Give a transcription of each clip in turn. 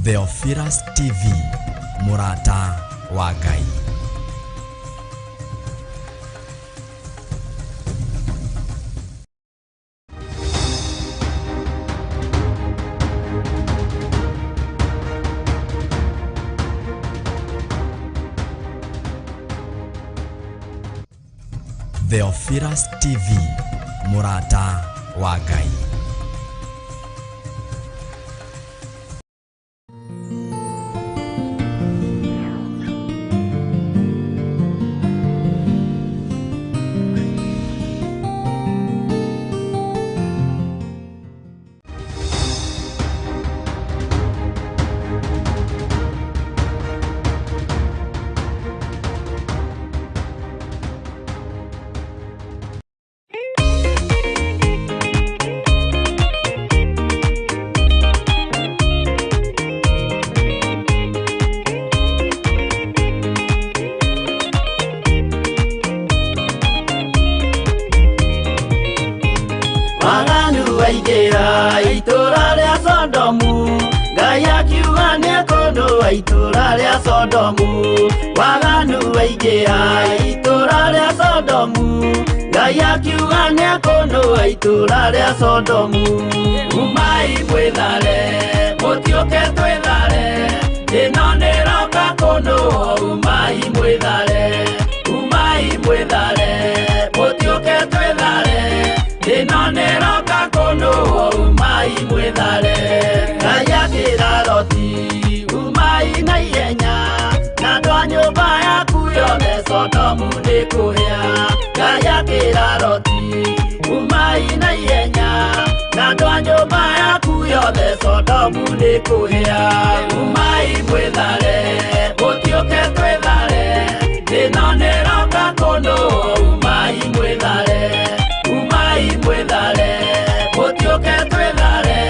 Theophilus TV, mũrata wa Ngai. Theophilus TV, mũrata wa Ngai. Waganu waingĩra itũra rĩa Sodomu, Ngai akiuga nĩekũnũa itũra rĩa Sodomu. Waganu waingĩra itũra rĩa Sodomu, Ngai akiuga nĩekũnũa itũra rĩa Sodomu. Umai mwĩthare, mũtiũke twĩthare, ĩno nĩĩroka kũnũo. Umai mwĩthare, umai mwĩthare, mũtiũke twĩthare, ĩno nĩĩroka kũnũo. Umai mwĩthare. Ngai akĩra Loti, umai na ihenya, na andũ a nyũmba yaku yothe Sodomu nĩkũhĩa. Ngai akĩra Loti, umai na ihenya, na andũ a nyũmba yaku yothe Sodomu nĩkũhĩa. Umai mwĩthare, mũtiũke twĩthare, ĩno nĩĩroka kũnũo. Umai mwĩthare, umai mwĩthare, mũtiũke twĩthare,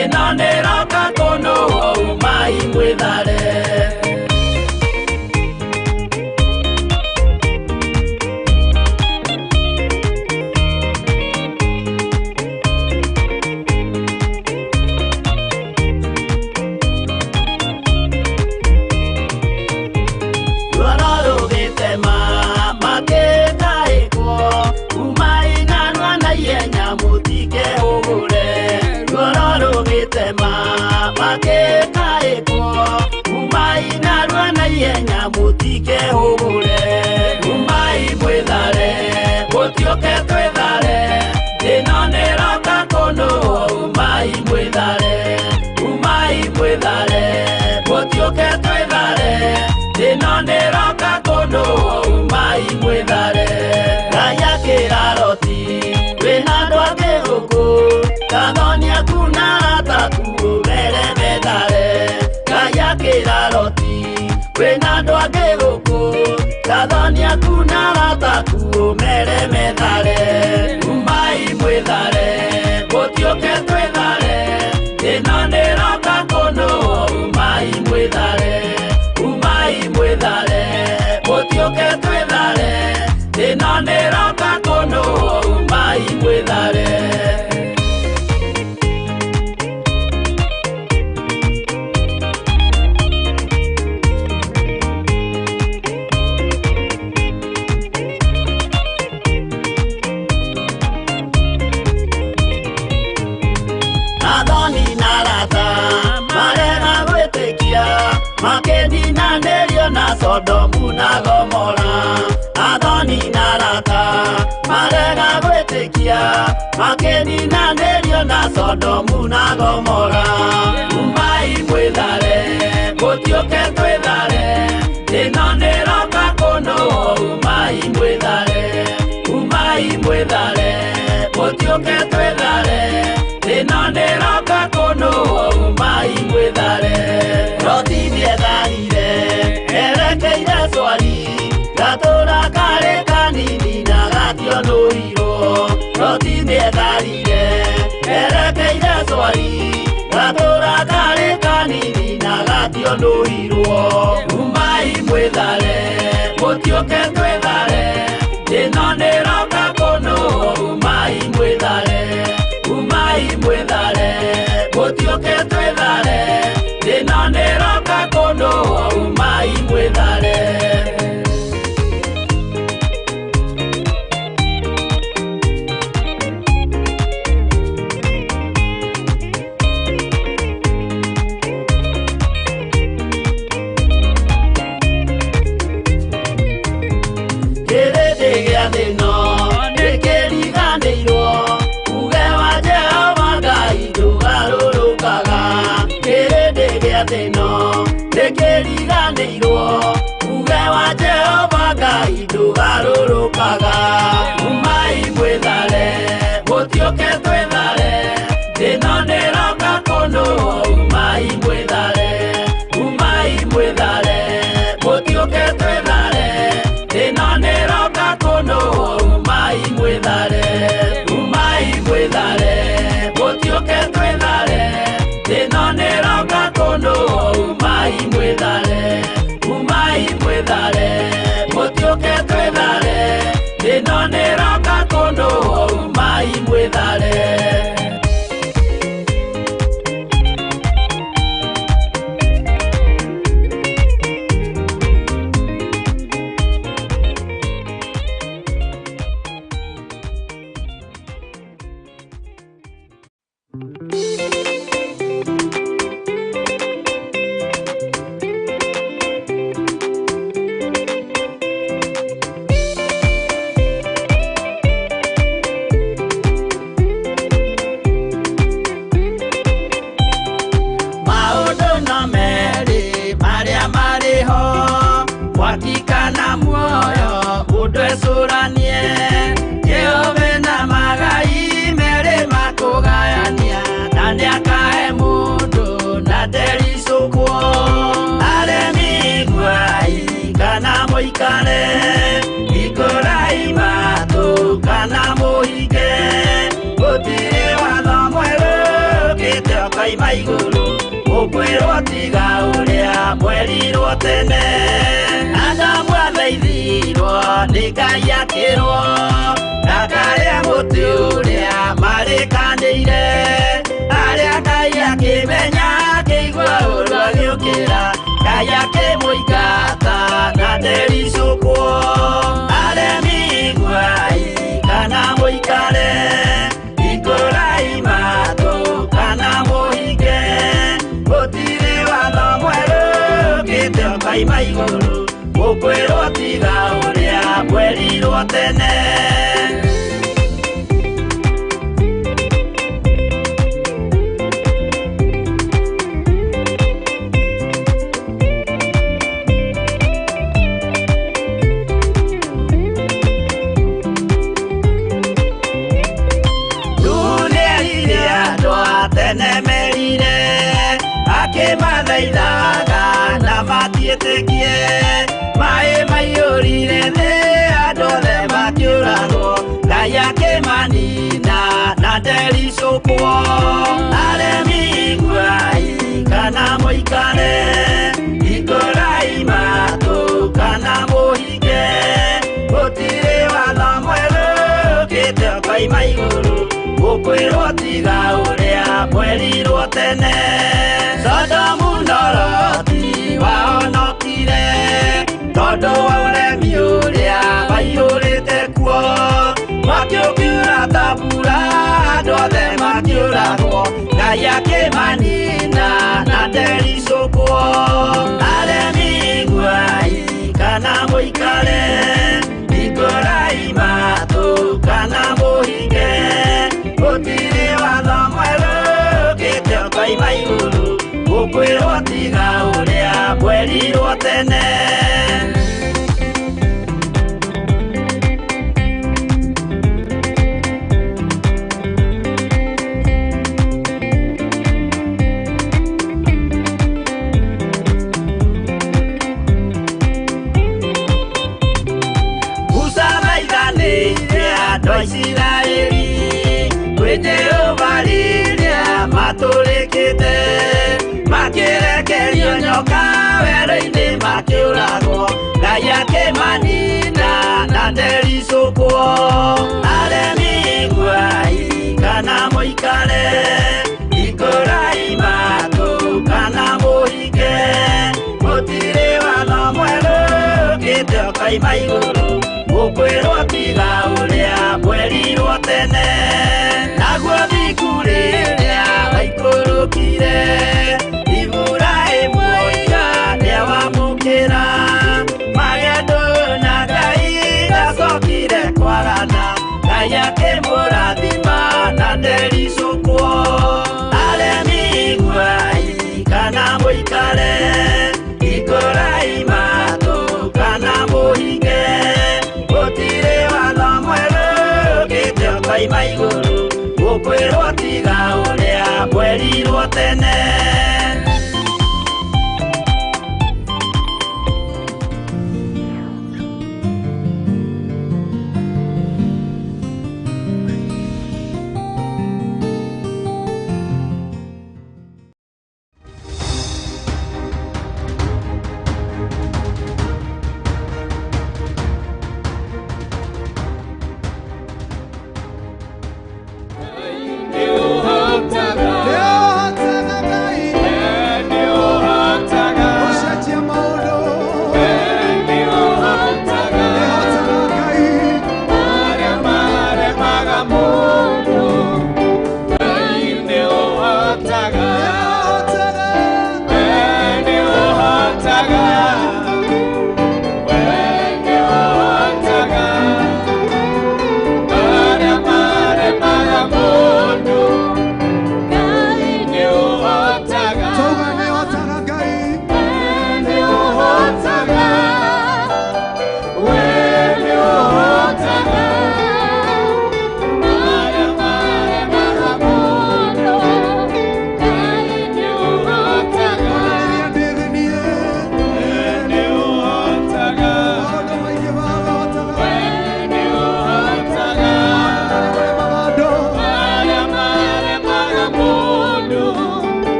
ĩno nĩĩroka kũnũo. Umai mwĩthare. Ruoro rũgĩtema makĩtaĩkwo, umai narua na ihenya mũtikehũgũre. Ruoro rũgĩtema makĩtaĩkwo, umai narua na ihenya mũtikehũgũre. Umai mwĩthare, mũtiũke twĩthare, ĩno nĩĩroka kũnũo. Umai mwĩthare, umai mwĩthare, mũtiũke twĩthare, ĩno nĩĩroka kũnũo. Umai mwĩthare. Ngai akĩra Loti, wĩna andũ angĩ gũkũ, kathoni aku na arata aku ũmere methare. Ngai akĩra Loti, wĩna andũ angĩ gũkũ, kathoni aku na arata aku ũmere methare. Umai mwĩthare, mũtiũke twĩthare, ĩno nĩĩroka kũnũo. Umai mwĩthare, umai mwĩthare, mũtiũke twĩthare, ĩno nĩĩroka kũnũo. Umai mwĩthare. Athoni na arata marega gwĩtĩkia, makĩninanĩrio na Sodomu na Gomora. Athoni na arata marega gwĩtĩkia, makĩninanĩrio na Sodomu na Gomora. Umai mwĩthare, mũtiũke twĩthare, ĩno nĩĩroka kũnũo. Umai mwĩthare, umai mwĩthare, mũtiũke twĩthare, ĩno nĩĩroka kũnũo. Umai mwĩthare. Loti nĩetharire erekeire Swari, gatũra karĩ kanini na gationũirwo. Loti nĩetharire erekeire Swari, gatũra karĩ kanini na gationũirwo. Umai mwĩthare, mũtiũke twĩthare, ĩno nĩĩroka kũnũo. Umai mwĩthare, umai mwĩthare, mũtiũke twĩthare, Thĩna nĩroka kũndũ umai mwĩthare. Kĩrĩndĩ gĩa thĩno nĩkĩriganĩirwo uge wa Jehova Ngai ndũgarũrũkaga. Kĩrĩndĩ gĩa thĩno nĩkĩriganĩirwo uge wa Jehova Ngai ndũgarũrũkaga. Umai mwĩthare mũtiũke twĩthare, thĩno nĩroka kũndũ umai mwĩthare. Umai mwĩthare mũtiũke twĩthare, thĩno nĩroka kũndũ umai mwĩthare. Umai mwĩthare mũtiũke twĩthare, thĩno nĩroka kũndũ umai mwĩthare. Umai mwĩthare mũtiũke twĩthare, thĩno nĩroka kũndũ umai mwĩthare. Maũndũ no merĩ marĩa marĩ ho, mwaki kana muoyo mũndũ ecũranie. Jehova ena magai merĩ makũgayania, na nĩakahe mũndũ na ndericũkwo. Aremi iguai kana mũikare, hingũrai matũ kana mũhinge. Gũtirĩ watho mwerũ ũkĩte ũkoima igũrũ, mũkwĩrwo tiga ũrĩa mwerirwo tene. Adamu athaithirwo nĩ Ngai akĩrwo, ndakarĩe mũtĩ ũrĩa marĩkanĩire. Arĩa Ngai akĩmenya akĩigua ũũru agĩũkĩra, Ngai akĩmũingata na ndericũkwo. Aremi iguai kana mũikare, hingũrai matũ kana mũhinge. Gũtirĩ watho mwerũ ũkĩte ũkoima igũrũ, mũkwĩrwo tiga ũrĩa mwerirwo tene. Nuhu nĩerire andũ a tene merire, akĩmathaithaga na matiĩtĩkie. Maĩ maiyũrire thĩ andũ othe makĩũragwo, Ngai akĩmanina na ndericũkwo. Aremi iguai kana mũikare, hingũrai matũ kana mũhinge. Gũtirĩ watho mwerũ ũkĩte ũkoima igũrũ, mũkwĩrwo tiga ũrĩa mwerirwo tene. Sodomu na Loti wahonokire, tondũ wa ũremi ũrĩa waiyũrĩte kuo. Mwaki ũkiura ta mbura, andũ othe makĩũragwo, Ngai akĩmanina na ndericũkwo. Aremi iguai kana mũikare, hingũrai matũ kana mũhinge. Gũtirĩ watho mwerũ ũkĩte ũkoima igũrũ, mũkwĩrwo tiga ũrĩa mwerirwo tene. Musa thaithanĩire andũ a Isiraeli kwĩ Jehova rĩrĩa matũrĩkĩte, makĩrekerio nyoka werũ-inĩ makĩũragwo, Ngai akĩmanina na ndericũkwo. Aremi iguai kana mũikare, hingũrai matũ kana mũhinge. ũkaima igũrũ gũkwĩrwo tiga ũrĩa mwerirwo tene naguo thiku rĩrĩa waikũrũkire Iburahĩmu oiga nĩawamũkĩra magendo na Ngai ndacokire kwarana Ngai akĩmũrathima na ndericũkwo aremi iguai kana mũikare ikũrai matũ kana mũhinge gũtirĩ watho mwerũ ũkĩte ũkoima igũrũ gũkwĩrwo tiga ũrĩa mwerirwo tene.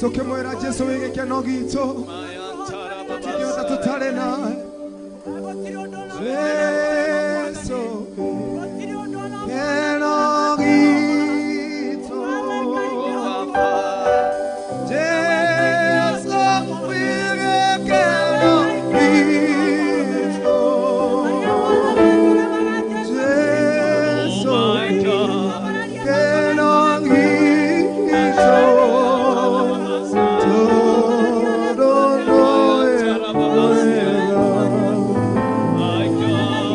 Tukimwira Jesu wĩ gĩkeno gitũ tũtingĩhota tũtarĩ nawe Jesu gĩkeno gitũ Jesu wĩ gĩkeno gitũ Jesu gĩkeno gitũ. My God.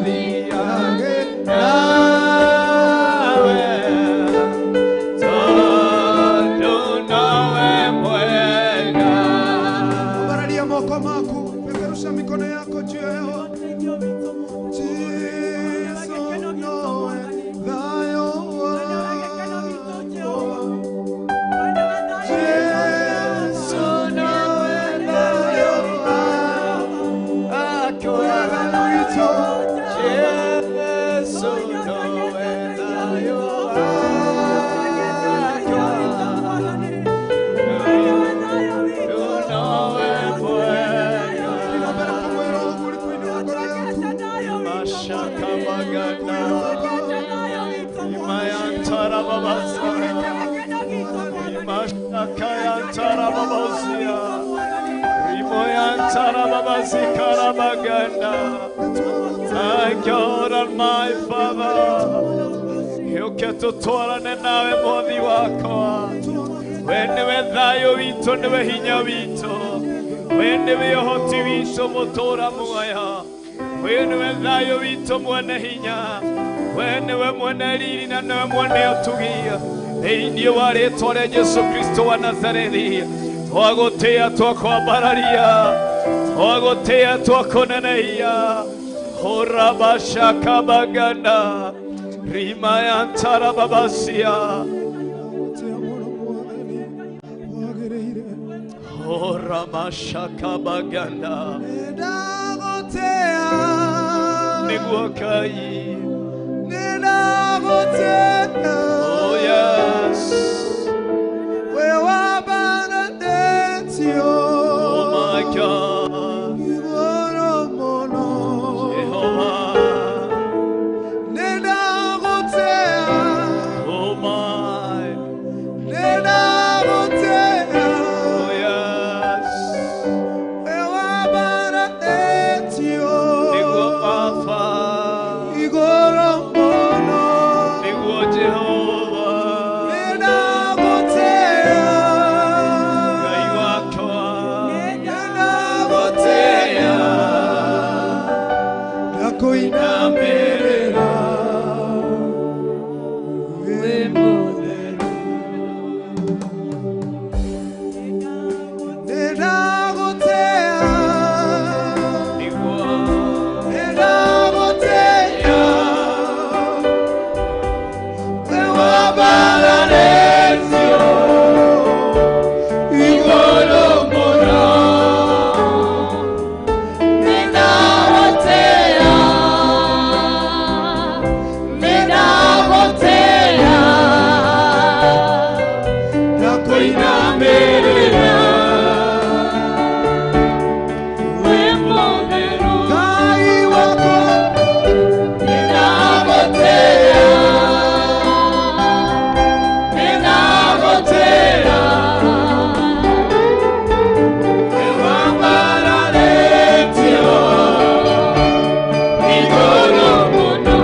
Thiage nawe tondu nowe mwega. Baralia moko maku, peperusha mikono yako juu ya hewa. Jesu nowe thayo wakwa. Jesu nowe thayo wakwa. Wega witũ. Jesu nowe thayo wakwa. Nowe mwega. Ninapenda kumwera ũguo ũrĩ kũinũa ngoro yaku. Mashaka magana Imayantara babasa Imashaka yantara babasia Imoyantara babasi karabaganda. My God and my Father, Yuke tutwarane nawe mwathi wakwa. We nĩwe thayũ witũ, nĩwe hinya witũ, we nĩwe ũhoti witũ mũtũra muoyo, we nĩwe thayũ witũ mwene hinya, we nĩwe mwene riri na nĩwe mwene ũtugi. Thĩinĩ wa rĩtwa rĩa Jesũ Kristo wa Nazarethi, twagũtĩĩa twakwambararia, twagũtĩĩa twakũnenehia. Horabashakabaganda rimayantarababasia. Tia mũno Mwathani, wagĩrĩire. Horamashakabaganda Nĩndagũtĩa, nĩguo Ngai. nĩndagũtĩa. Oh yes. We wambaranĩtio Oh my God. igũrũ mũno. Jehovah. Nĩndagũtĩa, Oh my. nĩndagũtĩa. Oh yes. We wambaranĩtio Nĩguo Baba. igũrũ mũno. Nĩguo Jehovah. Nĩndagũtĩa, Ngai wakwa. nĩndagũtĩa. Ndakũinamĩrĩra wĩ mũtheru. Nĩndagũtĩa, Nĩguo. nĩndagũtĩa. Wĩ wambararĩtio igũrũ mũno. Nĩndagũtĩa, nĩndagũtĩa. Ndakũinamĩrĩra Wĩ mũtheru. Ngai wakwa. Nĩndagũtĩa, nĩndagũtĩa. Wĩ wambararĩtio igũrũ mũno.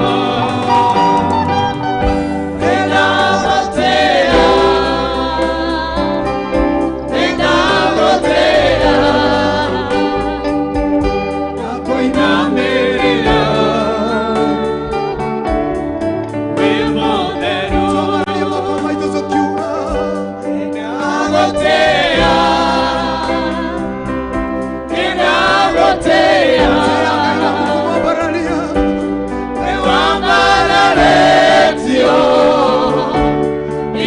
Nĩndagũtĩa, nĩndagũtĩa. Ndakũinamĩrĩra wĩ mũtheru. Twambararie moko maitũ tũkiuga, Nĩndagũtĩa, nĩndagũtĩa. Tĩa Ngai waku kũmwambararia. Wĩ wambararĩtio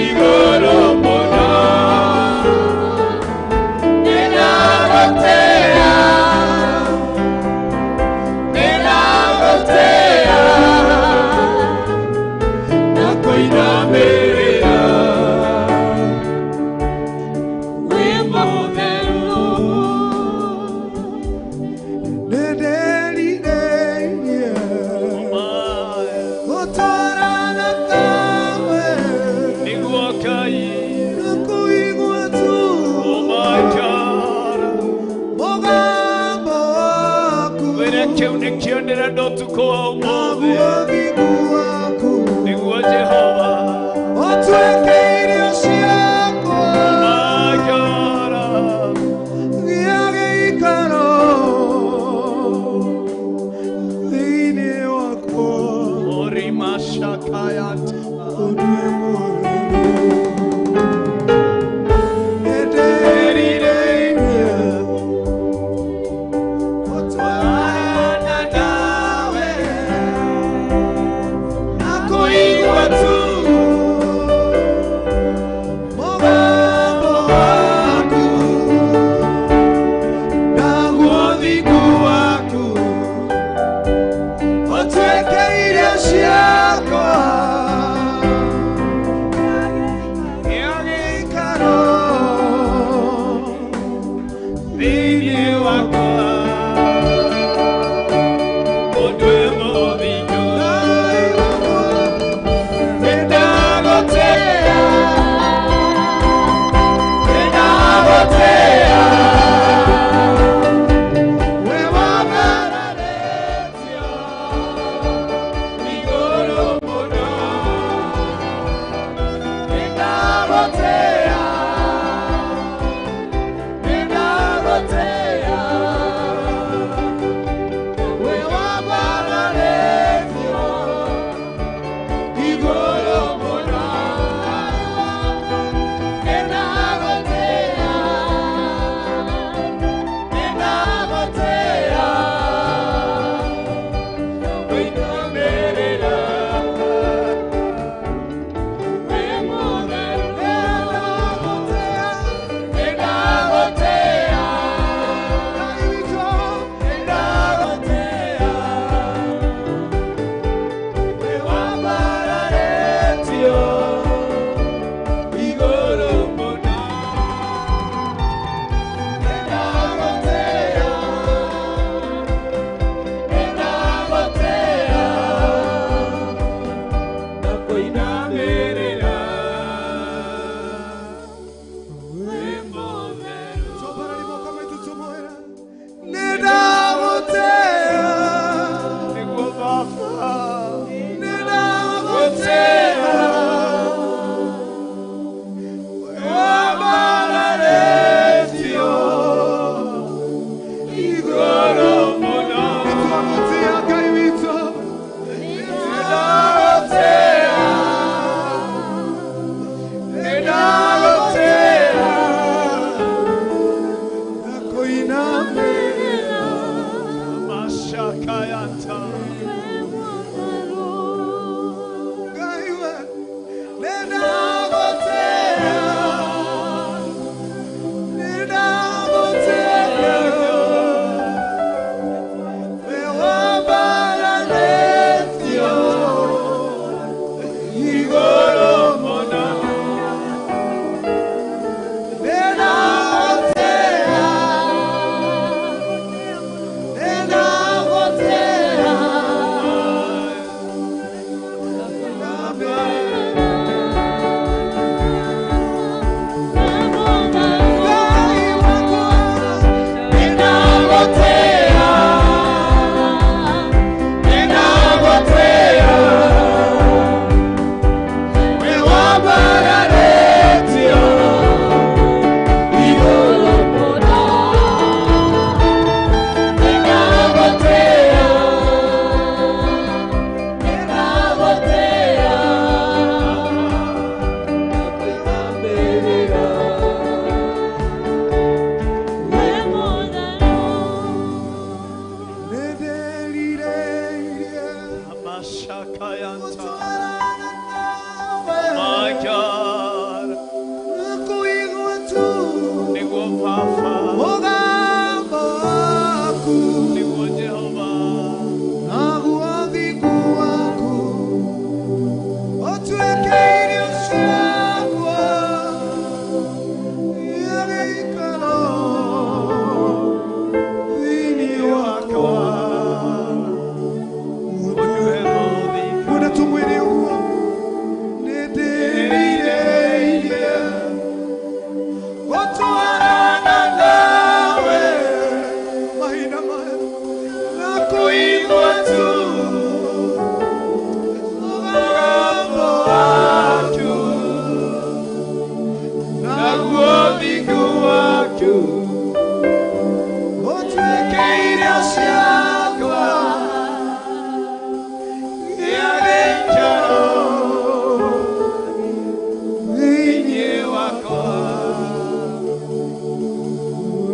igũrũ mũno. Nĩndagũtĩa, nĩndagũtĩa. Ndakũinamĩrĩra wĩ mũtheru. Nĩndĩrirĩirie gũtwarana nawe, Nĩguo Ngai. na kũigua tu Oh my God. mũgambo waku, Wĩre kĩu nĩkĩo ndĩrenda ũtukũ wa ũmũthĩ. naguo thingu waku Nĩguo Jehova. ũtuĩke irio ciakwa My God. gĩa gĩikaro thĩinĩ Ũtuĩke irio ciakwa Gĩa gĩikaro thĩinĩ wakwa. Ũndue mũthingu. Nĩndagũtĩĩa, nĩndagũtĩĩa. We wambararĩtio Igũrũ mũno. Nĩndagũtĩĩa, nĩndagũtĩĩa. We wambararĩtio Igũrũ mũno. Nĩndagũtĩĩa, nĩndagũtĩĩa. Wĩinamĩrĩra, wĩ mũtheru. Nĩndagũtĩĩa, Ngai witũ nĩndagũtĩĩa. Wĩ wambararĩtio igũrũ mũno. Nĩndagũtĩĩa, nĩndagũtĩĩa. Na kũinamĩrĩra, wĩ mũtheru. Tũbarari moko maitũ tũmwĩre Nĩndagũtĩĩa Nĩguo Baba. Nĩndagũtĩĩa We wambararĩtio Igũrũ mũno. Nĩtwagũtĩĩa Ngai witũ Nĩndagũtĩĩa, nĩndagũtĩĩa. Na kũinamĩrĩra Mashakayata. Ngai we Nĩndagũtĩĩa Nĩndagũtĩĩa We wambararĩtio Igũrũ mũno. Nĩndagũtĩĩa Nĩndagũtĩĩa Ngai wakwa Nĩndagũtĩĩa, nĩndagũtĩĩa. Wĩ wambararĩtio igũrũ mũno. Nĩndagũtĩĩa, nĩndagũtĩĩa. Na Nĩndĩrirĩirie Mashakayanta. gũtwarana nawe My God, na kũigua tu nĩguo Baba, mũgambo waku nĩguo Jehova. naguo thingu waku ũtuĩke irio ciakwa gĩa gĩikaro thĩinĩ wakwa Ũndue mũthingu. Bwana tumwĩre ũguo nĩndĩrirĩirie gũtwarana nawe mahinda maya na kũigua tu mũgambo waku Naguo thingu waku ũtuĩke irio ciakwa gĩa gĩikaro thĩinĩ thĩinĩ wakwa.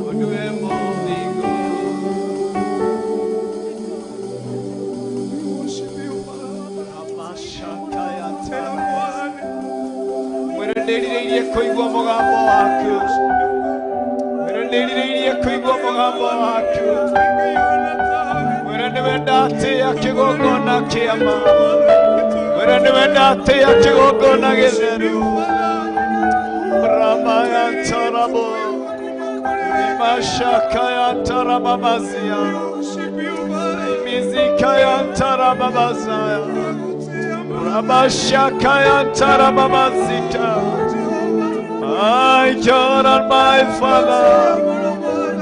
Ũndue mũthingu. We worship you, Father. Amashakayata. Mwĩre ndĩrirĩirie kũigua mũgambo waku. Mwĩre ndĩrirĩirie kũigua mũgambo waku. Mwĩre Mwĩre nĩwe ndatĩĩa kĩgongona kĩama. Mwĩre nĩwe ndatĩĩa kĩgongona gĩtheru. Ramayantarabo. Rimashakayantarababazia. Rimizikayantarababazaya. Rabashakayantarababazika. My God and my Father,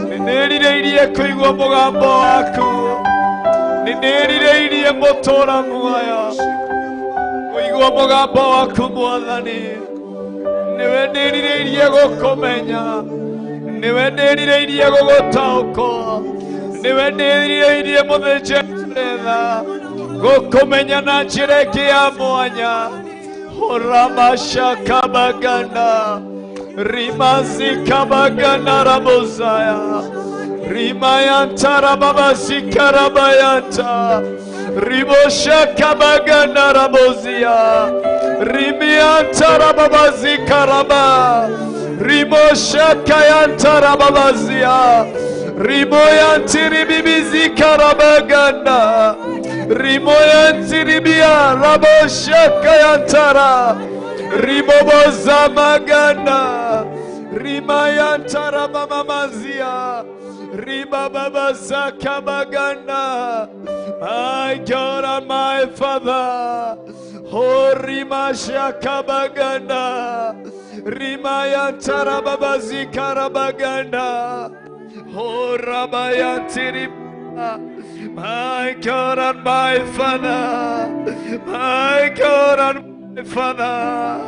nĩndĩrirĩirie kũigua mũgambo waku, nĩndĩrirĩirie mũtũra muoyo kũigua mũgambo waku Mwathani, nĩwe ndĩrirĩirie gũkũmenya, nĩwe ndĩrirĩirie gũgũtaũkwo, nĩwe ndĩrirĩirie mũthĩnjĩri-tha gũkũmenya na njĩra ĩngĩ ya mwanya. Ramashakabaganda Rimazikabaganda Rabozaya Rimayantara Babazikarabayanta Riboshakabaganda Rabozia Rimiantara Babazikaraba Riboshakayantara Babazia Rimoyantiribibizikarabaganda Rimoyantiribia Raboshakayantara Ribobozamaganda Rimayantara Mamamazia Ribababazakabaganda. My God and my Father, Horimashakabaganda Rimayantara Babazikarabaganda Horabayantiri. My God and my Father, my God and my Father,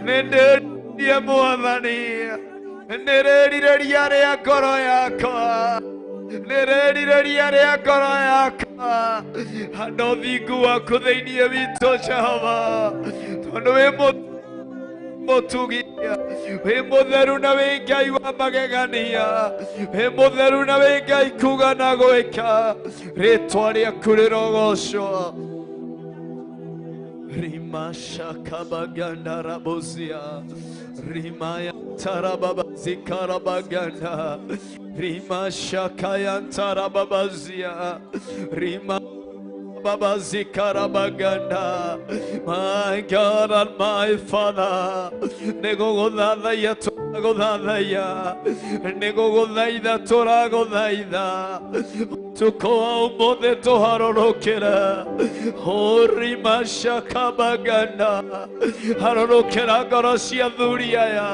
nĩndĩrĩirie Mwathani, nĩrĩrirĩria rĩa ngoro yakwa, nĩrĩrirĩria rĩa ngoro yakwa, handa ũthingu waku thĩinĩ witũ Jehova, tondũ wĩ mũtugi, wĩ mũtheru na wĩ Ngai wa magegania, wĩ mũtheru na wĩ Ngai kuga na gwĩka, rĩtwa rĩaku rĩrogocwo. Rimashakabaganda Rabozia Rimayantarababazikarabaga Rimashakayantarababazia Rima Babazikarabaganda. My God and my Father, Negogodaya Toragodaya, Negogodaida Toragodaida, Tukoa Umode Toharorokera, Horimashakabaganda, Harorokera Gorosia Duriaya,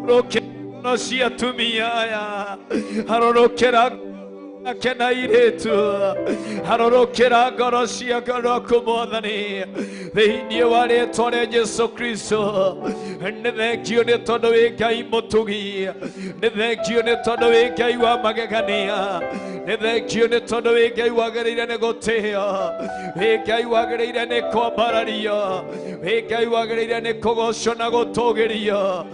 Rokerosia Tumiaya, Harorokera Kenairetu, Harorokera Gorosia Goroku Mwathani, thĩinĩ wa rĩtwa rĩa Jesu Kristo, nĩ thengio nĩ tondũ wĩ Ngai mũtugi, nĩ thengio nĩ tondũ wĩ Ngai wa magegania, nĩ thengio nĩ tondũ wĩ Ngai wagĩrĩire nĩ gũtĩĩo, wĩ Ngai wagĩrĩire nĩ kwambarario, wĩ Ngai wagĩrĩire nĩ kũgocwo na gũtũgĩrio.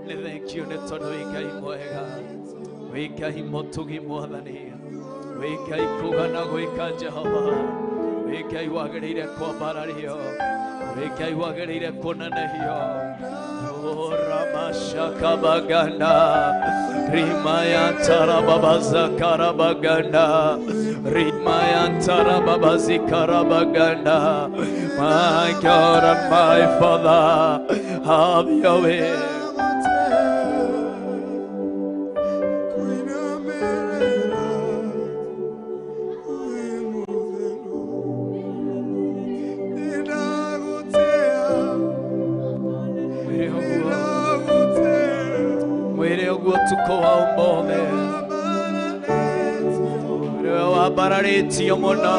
Nĩ thengio nĩ tondũ wĩ Ngai mwega, wĩ Ngai mũtugi Mwathani, wĩ Ngai kuga na gwĩka Jehova, wĩ Ngai wagĩrĩire kwambarario, wĩ Ngai wagĩrĩire kũnenehio. Ramashakabaganda Rimayantara Babazakarabaganda Rimayantara Babazikarabaganda. My God and my Father, have your way. Tuko wa ũmũthĩ nĩwe wambararĩtio mũno,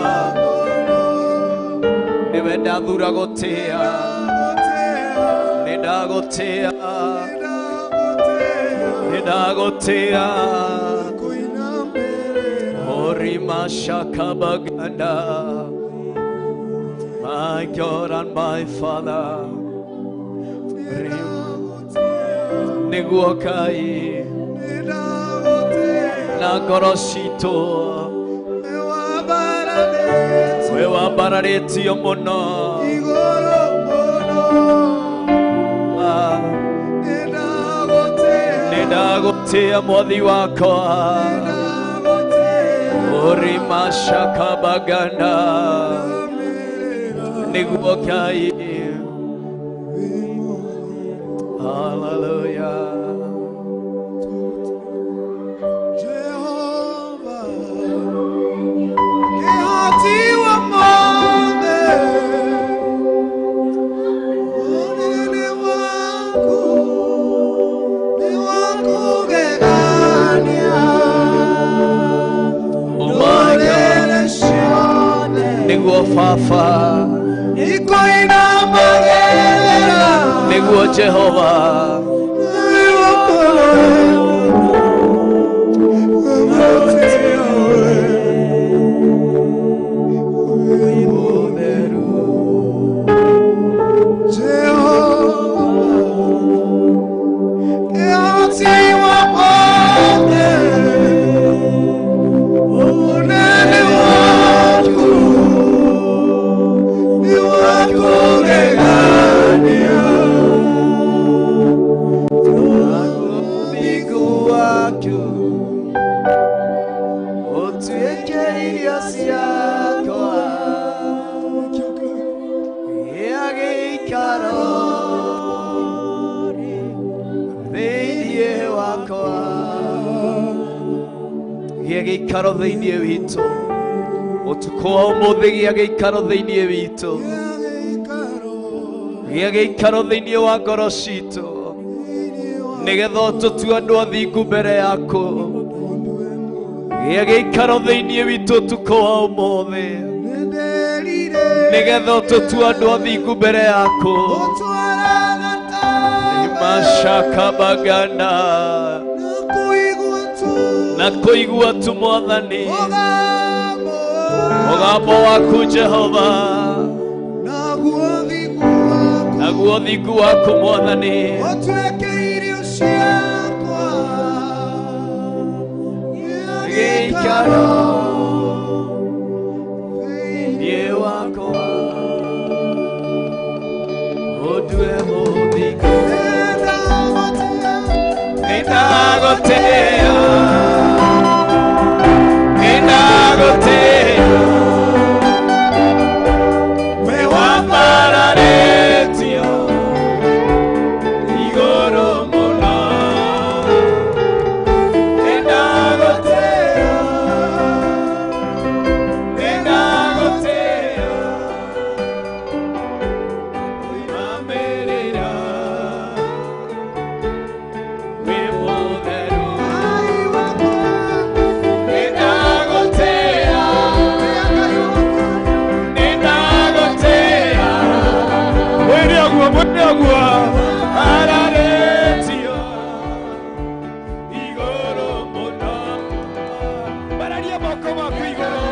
nĩwe ndathura gũtĩĩa, nĩ ndagũtĩĩa, nĩ ndagũtĩĩa. Horimashakabaganda. My God and my Father, nĩguo Ngai na ngoro citũ We wambararĩtio mũno Igũrũ mũno. Nĩndagũtĩa mwathi wakwa. Uri mashakabagana nĩguo Ngai. Hallelujah. Jehova kĩhoti wa mothe, ũnene waku nĩ wa kũgegania. Oh my God. Ndũrĩrĩ ciothe Nĩguo Baba, ikũinamagĩrĩra nĩguo Jehova, Thigu waku ũtuĩke irio ciakwa gĩa gĩikaro thĩinĩ wakwa, gĩa gĩikaro thĩinĩ witũ ũtukũ wa ũmũthĩ, gĩa gĩikaro thĩinĩ witũ, gĩa gĩikaro thĩinĩ wa ngoro citũ, nĩgetha ũtũtue andũ athingu mbere yaku. Gĩa gĩikaro thĩinĩ witũ ũtukũ wa ũmũthĩ, nĩgetha ũtũtue andũ athingu mbere yaku. Mashakabagana na kũigua tu Mwathani mũgambo waku Jehova, naguo thingu waku Mwathani gĩikaro thĩinĩ wakwa ũndue mũthingu. Nĩndagũtĩĩa, nĩndagũtĩĩa, we wambararĩtio igũrũ mũno. Nĩndagũtĩĩa, nĩndagũtĩĩa, kũinamĩrĩra wĩ mũtheru. Nĩndagũtĩĩa, nĩndagũtĩĩa, mwĩre ũguo, mwĩre ũguo, ararĩtio igũrũ mũno. Bararia moko maku igũrũ.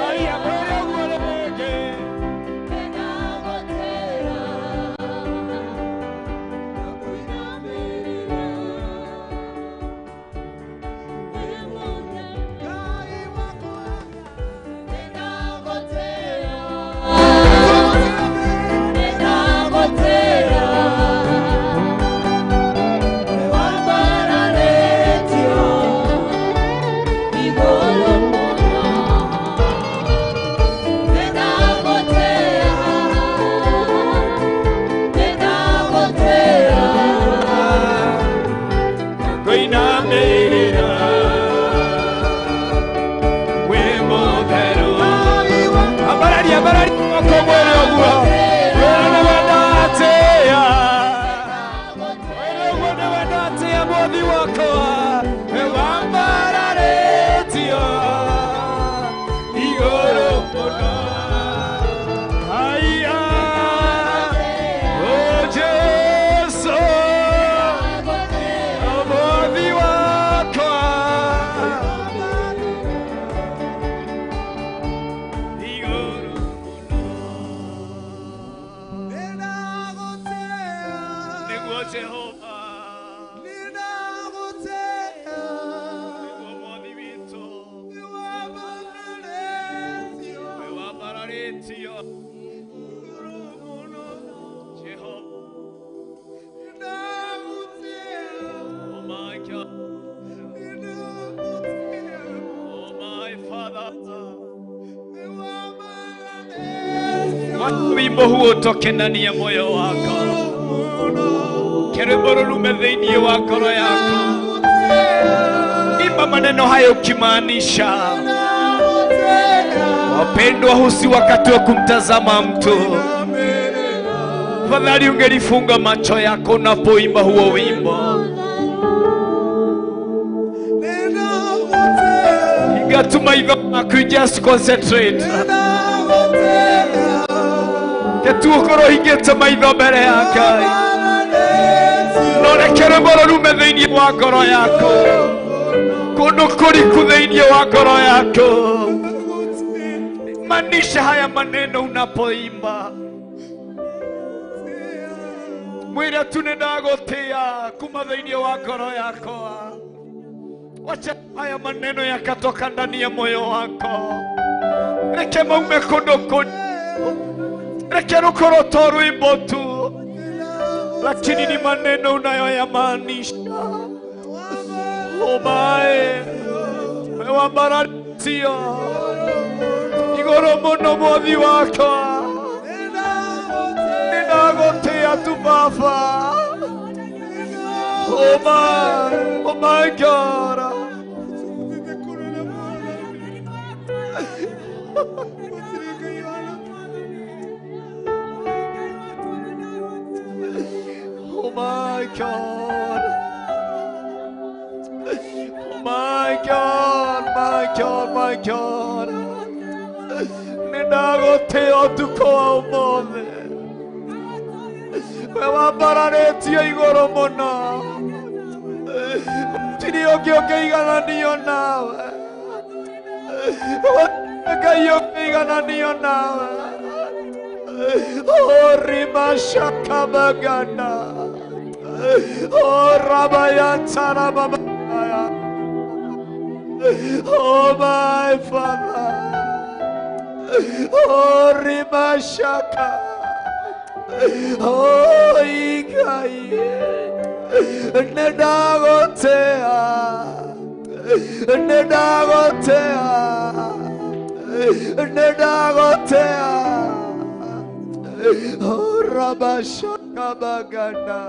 Aya, mwĩre ũguo rĩngĩ. Kũinamĩrĩra wĩ mũtheru. Ambararia, ambararia moko mwĩre ũguo. Mwĩre nĩwe ndatĩĩa. Mwĩre ũguo nĩwe ndatĩĩa Mwathi wakwa. We wambararĩtio igũrũ mũno. Haiya, oh Jesu, Mwathi wakwa. Igũrũ nĩguo Jehova, nĩguo Mwathi witũ, we wambararĩtio Tio. Jehovah. Oh my God. Oh my Father. Wimbo huo utoke ndani ya moyo wako. Keruboro lume thĩinĩ wa ngoro yako. Imba maneno hayo ukimaanisha. Wapendwa, huu si wakati wa kumtazama mtu. Fadhali ungelifunga macho yako unapoimba huo wimbo. Ingatuma hivyo maku, just concentrate. Ketuokoro hingĩte maitho mbere ya Ngai. No reke rwĩmbo rume thĩinĩ wa ngoro yaku. Kũndũ kũriku thĩinĩ wa ngoro yaku. Maanisha haya maneno unapoimba. Mwĩre tu nĩndagũtĩa kuma thĩinĩ wa ngoro yakwa. Wacha haya maneno yakatoka ndani ya moyo wako. Reke maume kũndũ kũndũ. Reke rũkorwo to rwĩmbo tu, lakini ni maneno unayoyamaanisha. Omae wambaratio igũrũ mũno mwathi wakwa. Nĩndagũtĩa tu Baba. Oh my, oh my God. Oh my God. Oh my God, my God, my God. Nĩndagũtĩa ũtukũ wa ũmũthĩ. We wambararĩtio igũrũ mũno. Gũtirĩ ũngĩ ũngĩigananio nawe. Ngai ũngĩigananio nawe. Oh, Rimashakabagana. Oh, Rabayantarababaya. Oh, my Father. Oh, Rimashaka. Oh, Ikai. Nĩndagũtĩa. Nĩndagũtĩa. Nĩndagũtĩa. Oh, Rabashakabagana.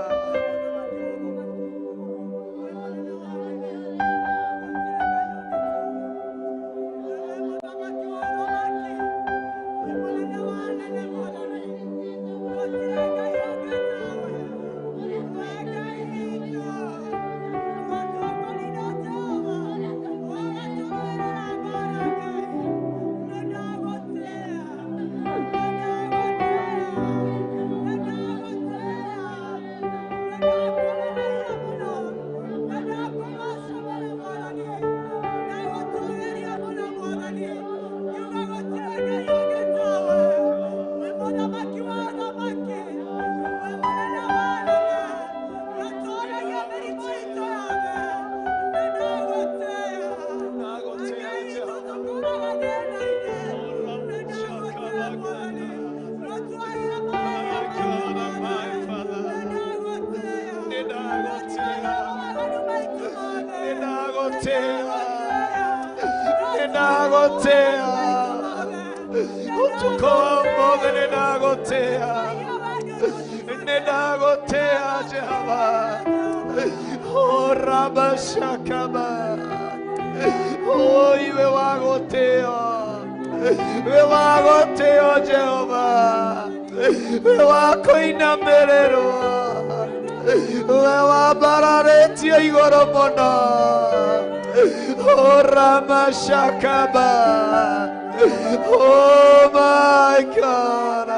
Oh my God.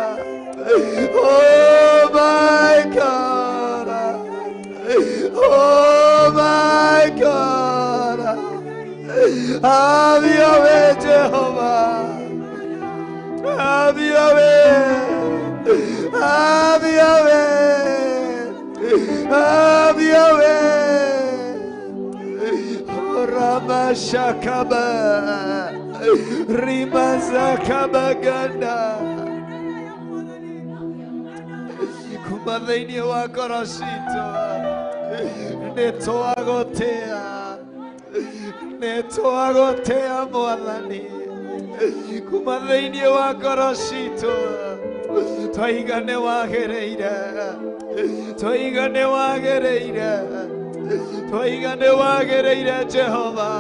Oh my God. Oh my God. Have your way, Jehovah. Have your way. Have your way. Have your way. Oh, Ramashakaba. Rimazakabaganda. Kuma thĩinĩ wa ngoro citũ nĩtwagũtĩa nĩtwagũtĩa Mwathani kuma thĩinĩ wa ngoro citũ twaiga nĩwagĩrĩire twaiga nĩwagĩrĩire twaiga nĩwagĩrĩire Jehova.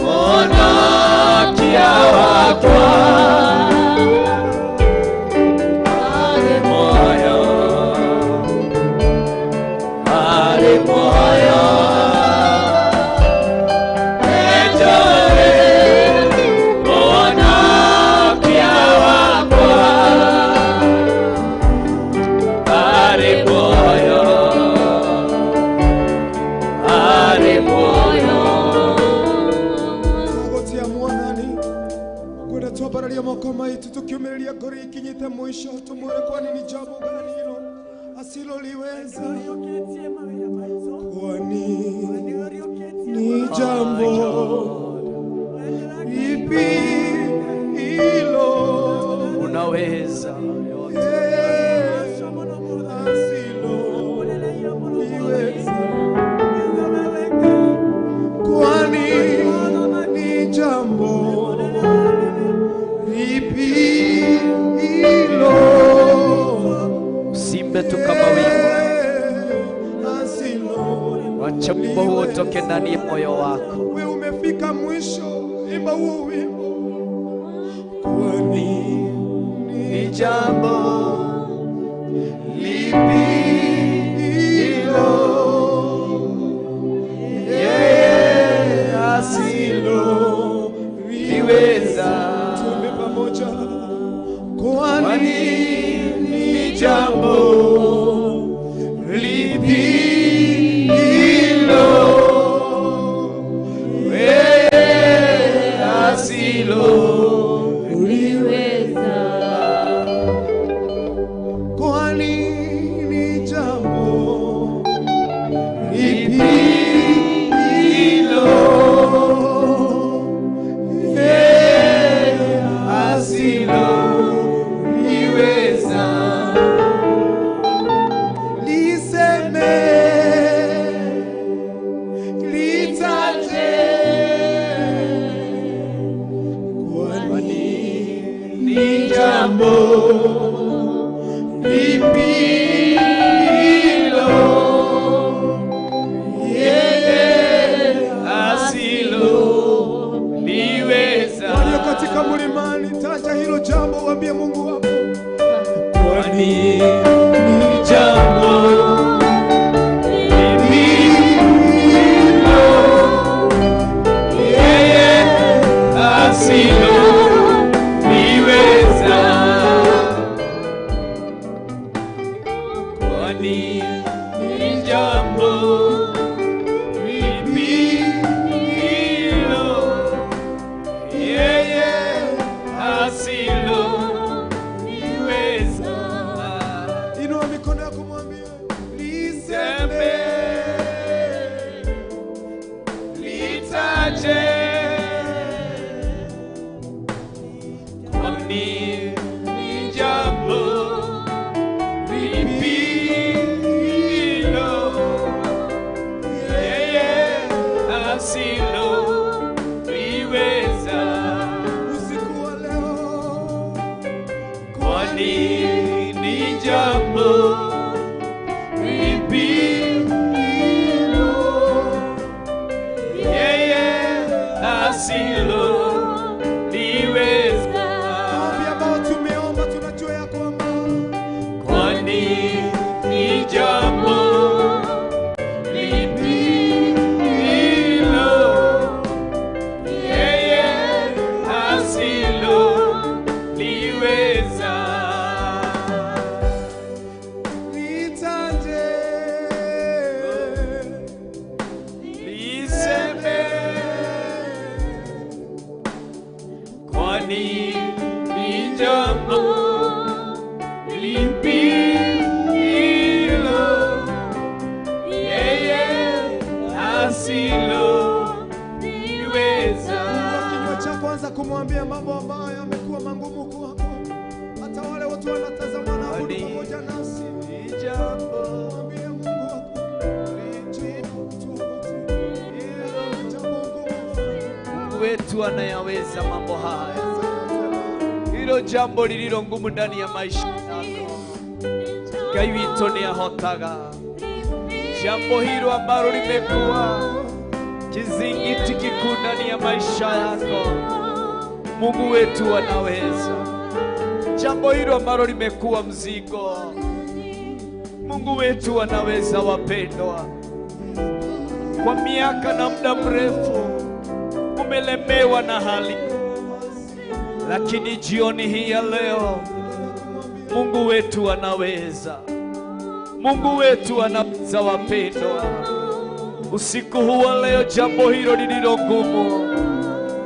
Ona kia wakwa. Ikinyite mwisho tumwone, kwani ni jambo gani hilo asiloliweza? Kwani ni jambo lipi hilo Unaweza yote. Asiloliweza? Kwani ni jambo lipi hilo Usimbe tu kama wimbo, wacha wimbo huo utoke ndani ya moyo wako. We umefika mwisho, imba huo wimbo. Kwani Ni jambo lipi hilo yeye asiloliweza? Tuimbe pamoja. Kwani Kwani ni jambo lipi hilo yeye asiloliweza? Kwani ni jambo lipi hilo Yeye asiloliweza? Liseme, litaje, kwani Ni jambo lipi hilo yeye asiloliweza? Walio katika mlimani, taja hilo jambo, waambie Mungu wako. Kwani ni jambo lipi hilo yeye asiloliweza? Kwani ni jambo lipi hilo yeye asiloliweza? Inua mikono yako mwambie, liseme, Sembe litaje, kwani ni jambo lipi hilo yeye asiloliweza? Usiku wa leo, Kwani ni jambo lipi hilo yeye asiloliweza? Maombi ambayo tumeomba tunajua ya kwamba Kwani ni jambo lipi hilo yeye asiloliweza? litaje, Liseme, kwani ni jambo lipi hilo yeye asiloliweza? Kinywa chako anza kumwambia mambo ambayo yamekuwa magumu kwako. Hata wale watu wanatazama na Kwani pamoja nasi, ni jambo mwambie Mungu wako, jambo ngumu. Mungu wetu anayaweza mambo haya. Hilo jambo lililo ngumu ndani ya maisha yako, Ngai witũ nĩahotaga. Jambo hilo ambalo limekuwa kizingiti kikuu ndani ya maisha yako, Mungu wetu anaweza. Jambo hilo ambalo limekuwa mzigo, Mungu wetu anaweza. Wapendwa, kwa miaka na muda mrefu umelemewa na hali, lakini jioni hii ya leo Mungu wetu anaweza. Mungu wetu anaweza, wapendwa. Usiku huu wa leo, jambo hilo lililo ngumu,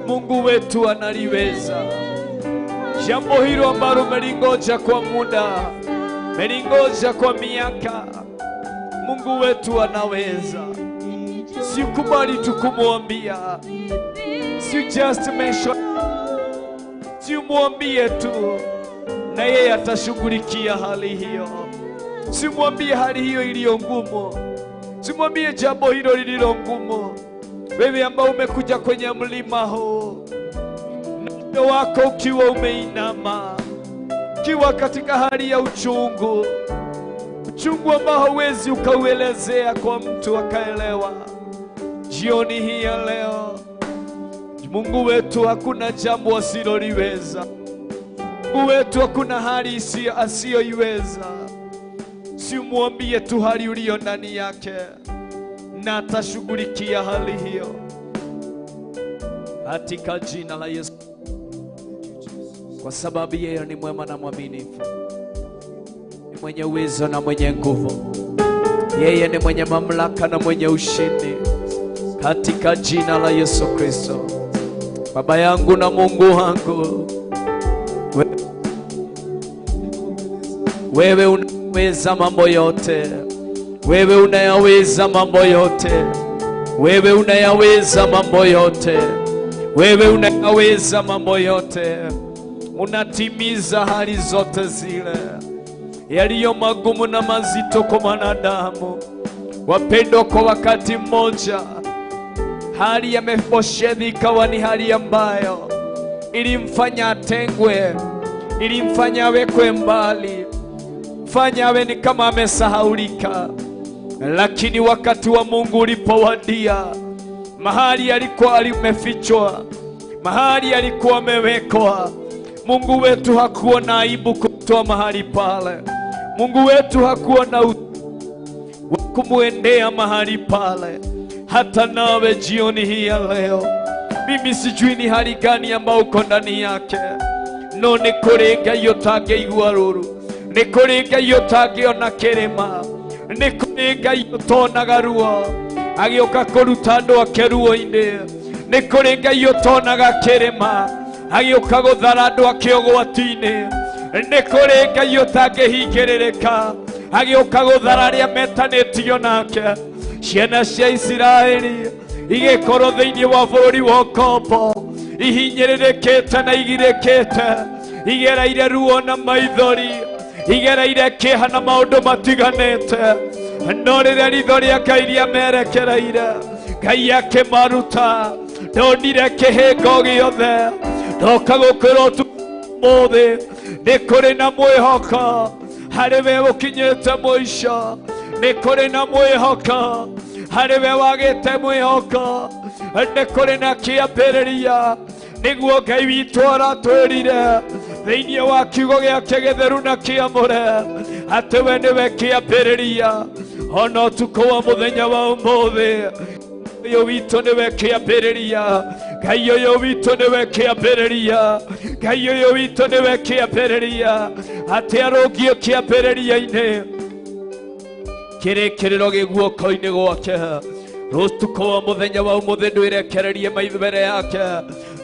Mungu wetu analiweza. Jambo hilo ambalo umelingoja kwa muda, umelingoja kwa miaka, Mungu wetu anaweza. Sikubali tu kumwambia, si just mention, si umwambie tu, na yeye atashughulikia hali hiyo. Simwambie hali hiyo iliyo ngumu, simwambie jambo hilo lililo ngumu. Wewe ambao umekuja kwenye mlima huu, moyo wako ukiwa umeinama, ukiwa katika hali ya uchungu, uchungu ambao hauwezi ukauelezea kwa mtu akaelewa, jioni hii ya leo, Mungu wetu hakuna jambo asiloliweza. Mungu wetu hakuna hali asiyoiweza. Si umwambie tu hali uliyo ndani yake, na atashughulikia hali hiyo katika jina la Yesu, kwa sababu yeye ni mwema na mwaminifu, ni mwenye uwezo na mwenye nguvu. Yeye ni mwenye mamlaka na mwenye ushindi, katika jina la Yesu Kristo. Baba yangu na Mungu wangu, wewe unaweza mambo yote, wewe unayaweza mambo yote, wewe unayaweza mambo yote, wewe unayaweza mambo yote. Unatimiza hali zote zile yaliyo magumu na mazito kwa mwanadamu. Wapendwa, kwa wakati mmoja hali ya Mefiboshethi ikawa ni hali ambayo ilimfanya atengwe, ilimfanya awekwe mbali, fanya awe ni kama amesahaulika. Lakini wakati wa Mungu ulipowadia, mahali alikuwa amefichwa, mahali alikuwa amewekwa, Mungu wetu hakuwa na aibu kutoa mahali pale. Mungu wetu hakuwa na kumuendea mahali pale. Hata nawe jioni hii ya leo, mimi sijui ni hali gani ambayo uko ndani yake, no ni kuri Ngai ũtangĩigua rũru, ni kuri Ngai ũtangĩona kĩrĩma, ni kuri Ngai ũtonaga ruo agĩũka kũruta andũ ake ruo-inĩ, ni kuri Ngai ũtonaga kĩrĩma agĩũka gũthara andũ ake ũgwati-inĩ, ni kuri Ngai ũtangĩhingĩrĩrĩka agĩũka gũthara arĩa metanĩtio nake. Ciana cia Isiraeli igĩkorwo thĩinĩ wa bũrũri wa ũkombo, ihinyĩrĩrĩkĩte na igirĩkĩte, igereire ruo na maithori, igereire kĩeha na maũndũ matiganĩte, no rĩrĩa ritho rĩa Ngai rĩamerekereire, Ngai akĩmaruta. Ndonire kĩhĩngo gĩothe, ndoka gũkwĩra ũtukũ ũmũthĩ nĩ kũrĩ na mwĩhoko harĩ we ũkinyĩte mũico, nĩ kũrĩ na mwĩhoko harĩ we wagĩte mwĩhoko, nĩ kũrĩ na kĩambĩrĩria. Nĩguo Ngai witũ aratwĩrire thĩinĩ wa kiugo gĩake gĩtheru na kĩamũre atĩ we nĩwe kĩambĩrĩria. Ona ũtukũ wa mũthenya wa ũmũthĩ, ũyũ witũ nĩwe kĩambĩrĩria, Ngai ũyũ witũ nĩwe kĩambĩrĩria, Ngai ũyũ witũ nĩwe kĩambĩrĩria, atĩ arũngie kĩambĩrĩria-inĩ kĩrĩkĩrĩro gĩ guoko-inĩ gwake. Ũtukũ wa mũthenya wa ũmũthĩ ndwĩrekererie maitho mbere yake,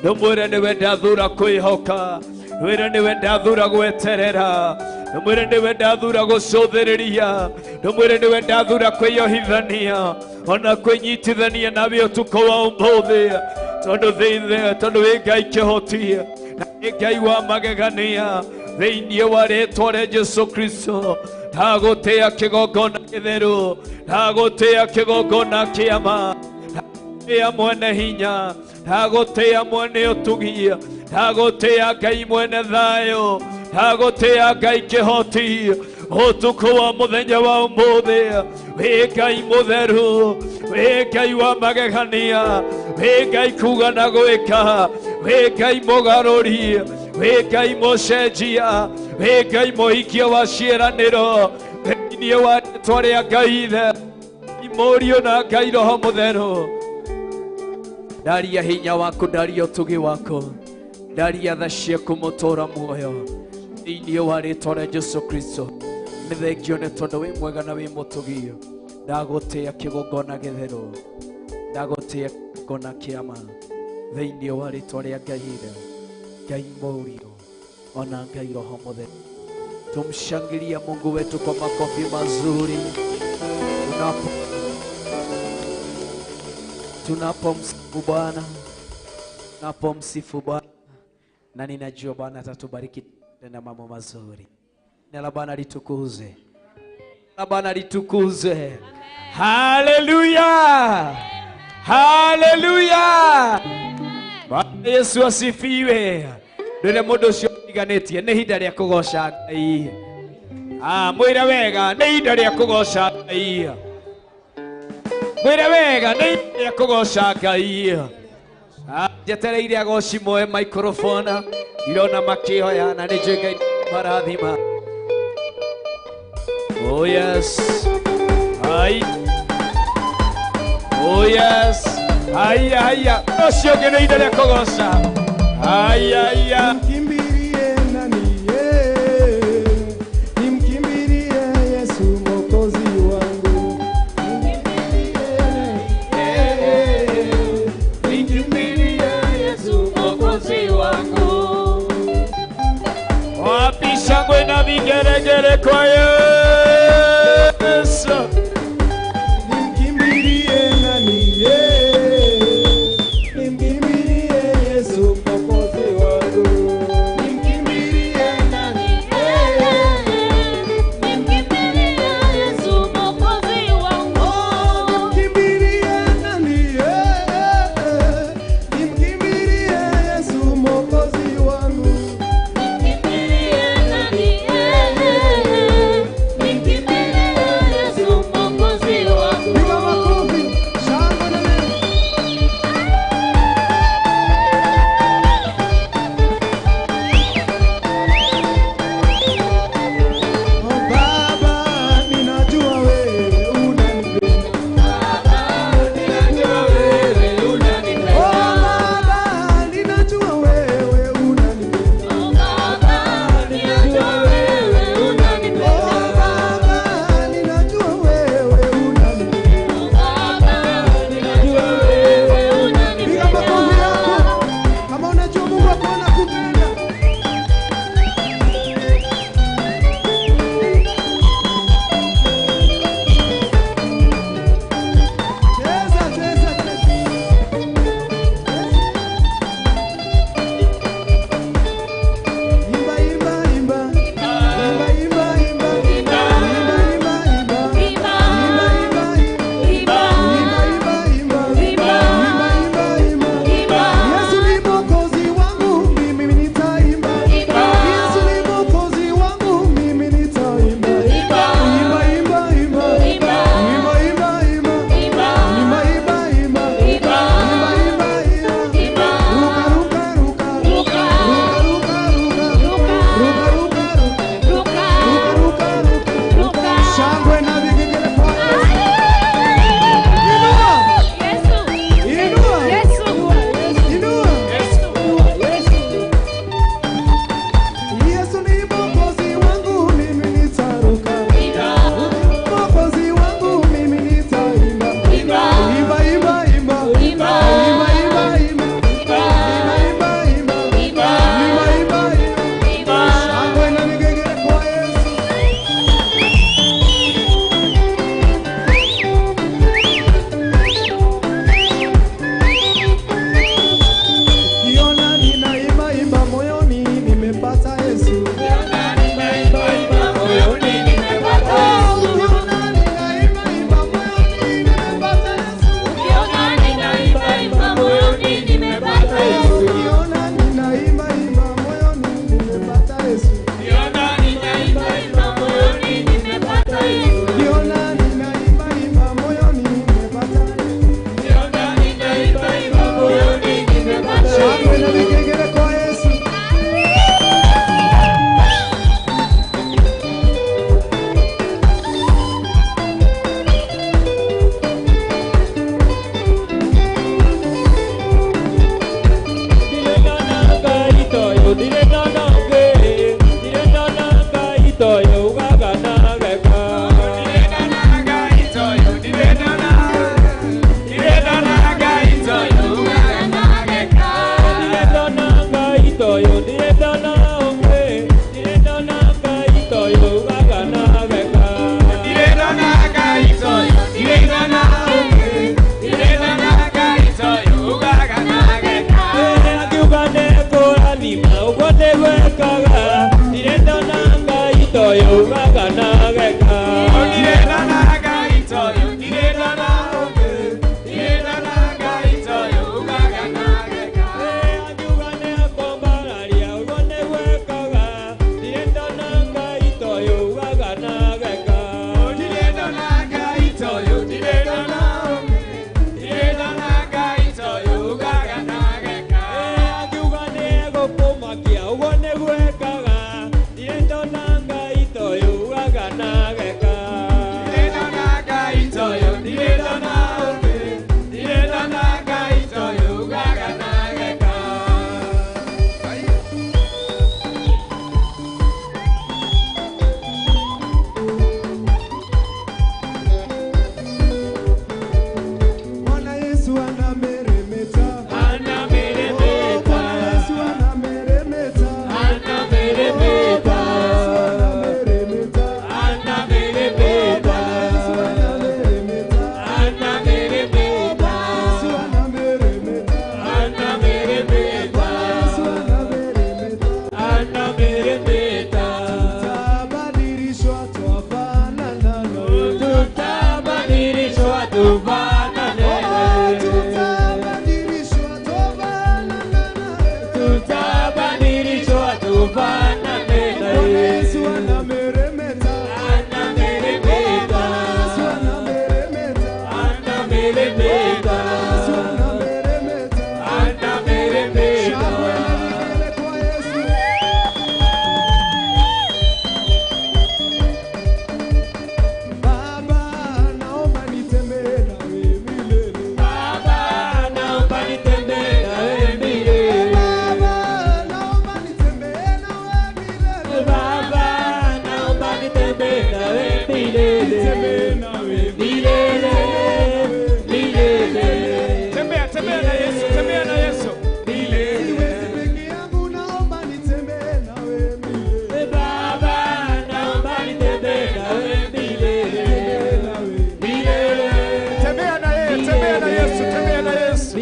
ndũmwĩre nĩwe ndathura kwĩhoka, ndwĩre nĩwe ndathura gweterera, ndũmwĩre nĩwe ndathura gũcũthĩrĩria, ndũmwĩre nĩwe ndathura kwĩyohithania ona kwĩnyitithania nawe ũtukũ wa ũmũthĩ, tondũ thĩinĩ tondũ wĩ Ngai kĩhoti na wĩ Ngai wa magegania. Thĩinĩ wa rĩtwa rĩa Jesũ Kristo, ndagũtĩĩa kĩgongona gĩtheru, ndagũtĩĩa kĩgongona kĩama, ndagũtĩĩa mwene hinya, ndagũtĩĩa mwene ũtugi, ndagũtĩĩa Ngai mwene thayũ, ndagũtĩĩa Ngai kĩhoti. Ũtukũ wa mũthenya wa ũmũthĩ, wĩ Ngai mũtheru, wĩ Ngai wa magegania, wĩ Ngai kuga na gwĩka, wĩ Ngai mũgarũri, wĩ Ngai mũcenjia, wĩ Ngai mũhikia wa ciĩranĩro, thĩinĩ wa rĩtwa rĩa Ngai Ithe, Mũriũ na Ngai Roho Mũtheru. Ndaria hinya waku, ndaria ũtugi waku, ndaria tha ciaku mũtũũra muoyo, thĩinĩ wa rĩtwa rĩa Jesũ Kristo. Nĩ thengio nĩ tondũ wĩ mwega na wĩ mũtugi. Ndagũtĩĩa kĩgongona gĩtheru, ndagũtĩĩa kĩgongona kĩama, thĩinĩ wa rĩtwa rĩa Ngai Ithe, Ngai Mũriũ ona Ngai Roho Mũtheru. Tumshangilia Mungu wetu kwa makofi mazuri. Tunapomsifu Bwana, tunapomsifu Bwana, na ninajua Bwana atatubariki na mambo mazuri. Jina la Bwana litukuzwe. La Bwana litukuzwe. Haleluya. Haleluya. Bwana Yesu asifiwe. Ndure mundu ucio tiganĩtie nĩ ihinda rĩa kũgoca Ngai. Ah, mwĩre wega nĩ ihinda rĩa kũgoca Ngai. Mwĩre wega nĩ ihinda rĩa kũgoca Ngai. Ah, njetereire agoci moe microphone irona makĩhoya na nĩ njũĩ Ngai marathima. Oh yes. Ai. Oh yes. Haya haya. Ũcio ũngĩ nĩ ihinda rĩa kũgoca. Haya haya. Nimkimbilie nani? Nimkimbilie Yesu Mwokozi wangu. Nimkimbilie Yesu Mwokozi wangu. Wapi shangwe na vigelegele kwa Yesu. Nimkimbilie nani? Nimkimbilie Yesu Mwokozi wangu. Nimkimbilie nani? Nimkimbilie Yesu Mwokozi wangu. Nimkimbilie nani? Nimkimbilie Yesu Mwokozi wangu. Nimkimbilie nani? Nimkimbilie Yesu Mwokozi wangu. Piga makofi, shangwe na neno. Oh Baba, ninajua wewe unanipenda. Oh Baba, ninajua wewe unanipenda. Oh Baba, ninajua wewe unanipenda. Oh Baba, ninajua wewe unanipenda. Oh Baba, ninajua wewe Piga makofi unanipenda. yako kama unajua Mungu wako anakupenda. Cheza, cheza, cheza. Imba, imba, imba. Imba, imba, imba. Imba, imba, imba. Imba, Imba, imba, imba. imba, Imba, imba, imba. Imba. Imba, imba, imba. Imba. Yesu ni Mwokozi wangu, mimi nitaimba. Imba. Yesu ni Mwokozi wangu, mimi nitaimba. Imba. Imba, imba, imba. Imba. Imba, imba, imba. Imba. Imba, imba, imba. Imba. Imba, imba, imba. Imba. Ruka, ruka, ruka. Ruka. Ruka, ruka, ruka. Ruka. Ruka, ruka, ruka. Ruka. Ruka, ruka, ruka. Ruka. Shangwe na vigelegele kwa Yesu. Inua. Yesu. Inua. Yesu. Inua. Yesu ni Mwokozi wangu, mimi nitaruka. Mwokozi wangu, mimi nitaimba. Imba. Imba, imba, imba. Imba. Imba, imba, imba. Imba, imba, imba. Imba. Imba, imba, imba. Imba. Shangwe na vigelegele kwa Yesu. Ukiona ninaimba imba moyoni, nimepata Yesu. Ukiona ninaimba imba moyoni nimepata Yesu. Ukiona ninaimba imba moyoni, nimepata Yesu. Ukiona ninaimba imba moyoni nimepata Yesu. Ukiona ninaimba imba moyoni, nimepata Yesu. Ukiona ninaimba imba moyoni nimepata Yesu. Ukiona ninaimba imba moyoni, nimepata Yesu. Ukiona ninaimba imba moyoni nimepata Shangwe na Yesu. vigelegele kwa Yesu. Nageka. toyo ugaga nageka. Ndirĩ ndona Ngai toyo, ndirĩ ndona ũngĩ, ndirĩ ndona Ngai toyo ugaga nageka. Angiuga nĩ akombararia ũguo nĩguo ekaga, ndirĩ ndona Ngai toyo ugaga nageka. Ndirĩ ndona Ngai toyo, ndirĩ ndona ũngĩ, ndirĩ ndona Ngai toyo ugaga nageka. Angiuga nĩ egũkũmakia ũguo nĩguo ekaga, ndirĩ ndona Ngai toyo ugaga nageka. Ndirĩ ndona Ngai toyo, ndirĩ ndona ũngĩ, ndirĩ ndona Ngai toyo ugaga nageka. Bwana Yesu anameremeta. Anameremeta. Bwana Yesu anameremeta. Anameremeta. Bwana Yesu anameremeta. Anameremeta. Bwana Yesu anameremeta. Anameremeta. Bwana Yesu anameremeta. Anameremeta. Bwana Yesu anameremeta. Anameremeta. Tutabadilishwa twafanana naye. Tutabadilishwa tufanane. Oh, tutabadilishwa twafanana naye. Tutabadilishwa tufanane. Bwana Yesu anameremeta. Anameremeta. Bwana Yesu anameremeta. Anameremeta. Bwana Yesu anameremeta. Anameremeta. Shangwe na vigelegele kwa Yesu. Baba, naomba nitembee nawe milele. Baba, naomba nitembee nawe milele. Baba, naomba nitembee nawe milele. Baba, naomba nitembee nawe milele. Nitembee nawe Milele, milele. Tembea, tembea na Yesu, tembea na Yesu. Siwezi peke yangu, naomba nitembee nawe milele. Baba, naomba nitembee nawe milele. Nitembee nawe. Milele. Tembea na yeye, tembea na Yesu, tembea na Yesu.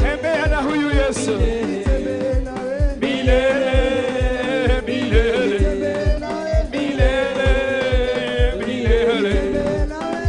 Tembea na huyu Yesu. Nitembee nawe. Milele, milele. Nitembee nawe. Milele, milele. Nitembee nawe.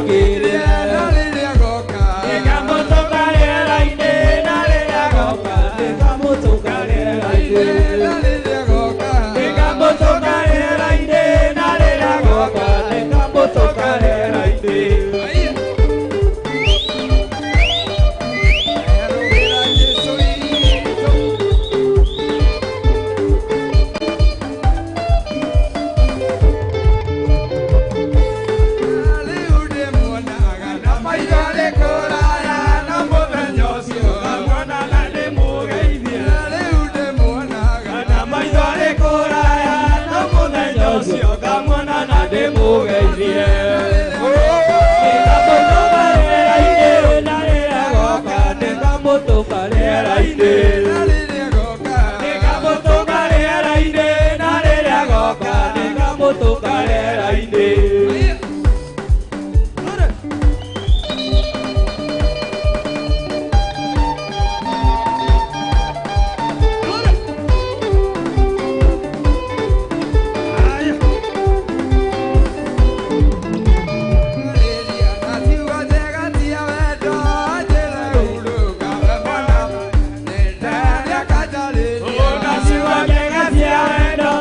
ndĩmũkĩrĩre. Na rĩrĩa agoka. Nĩngamũtũnga rĩera-inĩ, na rĩrĩa agoka, nĩngamũtũnga rĩera-inĩ. Na rĩrĩa agoka. Nĩngamũtũnga rĩera-inĩ, na rĩrĩa agoka, nĩngamũtũnga rĩera-inĩ. Aiya. Erũgĩra Jesũ witũ. Rĩu ndĩmuonaga na maitho arĩ kũraya, na mũthenya ũcio Ngamuona na ndĩmũgeithie. Rĩu ndĩmuonaga Na maitho arĩ kũraya, na mũthenya ũcio ngamuona na ndĩmũgeithie. Nĩngamũtũnga rĩera-inĩ, na rĩrĩa agoka, nĩngamũtũnga rĩera-inĩ. Na rĩrĩa agoka. Nĩngamũtũnga rĩera-inĩ, na rĩrĩa agoka, nĩngamũtũnga rĩera-inĩ. Aiya. Naciugo njega cia wendo,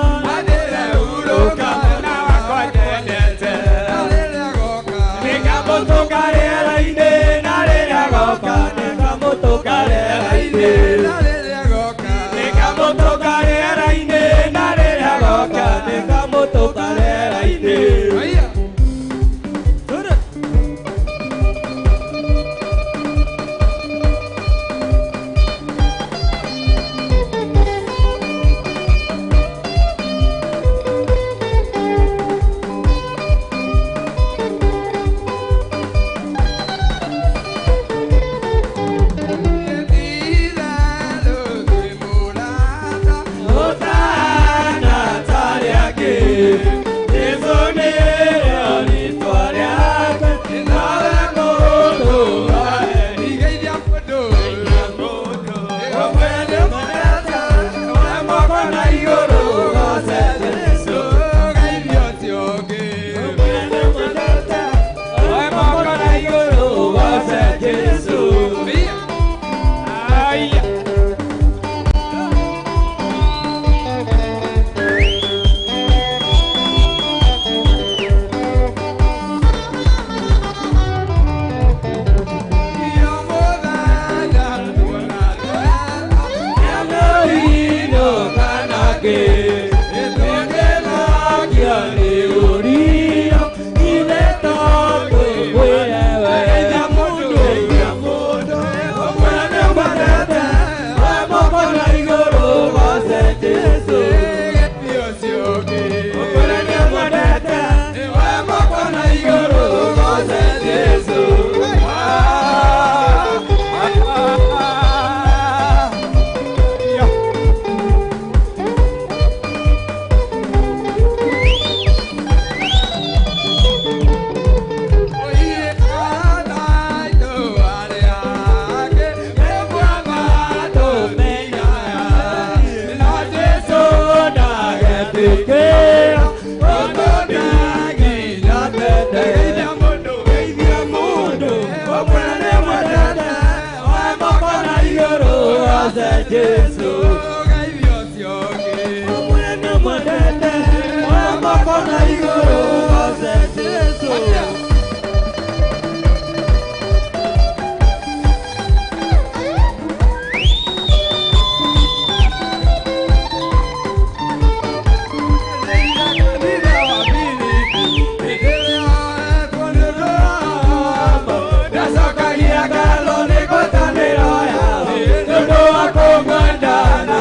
mwana wakwa nyendete. Nĩngamũtũnga rĩera-inĩ, na rĩrĩa agoka, nĩngamũtũnga rĩera-inĩ. Nĩngamũtũnga rĩera-inĩ, na rĩrĩa agoka, nĩngamũtũnga rĩera-inĩ. Hosana tarĩ angĩ, Jesũ nĩrĩo rĩĩtwa rĩake, nawe mũtũũra moko na igũrũ goce Jesũ. Oe moko na igũrũ goce Jesũ. Aya. Nyamuino kana kĩ, nĩtũngĩthakio nĩ ũrio, ithe to twĩkwĩre we. Ũmwe nĩũmwendete, oe moko na igũrũ goce Jesũ. Ũmwe nĩũmwendete, oe moko na igũrũ goce Jesũ. Ah, ah, ah. Jesu, mwendete, moko na igũrũ, Jesu. Ndacokagia ngatho nĩ ngwatanĩro yao, nĩ ũndũ wa kũngwenda na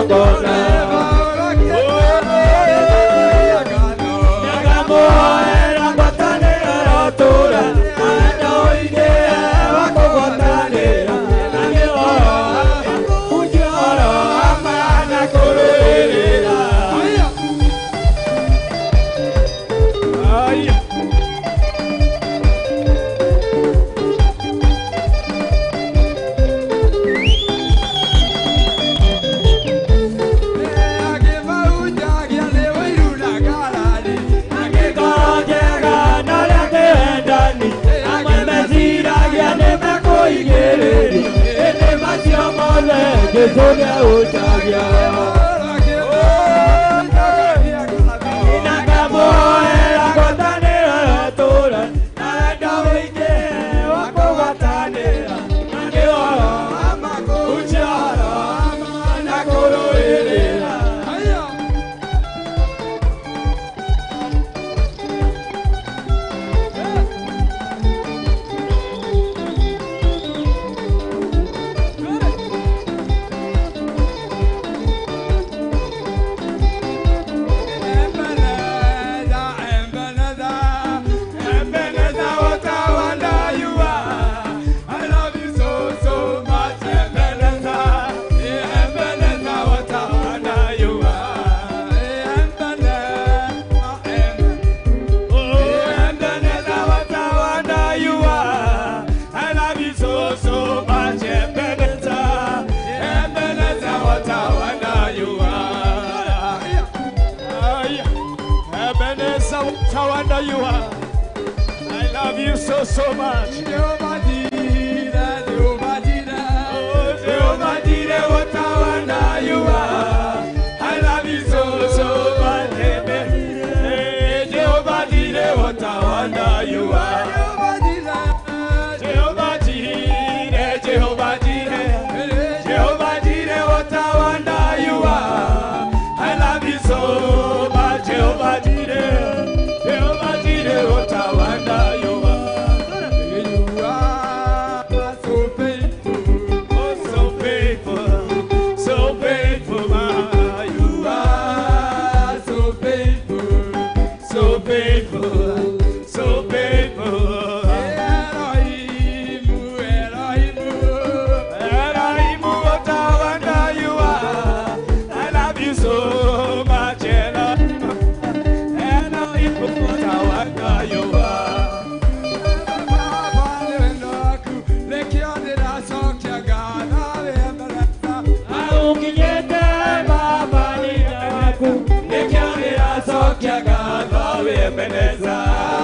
igongona. Nĩakamũhoera ngwatanĩro ĩrotũũra, na wendo ũingĩhe wa kũgwatanĩra, na nĩ ũhoro wa ma, kũhunjia ũhoro wa ma na kũrũĩrĩra. Aya. Angĩkorwo njega na ũrĩa kĩwendani, amwe meciragia nĩmekũigĩrĩria, ĩndĩ macio mothe Jesũ nĩahunjagia. Nĩakamũhoera ngwatanĩro ĩrotũũra, na wendo ũingĩhe wa kũgwatanĩra, na nĩ ũhoro wa ma, kũhunjia ũhoro wa ma na kũrũĩrĩra. How wonder you are. I love you so, so much. Jehovah Jireh, Jehovah Jireh, Oh, Jehovah Jireh, what a wonder you are. I love you so, so much. Hey, Jehovah Jireh, what a wonder you are. Jehovah Jireh, Jehovah Jireh, Jehovah Jireh, Jehovah Jireh, what a wonder you are. I love you so much, Jehovah Jireh, Jehovah Jireh, what a wonder you are. You are so faithful. Oh, so faithful, my you You are so faithful. So faithful, so faithful. Elohim, Elohim, Elohim, what a wonder you are. I love you so much, Elohim. Elohim, what a wonder you are. Baba nĩ wendo waku, nĩkĩo ndĩracokia ngatho wĩ Ebeneza. Aũkinyĩte Baba hinya waku, nĩkĩo ndĩracokia ngatho wĩ Ebeneza.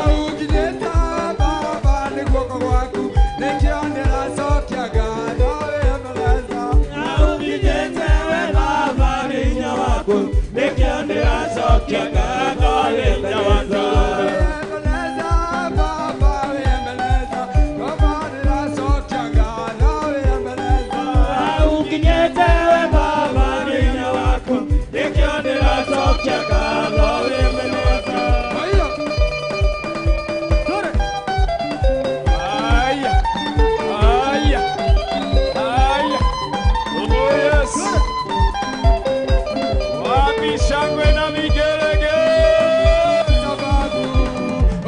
Ũkinyĩte Baba nĩ guoko gwaku, nĩkĩo ndĩracokia ngatho wĩ Ebeneza. Aũkinyĩte we Baba hinya waku, nĩkĩo ndĩracokia ngatho wĩ Ebeneza. Ebeneza, Baba wĩ Ebeneza, Baba ndĩracokia ngatho wĩ Ebeneza. Aũkinyĩte we Baba hinya waku, nĩkĩo ndĩracokia ngatho wĩ Ebeneza. Aya, aya, aya. Oh, yes. Wapi shangwe na vigelegele? Sababu,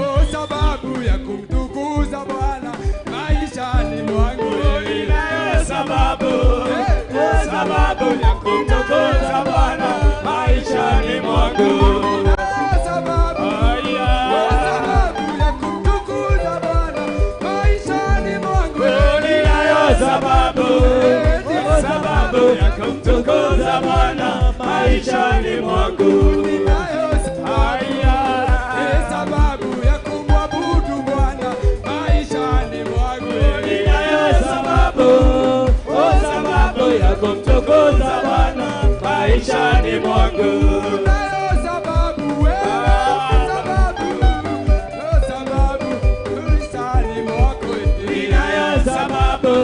oh sababu ya kumtukuza Bwana maishani mwangu. Ninayo sababu, sababu ya kumtukuza Bwana maishani mwangu. Oh, sababu, Aya. oh sababu ya kumtukuza Bwana maishani mwangu. Ninayo sababu, sababu ya kumtukuza Bwana maishani mwangu. Ninayo Aya. sababu ya kumwabudu Bwana maishani mwangu. Ninayo sababu, oh sababu ya kumtukuza Bwana maishani mwangu. Ninayo sababu, sababu, oh sababu maishani mwako. Ninayo sababu,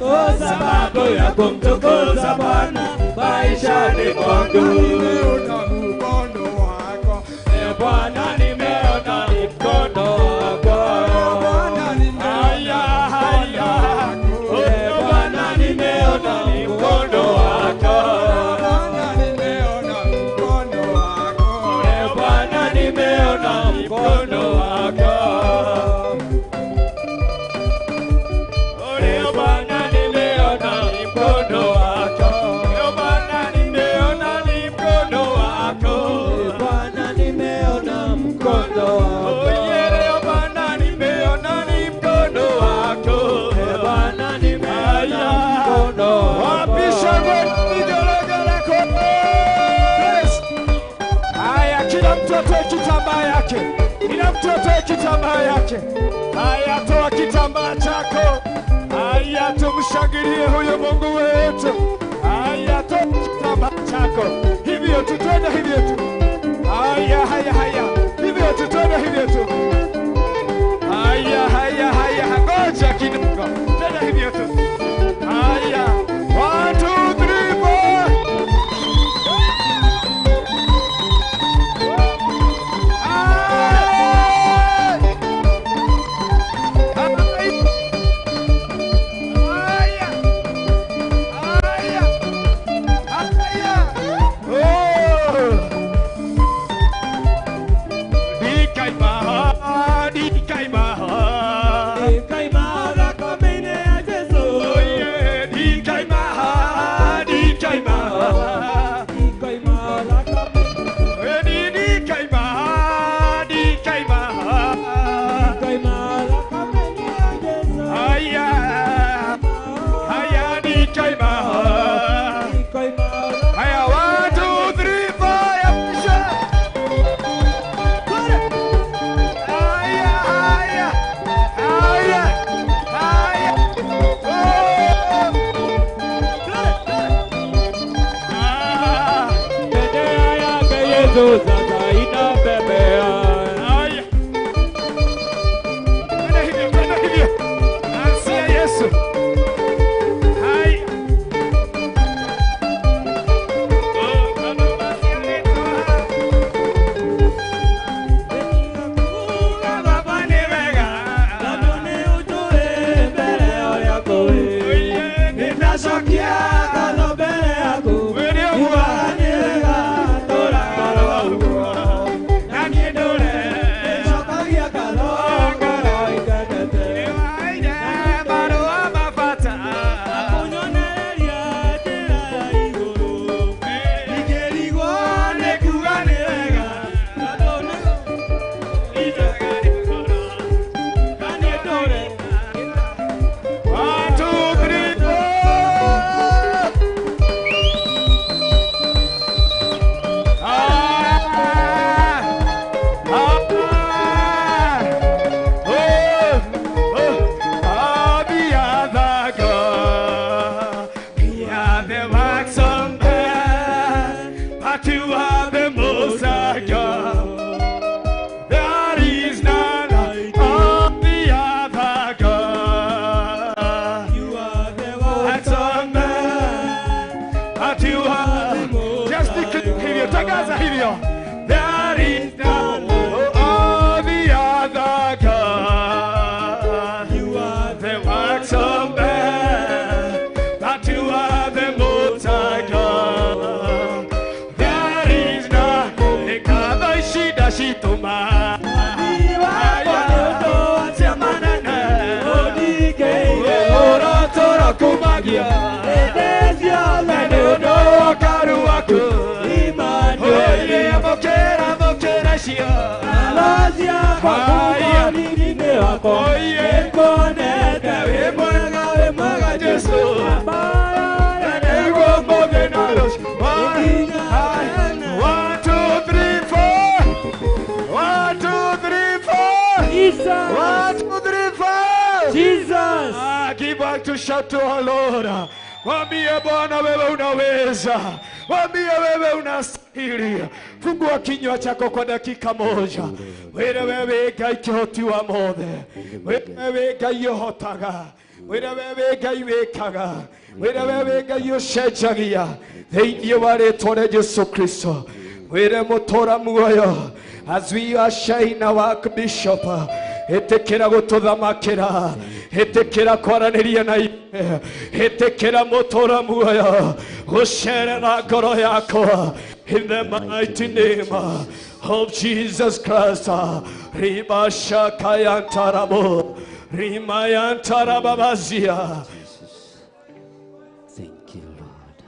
oh sababu ya kumtukuza Bwana maishani mwangu. Nimeona mkono wako. Ee Bwana, nimeona mkono wako. Bwana, nimeona Aya, aya. Ee Bwana, nimeona mkono wako. Bwana, mtu atoe kitambaa yake. Kila mtu atoe kitambaa yake. Haya, toa kitambaa chako. Haya, tumshangilie huyo Mungu wetu. Haya, toa kitambaa chako. Hivyo tu, twende hivyo tu. Haya, haya, haya. Hivyo tu, twende hivyo tu. Haya, haya, haya. Ngoja kidogo. Twende hivyo tu. Haya. 1 2 3 4. Shout to our Lord. Mwambie Bwana wewe unaweza. Mwambie wewe unastahili. Fungua kinywa chako kwa dakika moja. Wewe Ngai kĩhoti wa mothe. Wewe Ngai ũhotaga. Wewe Ngai wĩkaga. Wewe Ngai ũcenjagia. Thĩinĩ wa rĩtwa rĩa Jesu Kristo. Wĩre mũtũra muoyo. As we are sharing our bishop, ĩtĩkĩra gũtũthamakĩra, ĩtĩkĩra kwaranĩria na ithuĩ, ĩtĩkĩra mũtũra muoyo gũcerera ngoro yakwa. In the mighty name of Jesus Christ. Riba shakayantarabo, rimayantarababazia. Thank you, Lord.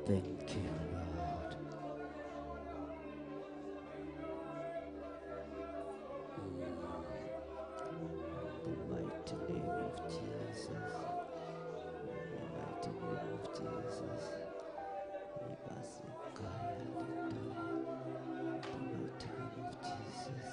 Thank you, Lord. In the mighty name of Jesus. In the mighty name of Jesus. In the mighty name of Jesus.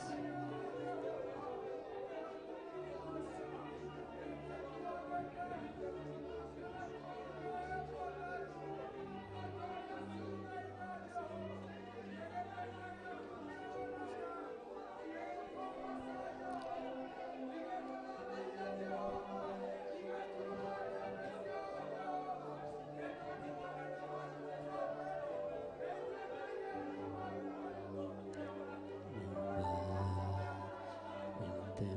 In the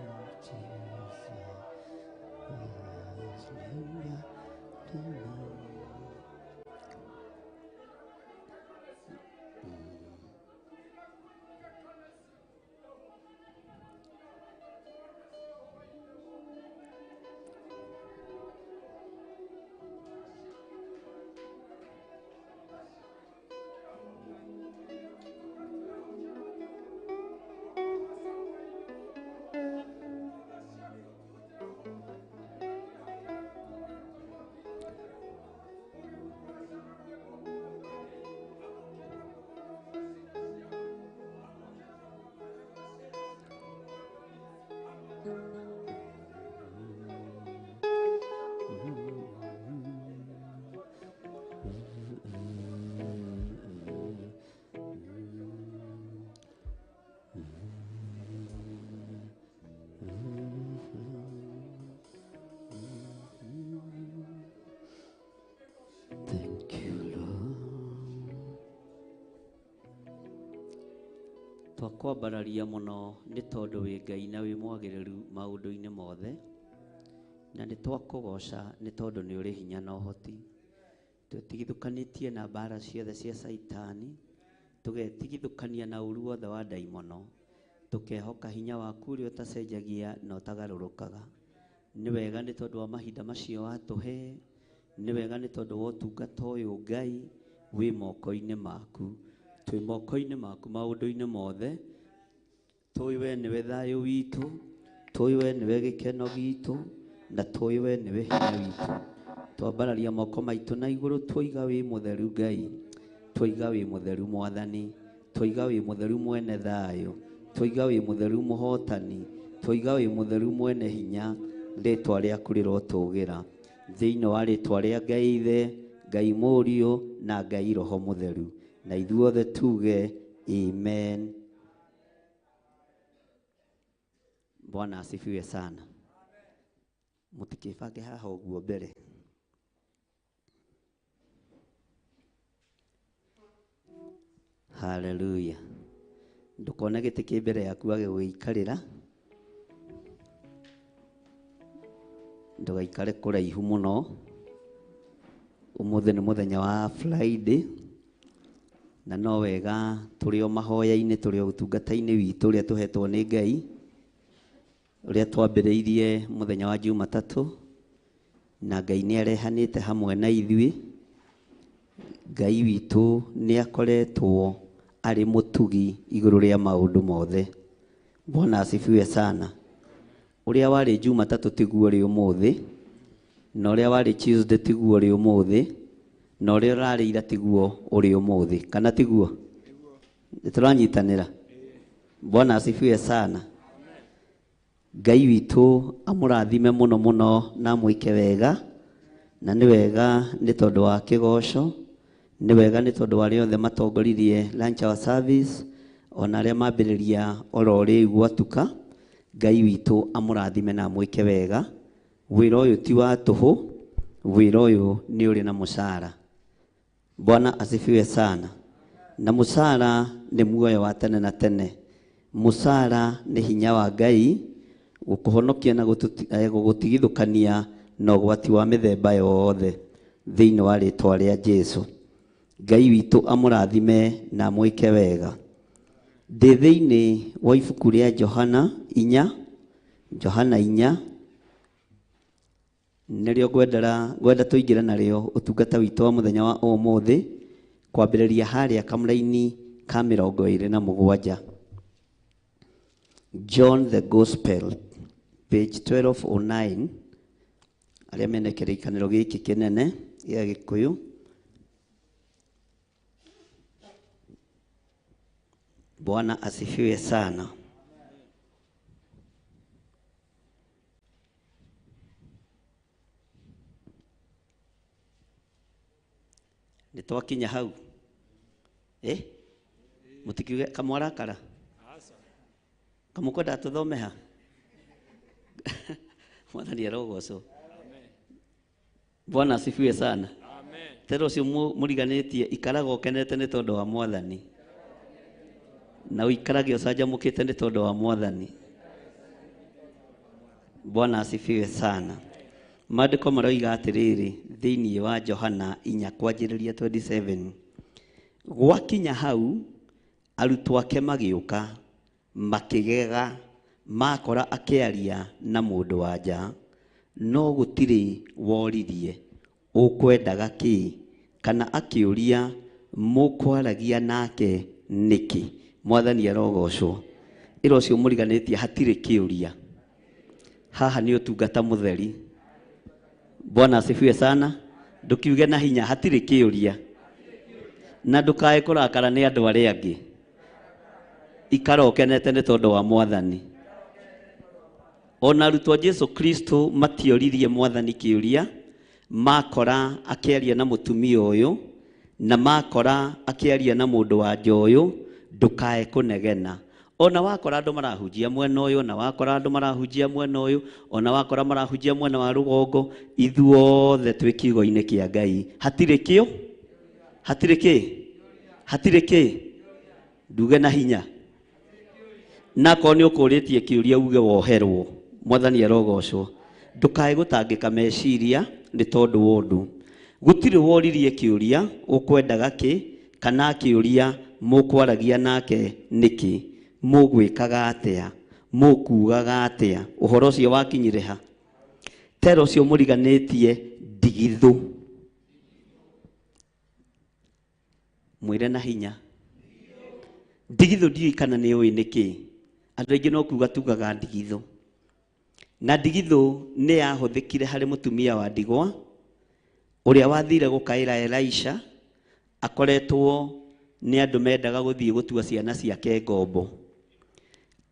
mighty name of Jesus, in the mighty name of Jesus, Thank you, Lord. Twakwambararia mũno nĩ tondũ wĩ Ngai na wĩ mwagĩrĩru maũndũ-inĩ mothe, na nĩ twakũgoca nĩ tondũ nĩ ũrĩ hinya na ũhoti. Twĩtigithũkanĩtie na mbara ciothe cia Caitani, tũgetigithũkania na ũru wothe wa ndaimono, tũkehoka hinya waku ũrĩa ũtacenjagia na ũtagarũrũkaga. Nĩ wega nĩ tondũ wa mahinda macio watũhe, nĩ wega nĩ tondũ wa ũtungata ũyũ Ngai wĩ moko-inĩ maku. Twĩ moko-inĩ maku maũndũ-inĩ mothe, tũĩ we nĩwe thayũ witũ, tũĩ we nĩwe gĩkeno gitũ, na tũĩ we nĩwe hinya witũ. Twambararia moko maitũ na igũrũ twoiga wĩ mũtheru Ngai, twoiga wĩ mũtheru Mwathani, twoiga wĩ mũtheru mwene thayũ, twoiga wĩ mũtheru mũhotani, twoiga wĩ mũtheru mwene hinya, rĩtwa rĩaku rĩrotũgĩra. Thĩinĩ wa rĩtwa rĩa Ngai Ithe, Ngai Mũriũ na Ngai Roho Mũtheru, na ithuothe tuge amen. Bwana asifiwe sana. Mũtikĩbange haha ũguo mbere. Haleluya. Ndũkone gĩtĩ kĩ mbere yaku wage gũgĩikarĩra, ndũgaikare kũraihu mũno. Ũmũthĩ nĩ mũthenya wa Friday, na no wega tũrĩ o mahoya-inĩ, tũrĩ o ũtungata-inĩ witũ ũrĩa tũhetwo nĩ Ngai, ũrĩa twambĩrĩirie mũthenya wa Jumatatũ, na Ngai nĩ arehanĩte hamwe na ithuĩ. Ngai witũ nĩ akoretwo arĩ mũtugi igũrũ rĩa maũndũ mothe. Bwana asifiwe sana. Ũrĩa warĩ Jumatatũ tiguo ũrĩ ũmũthĩ, na ũrĩa warĩ Tuesday tiguo ũrĩ ũmũthĩ, na ũrĩa ũrarĩ ira tiguo ũrĩ ũmũthĩ, kana tiguo? Nĩ tũranyitanĩra? Bwana asifiwe sana. Ngai witũ amũrathime mũno mũno na amwĩke wega, na nĩ wega nĩ tondũ wa kĩgoco, nĩ wega nĩ tondũ wa arĩa othe matongoririe lunch hour service, ona arĩa mambĩrĩria oro rĩu gwatuka. Ngai witũ amũrathime na amwĩke wega. Wĩra ũyũ ti wa tũhũ, wĩra ũyũ nĩ ũrĩ na mũcara. Bwana asifiwe sana. Na mũcara nĩ muoyo wa tene na tene. Mũcara nĩ hinya wa Ngai gũkũhonokia na gũgũtigithũkania na ũgwati wa mĩthemba yothe thĩinĩ wa rĩtwa rĩa Jesũ. Ngai witũ amũrathime na amwĩke wega. Ndĩ thĩinĩ wa ibuku rĩa Johana 4 Johana 4 nĩrĩo ngwenda tũingĩre narĩo ũtungata witũ wa mũthenya wa ũmũthĩ, kwambĩrĩria harĩa kamũraini ka 27. John the Gospel page 1209, arĩa mena kĩrĩkanĩro gĩkĩ kĩnene gĩa Gĩkũyũ. Bwana asifiwe sana. Nĩtwakinya hau. Mũtikiuge kamwarakara. Kamũkwenda tũthome ha? Mwathani arogocwo. Bwana asifiwe sana. Amen. Tero ũcio mũriganĩtie, ikaraga ũkenete nĩ tondũ wa Mwathani, na ũikarage ũcanjamũkĩte nĩ tondũ wa Mwathani. Bwana asifiwe sana. Maandĩko maroiga atĩrĩrĩ thĩinĩ wa Johana 4 kwanjĩrĩria 27, gwakinya hau arutwo ake magĩũka makĩgega makora akĩaria na mũndũ wa nja, no gũtirĩ woririe ũkwendaga kĩ, kana akĩũria mũkwaragia nake nĩkĩ. Mwathani arogocwo. Ĩra ũcio mũriganĩtie hatirĩ kĩũria. Haha nĩ ũtungata mũtheri. Bwana asifiwe sana. Ndũkiuge na hinya hatirĩ kĩũria, na ndũkae kũrakara nĩ andũ arĩa angĩ. Ikara ũkenete nĩ tondũ wa Mwathani. Ona arutwo Jesu Kristo matioririe Mwathani kĩũria, makora akĩaria na mũtumia ũyũ, na makora akĩaria na mũndũ wa nja ũyũ, ndũkae kũnegena. Ona wakora andũ marahunjia mwena ũyũ, na wakora andũ marahunjia mwena ũyũ, ona wakora marahunjia mwena wa rũgongo, ithuothe twĩ kiugo-inĩ kĩa Ngai. Hatirĩ kĩo? Hatirĩ kĩ? Hatirĩ kĩ? Nduge na hinya. Na akorwo nĩ ũkũrĩtie kĩũria uge woherwo. Mwathani arogocwo. Ndũkae gũtangĩka meciria nĩ tondũ wa ũndũ. Gũtirĩ woririe kĩũria ũkwendaga kĩ, kana kĩũria mũkwaragia nake nĩkĩ, mũgwĩkaga atĩa, mũkugaga atĩa. Ũhoro ũcio wakinyire ha? Tero ũcio mũriganĩtie ndigithũ. Mwĩre na hinya. Ndigithũ ndiũĩ kana nĩ ũĩ nĩkĩ. Andũ aingĩ no kuga tugaga ndigithũ. Na ndigithũ nĩ yahũthĩkire harĩ mũtumia wa ndigwa ũrĩa wathire gũkaĩra Elisha, akoretwo nĩ andũ mendaga gũthiĩ gũtua ciana ciake ngombo.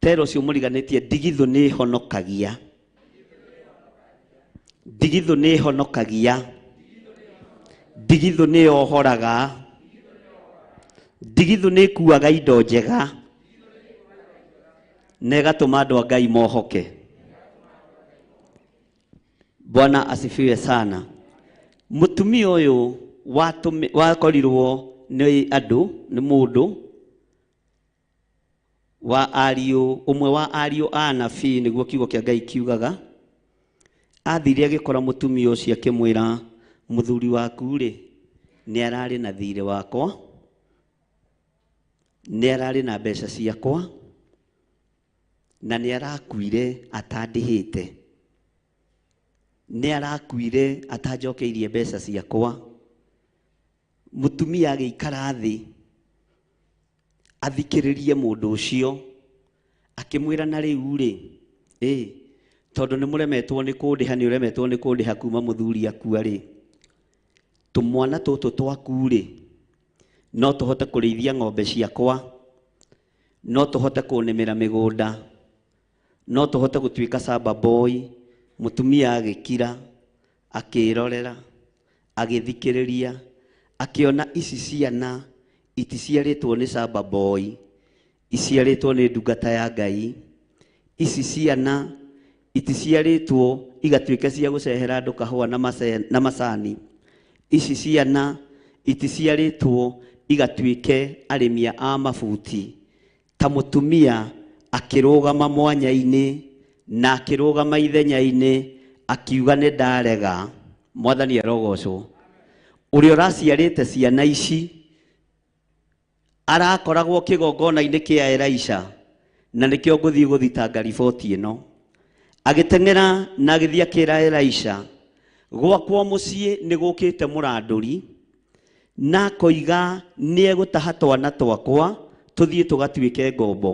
Tero ũcio mũriganĩtie ndigithũ nĩ ĩhonokagia. Ndigithũ nĩ ĩhonokagia. Ndigithũ nĩ yohoraga. Ndigithũ nĩ ĩkuaga indo njega na ĩgatũma andũ a Ngai mohoke. Bwana asifiwe sana. Mũtumia ũyũ wakorirwo nĩ andũ, nĩ mũndũ wa ariũ, ũmwe wa ariũ a anabii, nĩguo kiugo kĩa Ngai kiugaga. Athire agĩkora mũtumia ũcio akĩmwĩra, mũthuri waku rĩ nĩ ararĩ na thirĩ wakwa, nĩ ararĩ na mbeca ciakwa, na nĩ arakuire atandĩhĩte, nĩ arakuire atanjokeirie mbeca ciakwa. Mũtumia agĩikara thĩ athikĩrĩrie mũndũ ũcio, akĩmwĩra na rĩu rĩ, tondũ nĩ mũremetwo nĩ kũndĩha, nĩ ũremetwo nĩ kũndĩha kuma mũthuri akua rĩ, tũmwana tũtũ twaku rĩ, no tũhote kũrĩithia ng'ombe ciakwa, no tũhote kũnĩmĩra mĩgũnda, no tũhote gũtuĩka shamba boy. Mũtumia agĩkira, akĩrorera, agĩthikĩrĩria, akĩona ici ciana iticiarĩtwo nĩ shamba boy, iciarĩtwo nĩ ndungata ya Ngai. Ici ciana iticiarĩtwo igatuĩka cia gũcehera andũ kahũa na macani. Ici ciana iticiarĩtwo igatuĩke arĩmi a mabuti. Ta mũtumia akĩrũgama mwanya-inĩ na akĩrũgama ithenya-inĩ, akiuga nĩ ndarega. Mwathani arogocwo. Ũrĩa ũraciarĩte ciana ici arakoragwo kĩgongona-inĩ kĩa Elisha, na nĩkĩo ngũthiĩ gũthitanga riboti ĩno. Agĩteng'era na agĩthiĩ akĩra Elisha, gwakwa mũciĩ nĩ gũkĩte mũrandũri na akoiga nĩ egũtaha twana twakwa tũthiĩ tũgatuĩke ngombo.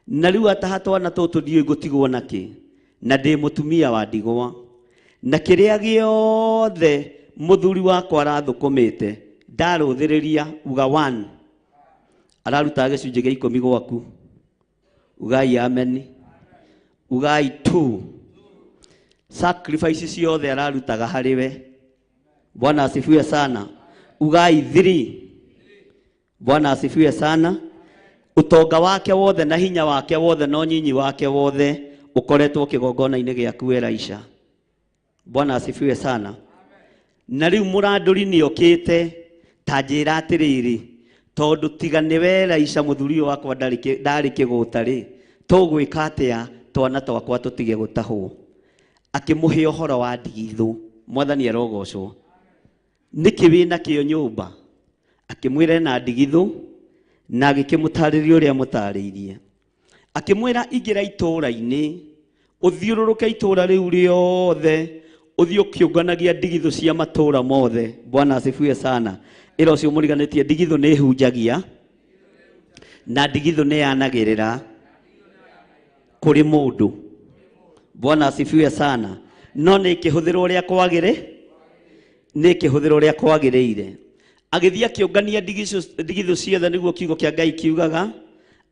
Na rĩu ataha twana tũtũ ndiũĩ ngũtigwo nakĩ, na ndĩ mũtumia wa ndigwa, na kĩrĩa gĩothe mũthuri wakwa arathũkũmĩte ndarũthĩrĩria. Uga 1 ararutaga gĩcunjĩ gĩa 10 gwaku. Ugai amen. Ugai 2 sacrifice ciothe ararutaga harĩ we. Bwana asifiwe sana. Ugai 3 Bwana asifiwe sana. Utonga wake wothe na hinya wake wothe na ũnyinyi wake wothe ũkoretwo kĩgongona-inĩ gĩaku Elisha. Bwana asifiwe sana. Na rĩu mũrandũri nĩokĩte ta njĩra atĩrĩrĩ, tondũ tiga nĩwe Elisha mũthuri ũyũ wakwa ndarĩ kĩgũta rĩ, tũgwĩka atĩa twana twakwa tũtige gũtahwo? Akĩmũhe ũhoro wa ndigithũ. Mwathani arogocwo. Nĩkĩ wĩna kĩo nyũmba? Akĩmwĩra ena ndigithũ na agĩkĩmũtarĩria ũrĩa mũtarĩirie. Akĩmwĩra ingĩra itũũra-inĩ, ũthiũrũrũke itũũra rĩu rĩothe, ũthiĩ ũkĩũnganagia ndigithũ cia matũũra mothe. Bwana asifiwe sana. Ĩra ũcio mũriganĩtie, ndigithũ nĩ ĩhunjagia na ndigithũ nĩ yanagĩrĩra kũrĩ mũndũ. Bwana asifiwe sana. No nĩ ĩkĩhũthĩrwo ũrĩa kwagĩrĩ, nĩ ĩkĩhũthĩrwo ũrĩa kwagĩrĩire. Agĩthiĩ akĩũngania ndigithũ ciothe nĩguo kiugo kĩa Ngai kiugaga.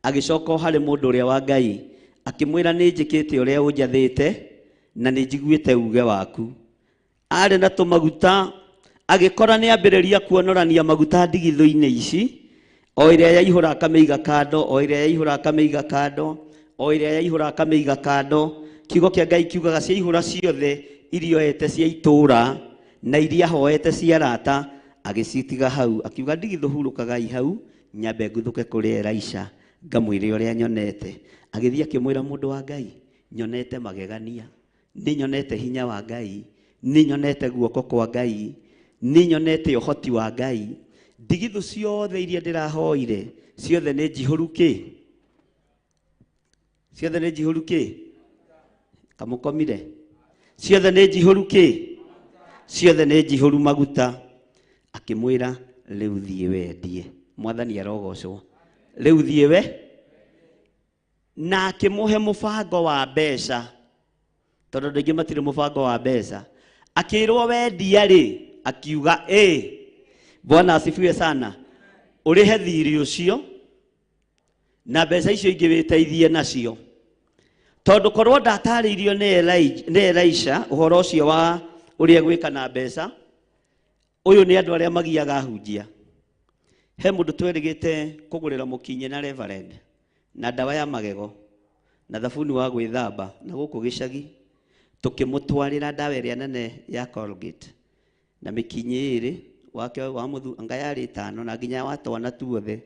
Agĩcoka o harĩ mũndũ ũrĩa wa Ngai akĩmwĩra nĩ njĩkĩte ũrĩa ũnjathĩte na nĩ njiguĩte uge waku. Arĩ na tũmaguta, agĩkora nĩ ambĩrĩria kuonorania maguta ndigithũ-inĩ ici, o ĩrĩa yaihũra akamĩiga kando, o ĩrĩa yaihũra akamĩiga kando, o ĩrĩa yaihũra akamĩiga kando. Kiugo kĩa Ngai kiugaga ciaihũra ciothe iria oete cia itũũra na iria hoete cia arata, agĩcitiga hau. Akiuga ndigithũ hurũkagai hau, nyambe nguthũke kũrĩ Elisha ngamwĩre ũrĩa nyonete. Agĩthiĩ akĩmwĩra mũndũ wa Ngai, nyonete magegania, nĩ nyonete hinya wa Ngai, nĩ nyonete guoko kwa Ngai, nĩ nyonete ũhoti wa Ngai. Ndigithũ ciothe iria ndĩrahoire ciothe nĩ njihũru kĩ? Ciothe nĩ njihũru kĩ? Kamũkomire? Ciothe nĩ njihũru kĩ? Ciothe nĩ njihũru maguta. Akĩmwĩra rĩu thiĩ wendie. Mwathani arogocwo. Rĩu thiĩ we. Na akĩmũhe mũbango wa mbeca, tondũ andũ aingĩ matirĩ mũbango wa mbeca. Akĩrwo wendia rĩ, akiuga ĩ. Bwana asifiwe sana. Ũrĩhe thirĩ ũcio na mbeca icio ingĩ wĩteithie nacio. Tondũ korwo ndatarĩirio nĩ Elisha ũhoro ũcio wa ũrĩa gwĩka na mbeca, ũyũ nĩ andũ arĩa magiaga hunjia. He mũndũ twerĩgĩte kũgũrĩra mũkinye na reverend na ndawa ya magego na thabuni wa gwĩthamba na gũkũ gĩcagi, tũkĩmũtwarĩra ndawa ĩrĩa nene ya Colgate na mĩkinyi ĩrĩ wake wa mũthu anga yarĩ 5 na nginya wa twana tuothe.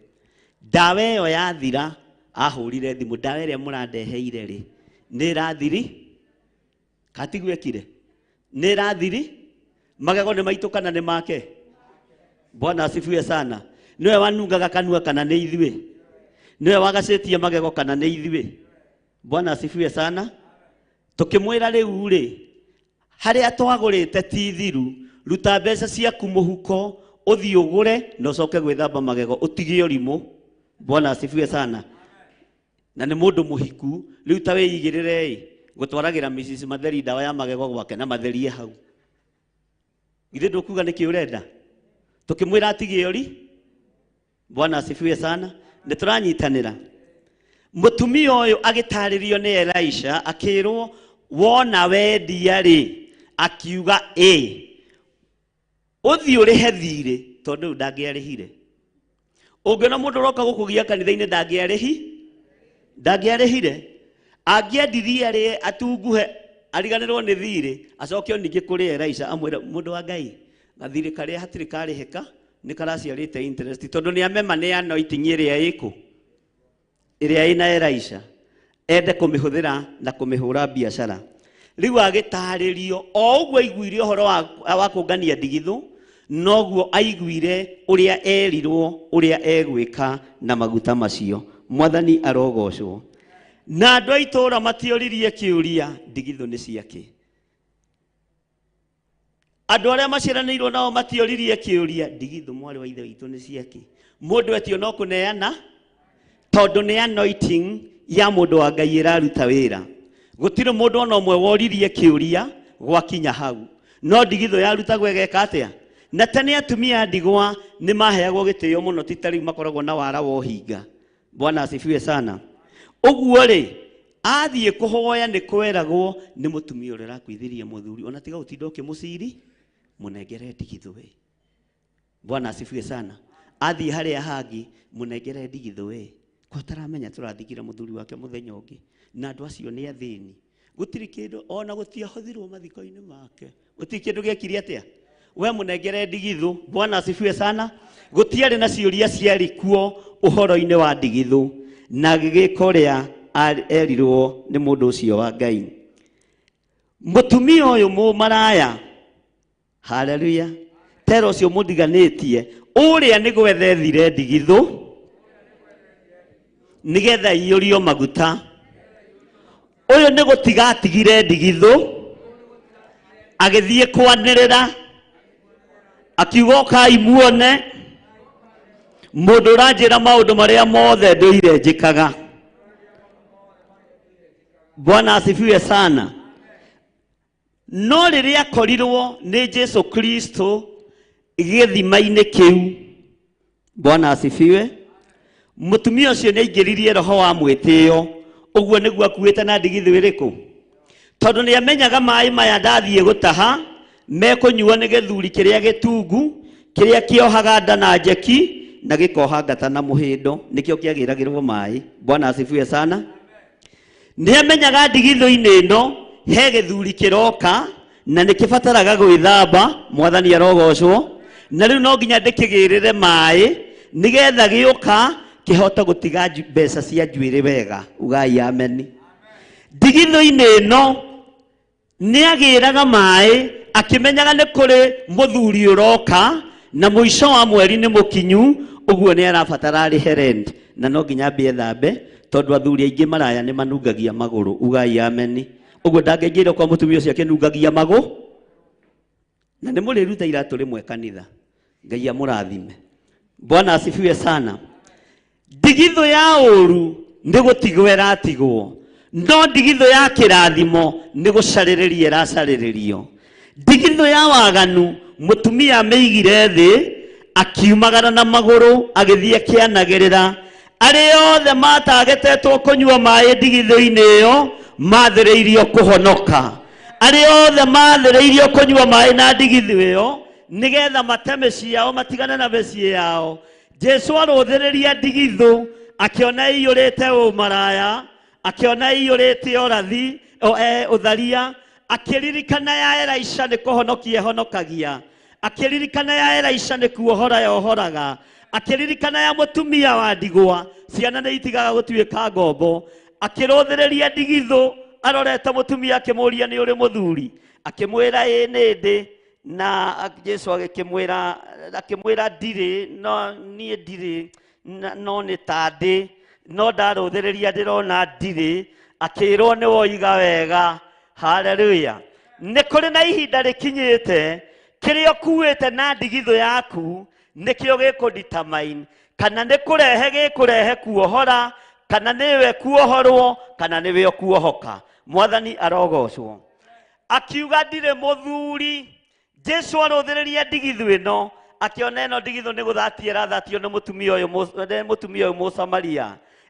Ndawa ĩyo yathira, ahũrire thimũ, ndawa ĩrĩa mũrandeheire rĩ nĩ ĩrathiri? Katiguo ekire? Nĩ ĩrathiri? Magego nĩ maitũ kana nĩ make? Bwana asifiwe sana. Nĩwe wanungaga kanua kana nĩ ithuĩ? Nĩwe wagacĩtie magego kana nĩ ithuĩ? Bwana asifiwe sana. Tũkĩmwĩra rĩu rĩ, harĩa twagũrĩte ti thiru, ruta mbeca ciaku mũhuko ũthiĩ ũgũre na ũcoke gwĩthamba magego ũtige ũrimũ. Bwana asifiwe sana. Na nĩ mũndũ mũhiku, rĩu ta wĩigĩrĩre ĩ, gũtwaragĩra Mrs. Matheri ndawa ya magego gwake na matherie hau. Githĩ ndũkuga nĩkĩ ũrenda? Tũkĩmwĩra atige ũri. Bwana asifiwe sana. Nĩ tũranyitanĩra. Mũtumia ũyũ agĩtarĩrio nĩ Elisha akĩrwo wona wendia rĩ, akiuga ĩ, ũthiĩ ũrĩhe thirĩ, tondũ rĩu ndangĩarĩhire. Ũngĩona mũndũ ũroka gũkũgia kanitha-inĩ ndangĩarĩhire. Angĩendirie rĩ atunguhe ariganĩrwo nĩ thirĩ, acoke ningĩ kũrĩ Elisha amwĩre mũndũ wa Ngai, gathirĩ karĩa hatirĩ karĩhĩka nĩ karaciarĩte interest, tondũ nĩ amema nĩ anointing ĩrĩa ĩkũ, ĩrĩa ĩna Elisha, ende kũmĩhũthĩra na kũmĩhũra biacara. Rĩu agĩtarĩrio o ũguo aiguire ũhoro wa kũngania ndigithũ, noguo aiguire ũrĩa erirwo ũrĩa egwĩka na maguta macio. Mwathani arogocwo. Na andũ a itũũra matioririe kĩũria ndigithũ nĩ ciake. Andũ arĩa maciaranĩirwo nao matioririe kĩũria ndigithũ mwarĩ wa ithe witũ nĩ ciake. Mũndũ etio no kũneana tondũ nĩ anointing ya mũndũ wa Ngai ĩraruta wĩra. Gũtirĩ mũndũ ona ũmwe woririe kĩũria gwakinya hau. No ndigithũ yarutagwo ĩgeka atĩa? Na tene atumia a ndigwa nĩ maheagwo gĩtĩo mũno, ti ta rĩu makoragwo na wara wa ũhinga. Bwana asifiwe sana. Ũguo rĩ, athiĩ kũhoya nĩ kweragwo nĩ mũtumia ũrĩa ũrakuithirie mũthuri, ona tiga gũtinda ũkĩmũciri, mũnengere ndigithũ we. Bwana asifiwe sana. Athiĩ harĩa hangĩ, mũnengere ndigithũ we. Kwa ũtaramenya tũrathikire mũthuri wake mũthenya ũngĩ. Na andũ acio nĩ athĩni. Gũtirĩ kĩndũ ona gũtiahothirwo mathiko-inĩ make. Gũtirĩ kĩndũ gĩekire atĩa? We mũnengere ndigithũ. Bwana asifiwe sana. Gũtiarĩ na ciũria ciarĩ kuo ũhoro-inĩ wa ndigithũ na gĩgĩka ũrĩa erirwo nĩ mũndũ ũcio wa Ngai. Mũtumia ũyũ mũmaraya, haleluya, tera ũcio mũndiganĩtie, ũrĩa nĩ gwetha ethire ndigithũ nĩgetha iyũrio maguta. Ũyũ nĩ gũtiga atigire ndigithũ agĩthiĩ kwanĩrĩra akiuga ũkai muone mũndũ ũranjĩra maũndũ marĩa mothe ndũire njĩkaga. Bwana asifiwe sana. No rĩrĩa akorirwo nĩ Jesu Kristo gĩthima-inĩ kĩu, Bwana asifiwe, mũtumia ũcio nĩ aingĩririe roho wa mwĩtĩo. Ũguo nĩguo akuĩte na ndigithũ ĩrĩkũ? Tondũ nĩ amenyaga maĩ maya ndathiĩ gũtaha mekũnyuo nĩ gĩthuri kĩrĩa gĩtungu kĩrĩa kĩohaga nda na njeki na gĩkoha ngata na mũhĩndo, nĩkĩo kĩagĩragĩrwo maĩ. Bwana asifiwe sana. Nĩ amenyaga ndigithũ-inĩ ĩno he gĩthuri kĩroka na nĩ kĩbataraga gwĩthamba, Mwathani arogocwo, na rĩu no nginya ndĩkĩgĩrĩre maĩ nĩgetha gĩũka kĩhote gũtiga mbeca cia njuĩrĩ wega. Ugai ameni. Ndigithũ-inĩ ĩno nĩ agĩraga maĩ akĩmenyaga nĩ kũrĩ mũthuri ũroka na mũico wa mweri nĩ mũkinyu, ũguo nĩ arabatara arĩhe rent na no nginya ambie thambe tondũ athuri aingĩ maraya nĩ manungagia magũrũ. Ugai ameni. Ũguo ndangĩingĩra kwa mũtumia ũcio akĩnungagia magũ. Na nĩ mũrĩruta iratũ rĩmwe kanitha. Ngai amũrathime. Bwana asifiwe sana. Ndigithũ ya ũru nĩ gũtigwo ĩratigwo, no ndigithũ ya kĩrathimo nĩ gũcarĩrĩria ĩracarĩrĩrio. Ndigithũ ya waganu mũtumia amĩigire thĩ akiumagara na magũrũ agĩthiĩ akĩanagĩrĩra arĩa othe matagetetwo kũnyua maĩ ndigithũ-inĩ ĩyo mathĩrĩirio kũhonoka. Arĩa othe mathĩrĩirio kũnyua maĩ na ndigithũ ĩyo nĩgetha mate mĩciĩ yao matigane na mĩciĩ yao. Jesu arũthĩrĩria ndigithũ akĩona ĩiyũrĩte ũmaraya, akĩona ĩiyũrĩte ũrathi, ũtharia, akĩririkana ya Elisha nĩ kũhonokia ehonokagia, akĩririkana ya Elisha nĩ kuohora yohoraga, akĩririkana ya mũtumia wa ndigwa ciana nĩ itigaga gũtuĩka ngombo, akĩrũthĩrĩria ndigithũ arorete mũtumia akĩmũria nĩ ũrĩ mũthuri, akĩmwĩra ĩĩ nĩ ndĩ, na Jesu agĩkĩmwĩra akĩmwĩra ndirĩ, no niĩ ndirĩ, no nĩ ta ndĩ, no ndarũthĩrĩria ndĩrona ndirĩ, akĩrwo nĩ woiga wega. Haleluya. Nĩ kũrĩ na ihinda rĩkinyĩte kĩrĩa ũkuĩte na ndigithũ yaku nĩkĩo gĩkũ-determine kana nĩ kũrehe gĩkũrehe kuohora, kana nĩwe kuohorwo, kana nĩwe ũkuohoka. Mwathani arogocwo. Akiuga ndirĩ mũthuri. Jesu arũthĩrĩria ndigithũ ĩno akĩona ĩno ndigithũ nĩ gũthatia ĩrathatio nĩ mũtumia ũyũ mũtumia ũyũ Mũsamaria.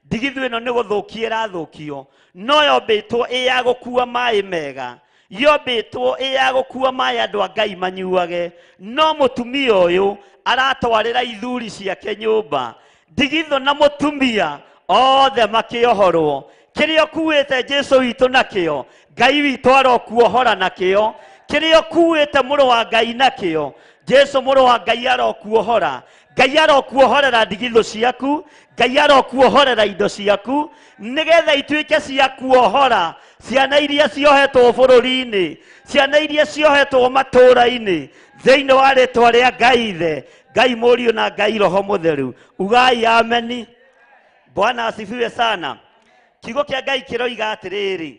Ndigithũ ĩno nĩ gũthũkia ĩrathũkio, no yombĩtwo ĩ ya gũkua maĩ mega, yombĩtwo ĩ ya gũkua maĩ andũ a Ngai manyuage, no mũtumia ũyũ aratwarĩra ithuri ciake nyũmba. Ndigithũ na mũtumia othe makĩohorwo. Kĩrĩa ũkuĩte Jesu witũ nakĩo, Ngai witũ arokuohora nakĩo. Kĩrĩa ũkuĩte mũrũ wa Ngai nakĩo, Jesu mũrũ wa Ngai arokuohora. Ngai arokuohorera ndigithũ ciaku, Ngai arokuohorera indo ciaku, nĩgetha ituĩke cia kuohora ciana iria ciohetwo bũrũri-inĩ, ciana iria ciohetwo matũũra-inĩ, thĩinĩ wa rĩtwa rĩa Ngai Ithe, Ngai Mũriũ na Ngai Roho Mũtheru. Ugai ameni. Bwana asifiwe sana. Kiugo kĩa Ngai kĩroiga atĩrĩrĩ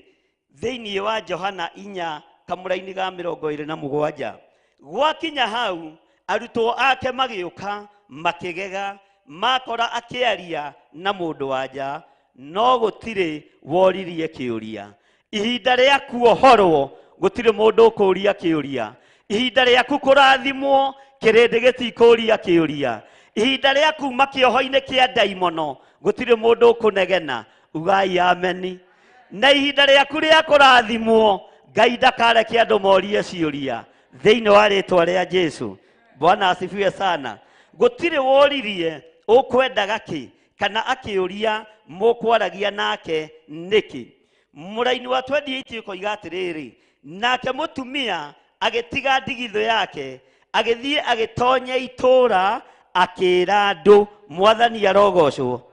thĩinĩ wa Johana 4 kamũraini ga 27. Gwakinya hau arutwo ake magĩũka makĩgega makora akĩaria na mũndũ wa nja no gũtirĩ woririe kĩũria. Ihinda rĩa kuohorwo gũtirĩ mũndũ ũkũria kĩũria. Ihinda rĩaku kũrathimwo kĩrĩndĩ gĩtikũria kĩũria. Ihinda rĩa kuma kĩoho-inĩ kĩa ndaimono gũtirĩ mũndũ ũkũnegena. Ugai ameni. Na ihinda rĩaku rĩa kũrathimwo Ngai ndakareke andũ morie ciũria thĩinĩ wa rĩtwa rĩa Jesu. Bwana asifiwe sana. Gũtirĩ woririe ũkwendaga kĩ kana akĩũria mũkwaragia nake nĩkĩ. Mũraini wa 28 ũkoiga atĩrĩrĩ, nake mũtumia agĩtiga ndigithũ yake agĩthiĩ agĩtonya itũũra akĩra andũ. Mwathani arogocwo.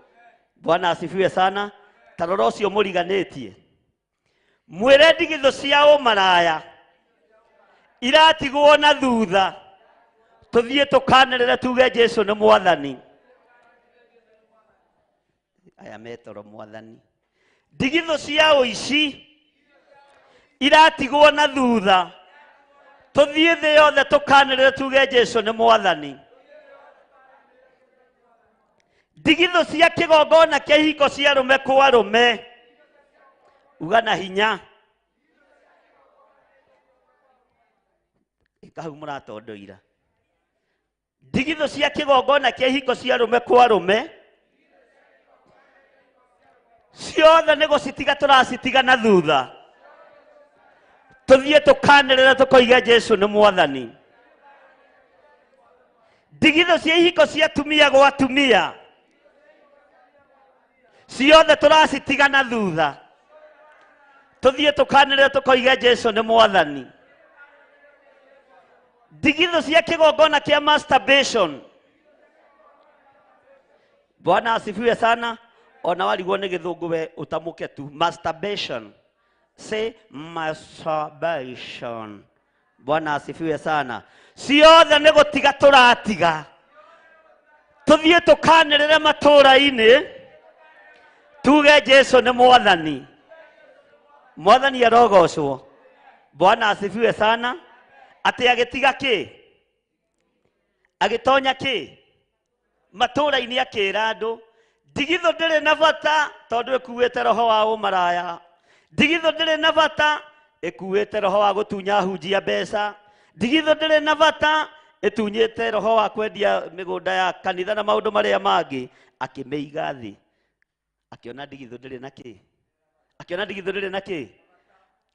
Bwana asifiwe sana. Ta rora ũcio mũriganĩtie, mwĩre ndigithũ cia ũmaraya iratigwo na thutha, tũthiĩ tũkanĩrĩre tuge Jesu nĩ mwathani. Aya metoro mwathani. Ndigithũ cia ũici iratigwo na thutha, tũthiĩ thĩ yothe tũkanĩrĩre tuge Jesu nĩ mwathani. Ndigithũ cia kĩgongona kĩa ihiko cia arũme kwa arũme, uga na hinya. Ĩka hau mũratondoira. Ndigithũ cia kĩgongona kĩa ihiko cia arũme kwa arũme ciothe nĩ gũcitiga tũracitiga na thutha, tũthiĩ tũkanĩrĩre tũkoiga Jesu nĩ mwathani. Ndigithũ cia ihiko cia atumia gwa atumia ciothe tũracitiga na thutha, tũthiĩ tũkanĩrĩre tũkoiga Jesu nĩ mwathani. Ndigithũ cia kĩgongona kĩa masturbation. Bwana asifiwe sana. Ona warigwo nĩ gĩthũngũ we ũtamũke tu masturbation. Say masturbation. Bwana asifiwe sana. Ciothe nĩ gũtiga tũratiga, tũthiĩ tũkanĩrĩre matũũra-inĩ tuge Jesu nĩ mwathani. Mwathani arogocwo. Bwana asifiwe sana. Atĩ agĩtiga kĩ? Agĩtonya kĩ? Matũũra-inĩ akĩra andũ ndigithũ ndĩrĩ na bata tondũ ĩkuĩte roho wa ũmaraya. Ndigithũ ndĩrĩ na bata ĩkuĩte roho wa gũtunya hunjia mbeca. Ndigithũ ndĩrĩ na bata ĩtunyĩte roho wa kwendia mĩgũnda ya kanitha na maũndũ marĩa mangĩ. Akĩmĩiga thĩ, akĩona ndigithũ ndĩrĩ na kĩ? Akĩona ndigithũ ndĩrĩ na kĩ?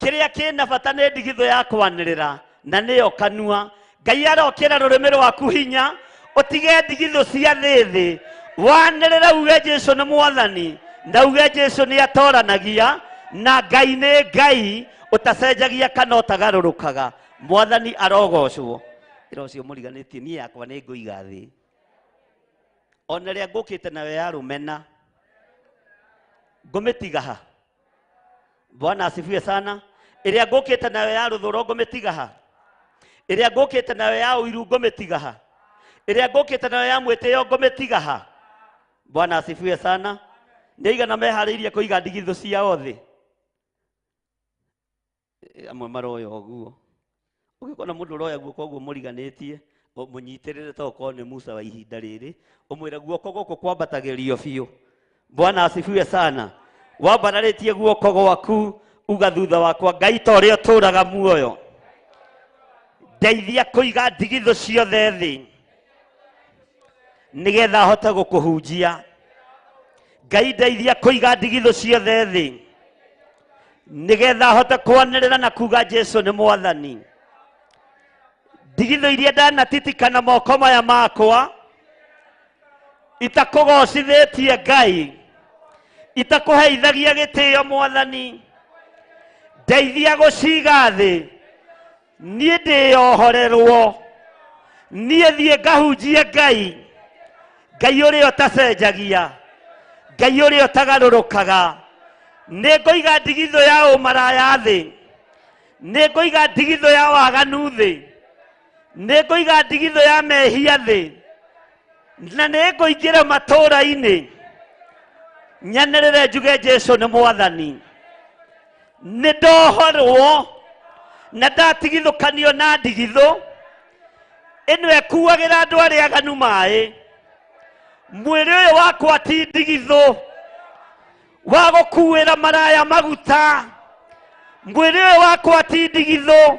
Kĩrĩa kĩna bata nĩ ndigithũ ya kwanĩrĩra na nĩyo kanua. Ngai arokĩra rũrĩmĩ rwaku hinya ũtige ndigithũ cia thĩ wanĩrĩre uge Jesu nĩ mwathani na uge Jesu nĩ atoranagia na Ngai nĩ Ngai ũtacenjagia kana ũtagarũrũkaga. Mwathani arogocwo. Ĩra ũcio mũriganĩtie niĩ yakwa nĩ ngũiga thĩ, ona rĩrĩa ngũkĩte nayo ya rũmena ngũmĩtiga ha. Bwana asifiwe sana. Ĩrĩa ngũkĩte nayo ya rũthũro ngũmĩtiga ha. Ĩrĩa ngũkĩte nayo ya ũiru ngũmĩtiga ha. Ĩrĩa ngũkĩte nayo ya mwĩtĩo ngũmĩtiga ha. Bwana asifiwe sana. Nĩ aigana meharĩirie kũiga ndigithũ ciao thĩ? Amwe maroya ũguo. Ũngĩkona mũndũ ũroya guoko ũguo mũriganĩtie, mũnyitĩrĩre to okorwo nĩ Musa wa ihinda rĩrĩ, ũmwĩre guoko gũkũ kwambatagĩrio biũ. Bwana asifiwe sana. Wambararĩtie guoko gwaku uga thutha wakwa, Ngai ta ũrĩa ũtũũraga muoyo, ndeithia kũiga ndigithũ ciothe thĩ nĩgetha hote gũkũhunjia. Ngai ndeithia kũiga ndigithũ ciothe thĩ nĩgetha hote kwanĩrĩra na kuga Jesu nĩ mwathani. Ndigithũ iria ndanatitikana moko maya makwa itakũgocithĩtie Ngai, itakũheithagia gĩtĩo mwathani, ndeithia gũciga thĩ, niĩ ndĩyohorerwo, niĩ thiĩ ngahunjie Ngai, Ngai ũrĩa ũtacenjagia, Ngai ũrĩa ũtagarũrũkaga. Nĩ ngũiga ndigithũ ya ũmaraya thĩ, nĩ ngũiga ndigithũ ya waganu thĩ, nĩ ngũiga ndigithũ ya mehia thĩ, na nĩ ngũingĩra matũũra-inĩ Nyanĩrĩre njuge Jesu nĩ mwathani. Nĩ ndohorwo na ndatigithũkanio na ndigithũ ĩno ĩkuagĩra andũ arĩa aganu maĩ. Mwĩrĩ ũyũ wakwa ti ndigithũ wa gũkuĩra maraya maguta. Mwĩrĩ ũyũ wakwa ti ndigithũ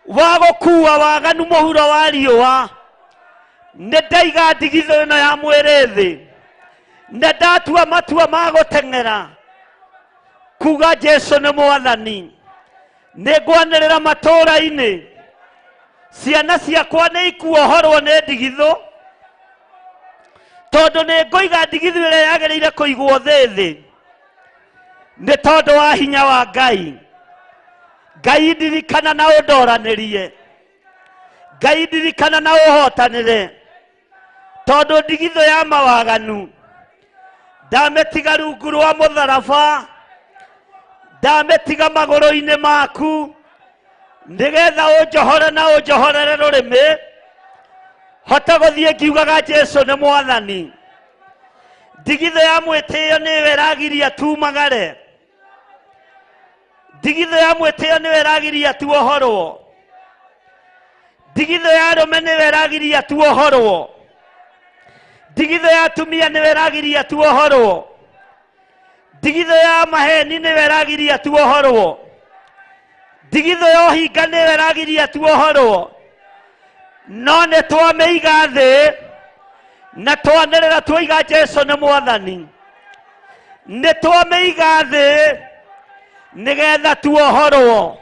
wa gũkua waganu mũhuro wa riũa. Nĩ ndaiga ndigithũ ĩno ya mwĩrĩ thĩ na ndatua matua ma gũteng'era kuga Jesu nĩ mwathani. Nĩ ngwanĩrĩra matũũra-inĩ, ciana ciakwa nĩ ikuohorwo nĩ ndigithũ, tondũ nĩ ngũiga ndigithũ ĩrĩa yagĩrĩire kũigwo thĩ thĩ nĩ tondũ wa hinya wa Ngai. Ngai ndirikana na ũndoranĩrie, Ngai ndirikana na ũhotanĩre, tondũ ndigithũ ya mawaganu ndamĩtiga rungu rwa mũtharaba, ndamĩtiga magũrũ-inĩ maku, nĩgetha ũnjohore na ũnjohorere rũrĩmĩ, hote gũthiĩ ngiugaga Jesu nĩ mwathani. Ndigithũ ya mwĩtĩo nĩyo ĩragiria tumagare, ndigithũ ya mwĩtĩo nĩyo ĩragiria tuohorwo, ndigithũ ya arũme nĩyo ĩragiria tuohorwo, ndigithũ ya atumia nĩyo ĩragiria tuohorwo, ndigithũ ya maheni nĩyo ĩragiria tuohorwo, ndigithũ ya ũhinga nĩyo ĩragiria tuohorwo. No nĩ twamĩiga thĩ na twanĩrĩra twaiga Jesu nĩ mwathani. Nĩ twamĩiga thĩ nĩgetha tuohorwo.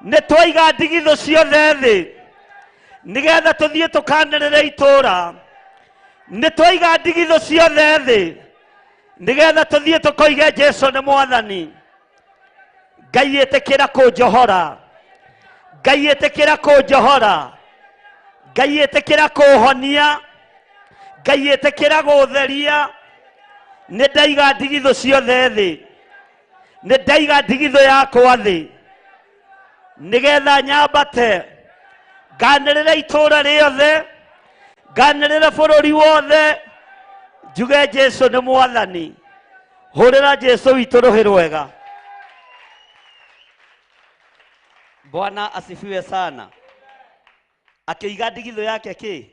Nĩ twaiga ndigithũ ciothe thĩ nĩgetha tũthiĩ tũkanĩrĩre itũũra. Nĩ twaiga ndigithũ ciothe thĩ nĩgetha tũthiĩ tũkoige Jesu nĩ mwathani. Ngai ĩtĩkĩra kũnjohora, Ngai ĩtĩkĩra kũnjohora, Ngai ĩtĩkĩra kũhonia, Ngai ĩtĩkĩra gũtheria. Nĩ ndaiga ndigithũ ciothe thĩ, nĩ ndaiga ndigithũ yakwa thĩ nĩgetha nyambate nganĩrĩre itũũra rĩothe, nganĩrĩre bũrũri wothe, njuge Jesu nĩ mwathani. Hũrĩra Jesu witũ rũhĩ rwega. Bwana asifiwe sana. Akĩiga ndigithũ yake kĩ?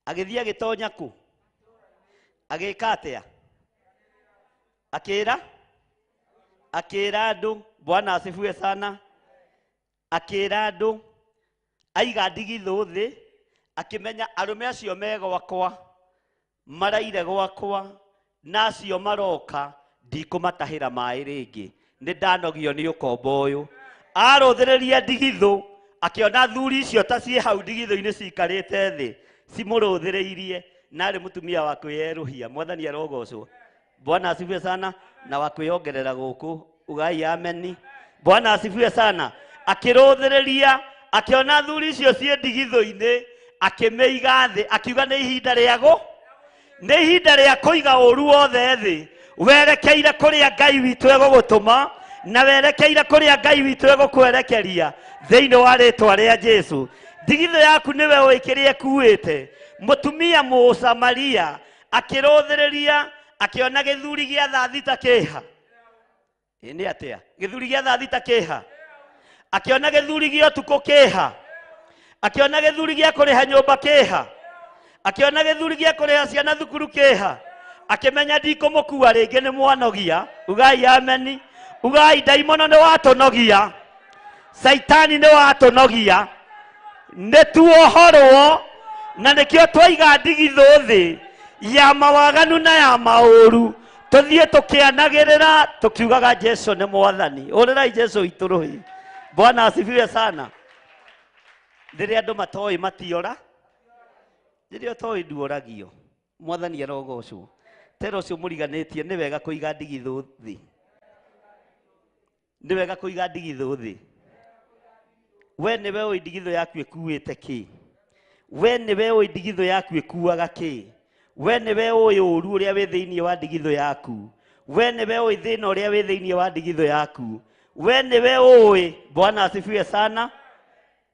Agĩthiĩ agĩtonya kũ? Agĩka atĩa? Akĩra? Akĩra andũ. Bwana asifiwe sana. Akĩra andũ, aiga ndigithũ thĩ, akĩmenya arũme acio me gwakwa, maraire gwakwa, na acio maroka, ndikũmatahĩra maĩ rĩngĩ. Nĩ ndanogio nĩ ũkombo ũyũ. Arũthĩrĩria ndigithũ, akĩona thuri icio ta ciĩ hau ndigithũ-inĩ cikarĩte thĩ, cimũrũthĩrĩirie, na arĩ mũtumia wa kwĩyerũhia. Mwathani arogocwo. Bwana asifiwe sana. Na wa kwĩyongerera gũkũ, ugai ameni. Bwana asifiwe sana. Akĩrũthĩrĩria, akĩona thuri icio ciĩ ndigithũ-inĩ, akĩmĩiga thĩ, akiuga nĩ ihinda rĩago, nĩ ihinda rĩa kũiga ũru wothe thĩ, werekeire kũrĩa Ngai witũ egũgũtũma, na werekeire kũrĩa Ngai witũ egũkwerekeria thĩinĩ wa rĩtwa rĩa Jesu. Ndigithũ yaku nĩwe ũĩ kĩrĩa ĩkuĩte. Mũtumia Mũsamaria akĩrũthĩrĩria, akĩona gĩthuri gĩa thaa thita kĩha. Ĩ nĩ atĩa? Gĩthuri gĩa thaa thita kĩha. Akĩona gĩthuri gĩa ũtukũ kĩha. Akĩona gĩthuri gĩa kũrĩha nyũmba kĩha. Akĩona gĩthuri gĩa kũrĩha ciana thukuru kĩha. Akĩmenya ndikũmũkua rĩngĩ nĩ mwanogia. Ugai ameni. Ugai ndaimono nĩ watũnogia, Saitani nĩ watũnogia. Nĩ tuohorwo, na nĩkĩo twaiga ndigithũ thĩ ya mawaganu na ya maũru, tũthiĩ tũkĩanagĩrĩra tũkiugaga Jesu nĩ mwathani. Ũrĩrai Jesu witũ rũhĩ. Bwana asifiwe sana. Rĩrĩa andũ matoĩ matiora, rĩrĩa ũtoĩ nduoragio. Mwathani arogocwo. Tera ũcio mũriganĩtie, nĩ wega kũiga ndigithũ thĩ. Nĩ wega kũiga ndigithũ thĩ. We nĩwe ũĩ ndigithũ yaku ĩkuĩte kĩ. We nĩwe ũĩ ndigithũ yaku ĩkuaga kĩ. We nĩwe ũĩ ũru ũrĩa wĩ thĩinĩ wa ndigithũ yaku. We nĩwe ũĩ thĩna ũrĩa wĩ thĩinĩ wa ndigithũ yaku. We nĩwe ũĩ. Bwana asifiwe sana.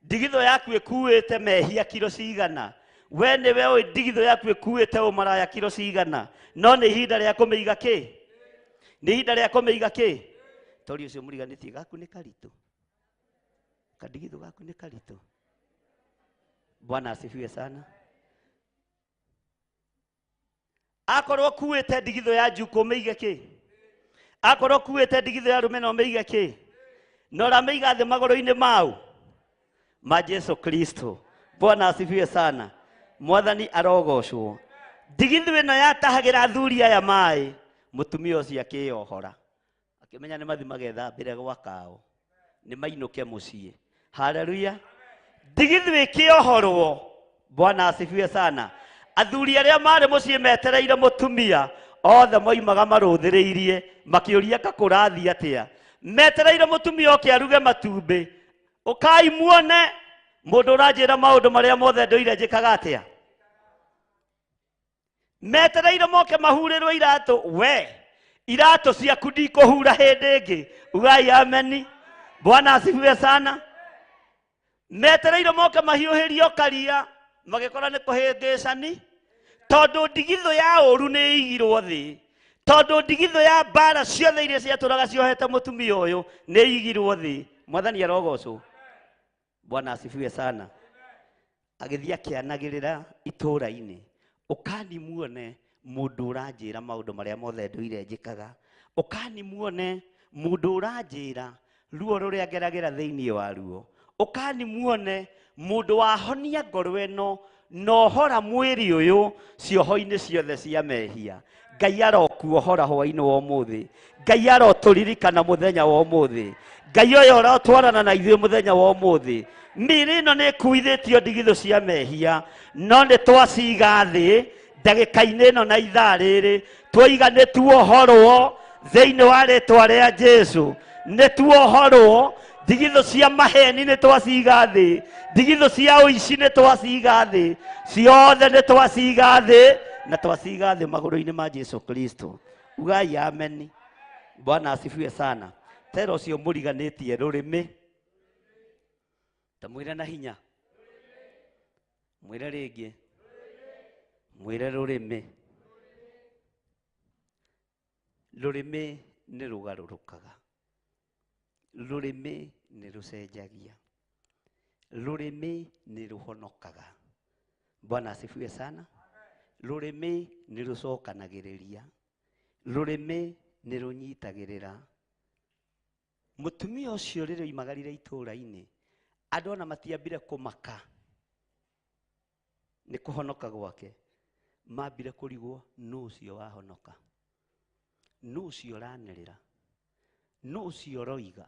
Ndigithũ yaku ĩkuĩte mehia kiro cigana. We nĩwe ũĩ ndigithũ yaku ĩkuĩte ũmaraya kiro cigana, no nĩ ihinda rĩa kũmĩiga kĩ? Nĩ ihinda rĩa kũmĩiga kĩ? Tori ũcio mũriganĩtie gaku nĩ karitũ, kandigithũ gaku nĩ karitũ. Bwana asifiwe sana. Akorwo kuĩte ndigithũ ya njukũ ũmĩige kĩ? Akorwo kuĩte ndigithũ ya rũmena ũmĩige kĩ? Na ũramĩiga thĩ magũrũ-inĩ mau ma Jesu Kristo. Bwana asifiwe sana. Mwathani arogocwo. Ndigithũ ĩno yatahagĩra athuri aya maĩ, mũtumia ũcio akĩyohora, akĩmenya nĩ mathi magethambĩre gwa kao, nĩ mainũke mũciĩ. Haleluya. Ndigithũ ĩkĩohorwo. Bwana asifiwe sana. Athuri arĩa marĩ mũciĩ metereire mũtumia othe moimaga marũthĩrĩirie makĩũria kakũrathiĩ atĩa. Metereire mũtumia oke aruge matumbĩ. Ũkai muone mũndũ ũranjĩra maũndũ marĩa mothe ndũire njĩkaga atĩa. Metereire moke mahurĩrwo iratũ. We iratũ ciaku ndikũhura hĩndĩ ĩngĩ. Ugai ameni. Bwana asifiwe sana. Metereire moke mahiũhĩrio karia, magĩkora nĩ kũhĩngĩcani, tondũ ndigithũ ya ũru nĩ ĩigirwo thĩ, tondũ ndigithũ ya mbara ciothe iria ciatũraga ciohete mũtumia ũyũ nĩ ĩigirwo thĩ. Mwathani arogocwo. Bwana asifiwe sana. Agĩthiĩ akĩanagĩrĩra itũũra-inĩ, ũkani muone mũndũ ũranjĩra maũndũ marĩa mothe ndũire njĩkaga, ũkani muone mũndũ ũranjĩra ruo rũrĩa ngeragĩra thĩinĩ wa ruo, ũkani muone mũndũ wahonia ngoro ĩno na ũhora mwĩrĩ ũyũ cioho-inĩ ciothe cia mehia. Ngai arokuohora hwaĩ-inĩ wa ũmũthĩ. Ngai arotũririkana mũthenya wa ũmũthĩ. Ngai ũyũ ũrotwarana na ithuĩ mũthenya wa ũmũthĩ. Mĩĩrĩ ĩno nĩ ĩkuithĩtio ndigithũ cia mehia, no nĩ twaciga thĩ ndagĩka-inĩ ĩno na ithaa rĩrĩ, twoiga nĩ tuohorwo thĩinĩ wa rĩtwa rĩa Jesu. Nĩ tuohorwo. Ndigithũ cia maheni nĩ twaciga thĩ, ndigithũ cia ũici nĩ twaciga thĩ, ciothe nĩ twaciga thĩ, na twaciga thĩ magũrũ-inĩ ma Jesu Kristo. Ugai ameni. Bwana asifiwe sana. Tera ũcio mũriganĩtie rũrĩmĩ, ta mwĩre na hinya, mwĩre rĩngĩ, mwĩre rũrĩmĩ. Rũrĩmĩ nĩ rũgarũrũkaga, rũrĩmĩ nĩ rũcenjagia, rũrĩmĩ nĩ rũhonokaga. Bwana asifiwe sana. Rũrĩmĩ nĩ rũcokanagĩrĩria, rũrĩmĩ nĩ rũnyitagĩrĩra. Mũtumia ũcio rĩrĩa oimagarire itũũra-inĩ, andũ ona matiambire kũmaka nĩ kũhonoka gwake, mambire kũrigwo nũ ũcio wahonoka, nũ ũcio ũranĩrĩra, nũ ũcio ũroiga,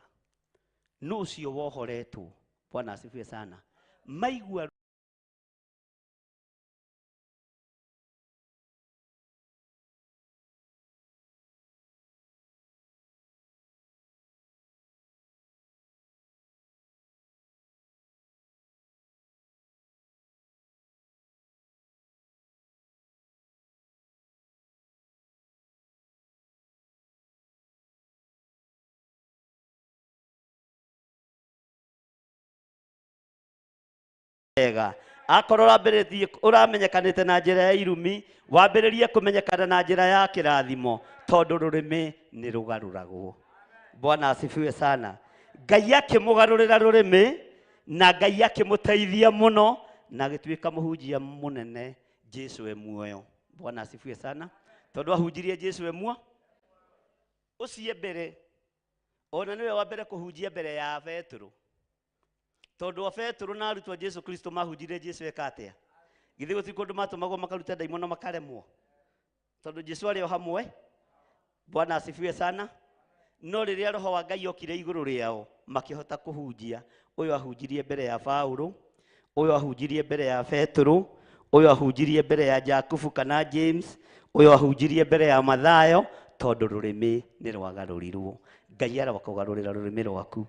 nũ ũcio wohoretwo. Bwana asifiwe sana. Maigua wega. Akorwo ũrambĩrĩtie ũramenyekanĩte na njĩra ya irumi, wambĩrĩrie kũmenyekana na njĩra ya kĩrathimo, tondũ rũrĩmĩ nĩ rũgarũragwo. Bwana asifiwe sana. Ngai akĩmũgarũrĩra rũrĩmĩ, na Ngai akĩmũteithia mũno, na agĩtuĩka mũhunjia mũnene Jesu e muoyo. Bwana asifiwe sana. Tondũ ahunjirie Jesu e muoyo ũcio mbere, ona nĩwe wa mbere kũhunjia mbere ya Petero. Tondũ wa Petero na arutwo a Jesu Kristo mahunjirie Jesu eka atĩa? Githĩ gũtirĩ kũndũ matũmagwo makaruta ndaimono makaremwo? Tondũ Jesu arĩ o hamwe. Bwana asifiwe sana. No rĩrĩa roho wa Ngai okire igũrũ rĩao, makĩhota kũhunjia. Ũyũ ahunjirie mbere ya Paulo, ũyũ ahunjirie mbere ya Petero, ũyũ ahunjirie mbere ya Jakubu kana James, ũyũ ahunjirie mbere ya Mathayo, tondũ rũrĩmĩ nĩ rwagarũrirwo. Ngai arokũgarũrĩra rũrĩmĩ rwaku,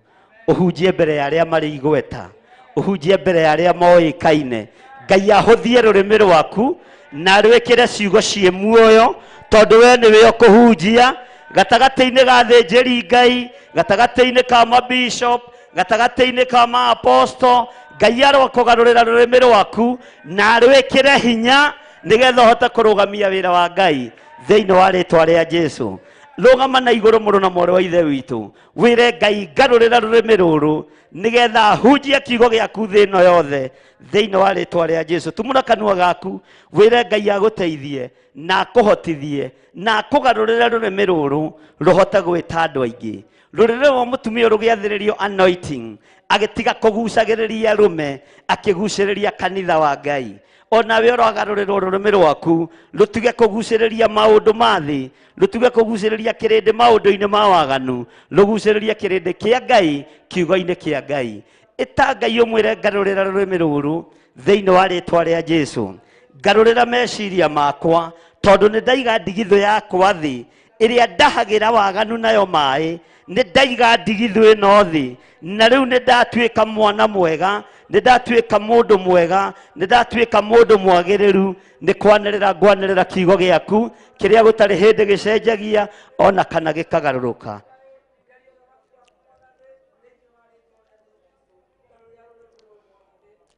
ũhunjie mbere ya arĩa marĩ igweta, ũhunjie mbere ya arĩa moĩkaine. Ngai ahũthie rũrĩmĩ rwaku na rwĩkĩre ciugo ciĩ muoyo, tondũ we nĩwe ũkũhunjia gatagatĩ-inĩ ga athĩnjĩri Ngai, gatagatĩ-inĩ ka mabishop, gatagatĩ-inĩ ka maaposto, Ngai arokũgarũrĩra rũrĩmĩ rwaku na rwĩkĩre hinya nĩgetha ũhote kũrũgamia wĩra wa Ngai thĩinĩ wa rĩtwa rĩa Jesu. Rũgama na igũrũ mũrũ na mwarĩ wa ithe witũ, wĩre Ngai ngarũrĩra rũrĩmĩ rũrũ nĩgetha hunjie kiugo gĩaku thĩ ĩno yothe thĩinĩ wa rĩtwa rĩa Jesu. Tumũra kanua gaku wĩre Ngai agũteithie na akũhotithie na akũgarũrĩre rũrĩmĩ rũrũ rũhote gwĩta andũ aingĩ. Rũrĩrĩ rwa mũtumia rũgĩathĩrĩrio anointing, agĩtiga kũgucagĩrĩria arũme, akĩgucĩrĩria kanitha wa Ngai. Onawe ũragarũrĩrwo rũrĩmĩ rwaku rũtige kũgucĩrĩria maũndũ ma thĩ, rũtige kũgucĩrĩria kĩrĩndĩ maũndũ-inĩ ma waganu, rũgucĩrĩrie kĩrĩndĩ kĩa Ngai kiugo-inĩ kĩa Ngai. Ĩta Ngai ũmwĩre ngarũrĩra rũrĩmĩ rũrũ thĩinĩ wa rĩtwa rĩa Jesu. Ngarũrĩra meciria makwa tondũ nĩ ndaiga ndigithũ yakwa thĩ ĩrĩa ndahagĩra waganu nayo maĩ, nĩ ndaiga ndigithũ ĩno thĩ na rĩu nĩ ndatuĩka mwana mwega, nĩ ndatuĩka mũndũ mwega, nĩ ndatuĩka mũndũ mwagĩrĩru. Nĩ kwanĩrĩra ngwanĩrĩra kiugo gĩaku kĩrĩa gũtarĩ hĩndĩ gĩcenjagia ona kana gĩkagarũrũka.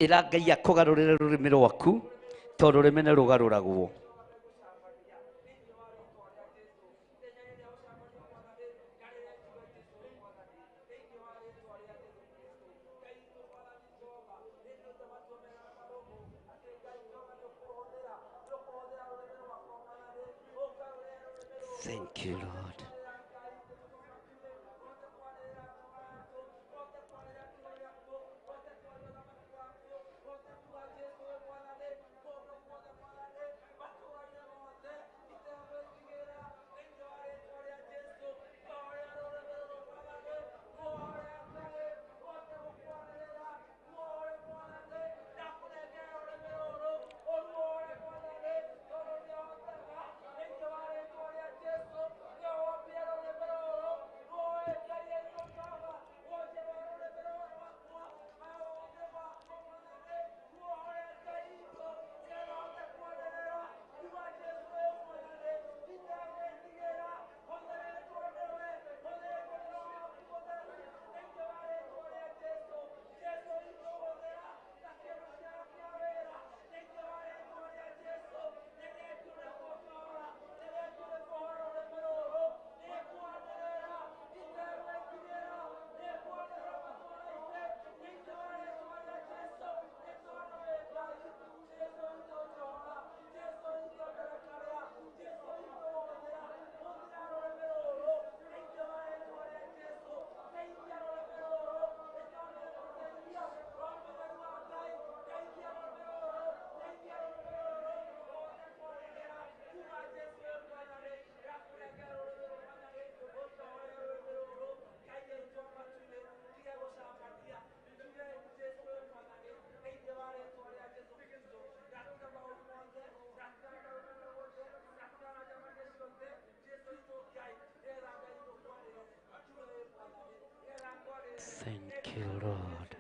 Ĩra Ngai akũgarũrĩre rũrĩmĩ rwaku tondũ rũrĩmĩ nĩ rũgarũragwo. Thank you, Lord. Thank you, Lord.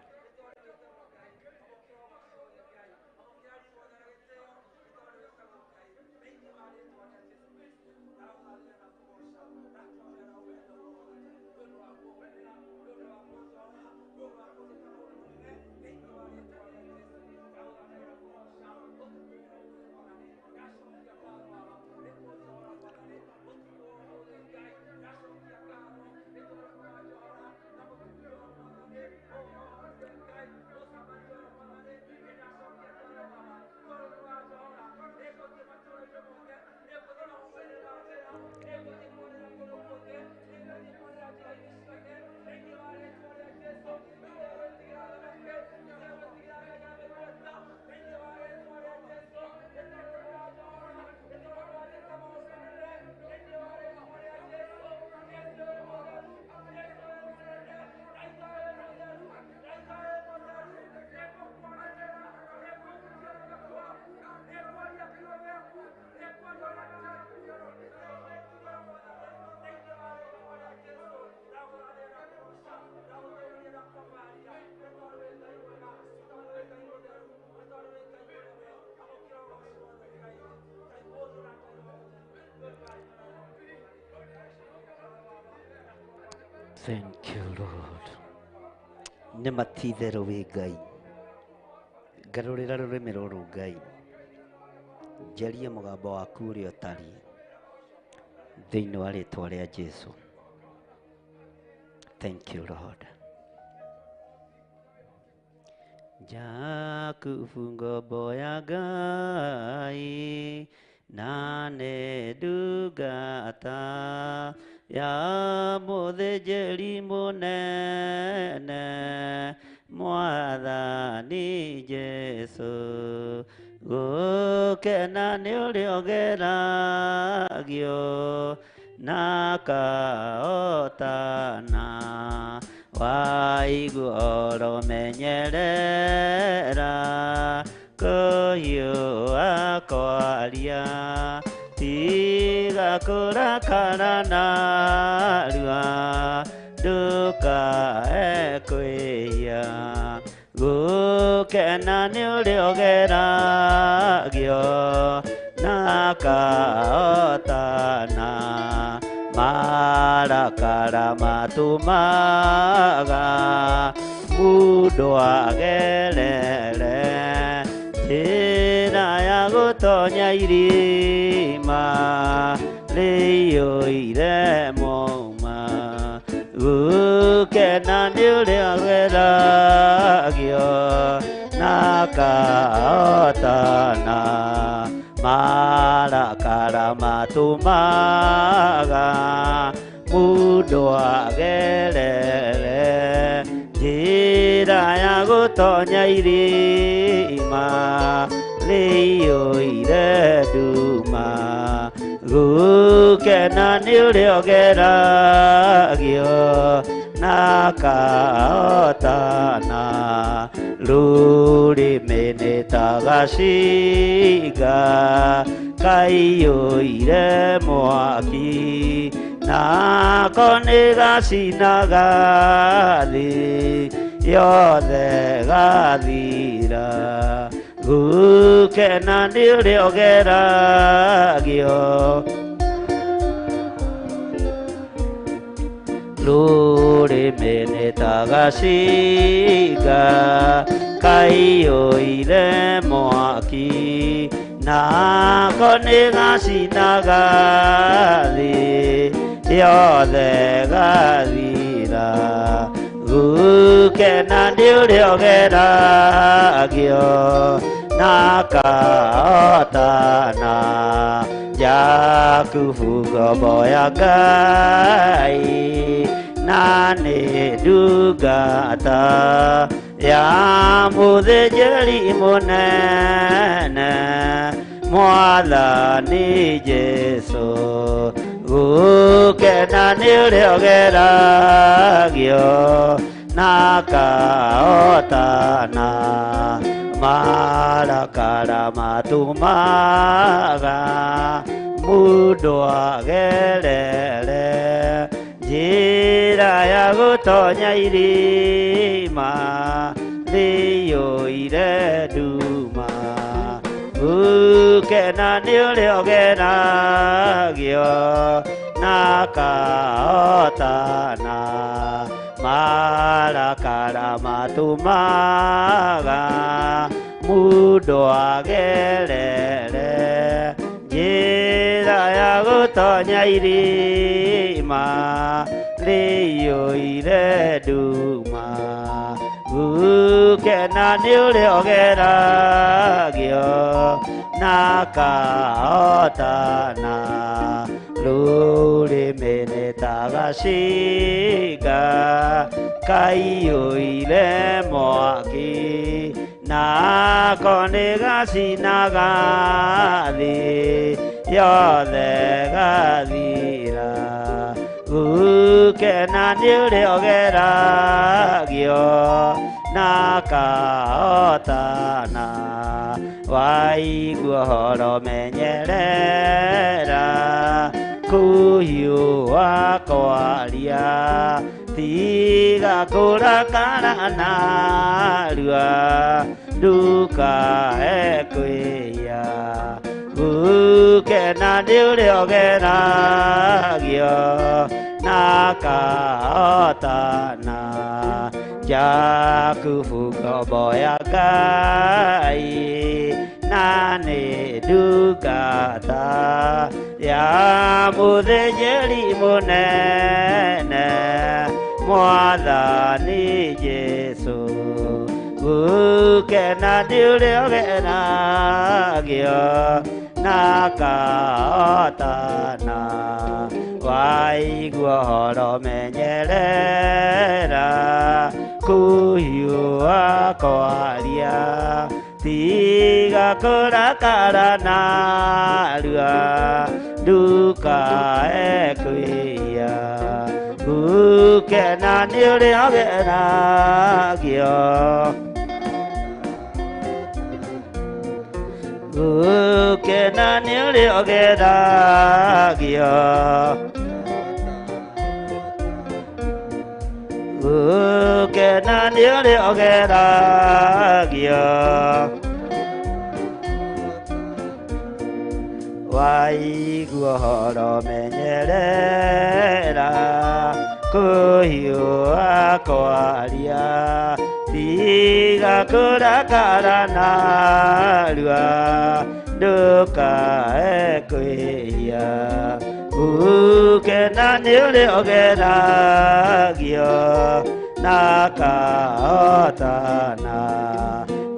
Thank you, Lord. Nĩ matitherũ wĩ Ngai. Ngarũrĩra rũrĩmĩ rũrũ Ngai, njarie mũgambo waku ũrĩa ũtariĩ thĩinĩ wa rĩtwa rĩa Jesu. Thank you, Lord. Jakubu ngombo ya Ngai na nĩ ndungata ya mũthĩnjĩri mũnene Mwathani Jesu. Gũkena nĩ ũrĩa ũgeragio na kaotana, waigua ũromenyerera kũhiũha kwaria, tiga kũrakara narua ndũkae kwĩhia. Gũkena nĩ ũrĩa ũgeragio na kaotana, marakara matũmaga mũndũ agerere njĩra ya gũtonya irima rĩiyũire mauma. Gũkena nĩ ũrĩa ũgeragio na kaotana, marakara matũmaga mũndũ agerere njĩra ya gũtonya irima rĩiyũire nduma. Gũkena nĩ ũrĩa ũgeragio na kaotana, rũrĩmĩ nĩ ta gacinga kaiyũire mwaki, nako nĩ gacinaga thĩ yothe gathira. Gũkena nĩ ũrĩa ũgeragio rũrĩmĩ nĩ ta gacinga kaiyũire mwaki, nako nĩ gacinaga thĩ yothe gathira. Gũkena nĩ ũrĩa ũgeragio na kaotana, Jakubu ngombo ya Ngai na nĩ ndungata ya mũthĩnjĩri mũnene Mwathani Jesu. Gũkena nĩ ũrĩa ũgeragio na kaotana, marakara matũmaga mũndũ agerere njĩra ya gũtonya irima rĩiyũire nduma. Gũkena nĩ ũrĩa ũgeragio na kaotana, marakara matũmaga mũndũ agerere njĩra ya gũtonya irima rĩiyũire nduma. Gũkena nĩ ũrĩa ũgeragio na kaotana, rũrĩmĩ nĩ ta gacinga kaiyũire mwaki, nako nĩ gacinaga thĩ yothe gathira. Gũkena nĩ ũrĩa ũgeragio na kaotana, waigua ũhoro menyerera kũhiũha kwaria, tiga kũrakara narua ndũkae kwĩhia. Gũkena nĩ ũrĩa ũgeragio na kaotana, Jakubu ngombo ya Ngai na nĩ ndungata ya mũthĩnjĩri mũnene Mwathani Jesũ. Gũkena nĩ ũrĩa ũgenagio na kahotana, waigua ũhoro menyerera kũhiũha kwaria, tiga kũrakara narua ndũkae kwĩhia. Gũkena nĩ ũrĩa ũgenagio, gũkena nĩ ũrĩa ũgenagio, gũkena nĩ ũrĩa ũgenagio. Waigua ũhoro menyerera kũhiũha kwaria, tiga kũrakara narua ndũkae kwĩhia. Gũkena nĩ ũrĩa ũgenagio na kahotana,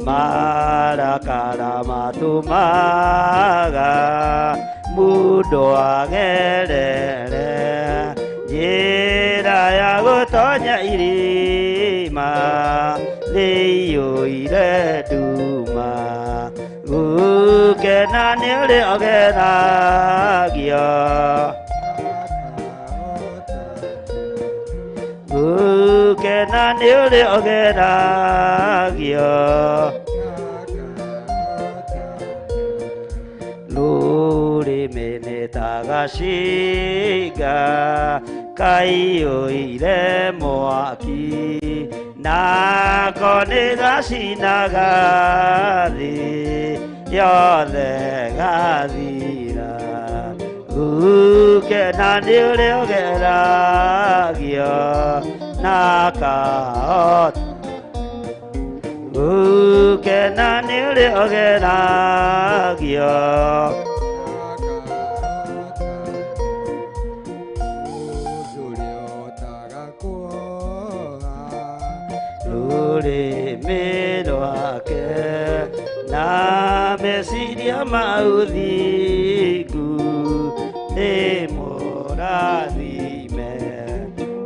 marakara matũmaga mũndũ agerere njĩra ya gũtonya irima rĩiyũire nduma. Gũkena nĩ ũrĩa ũgenagio, gũkena nĩ ũrĩa ũgenagio. Rũrĩmĩ nĩ ta gacinga kaiyũire mwaki, nako nĩ gacinaga thĩ yothe gathira. Gũkena nĩ ũrĩa ũgenagio na kahota, gũkena nĩ ũrĩa ũgenagio. Rũrĩmĩ rwake na meciria ma ũthingu nĩ mũrathime.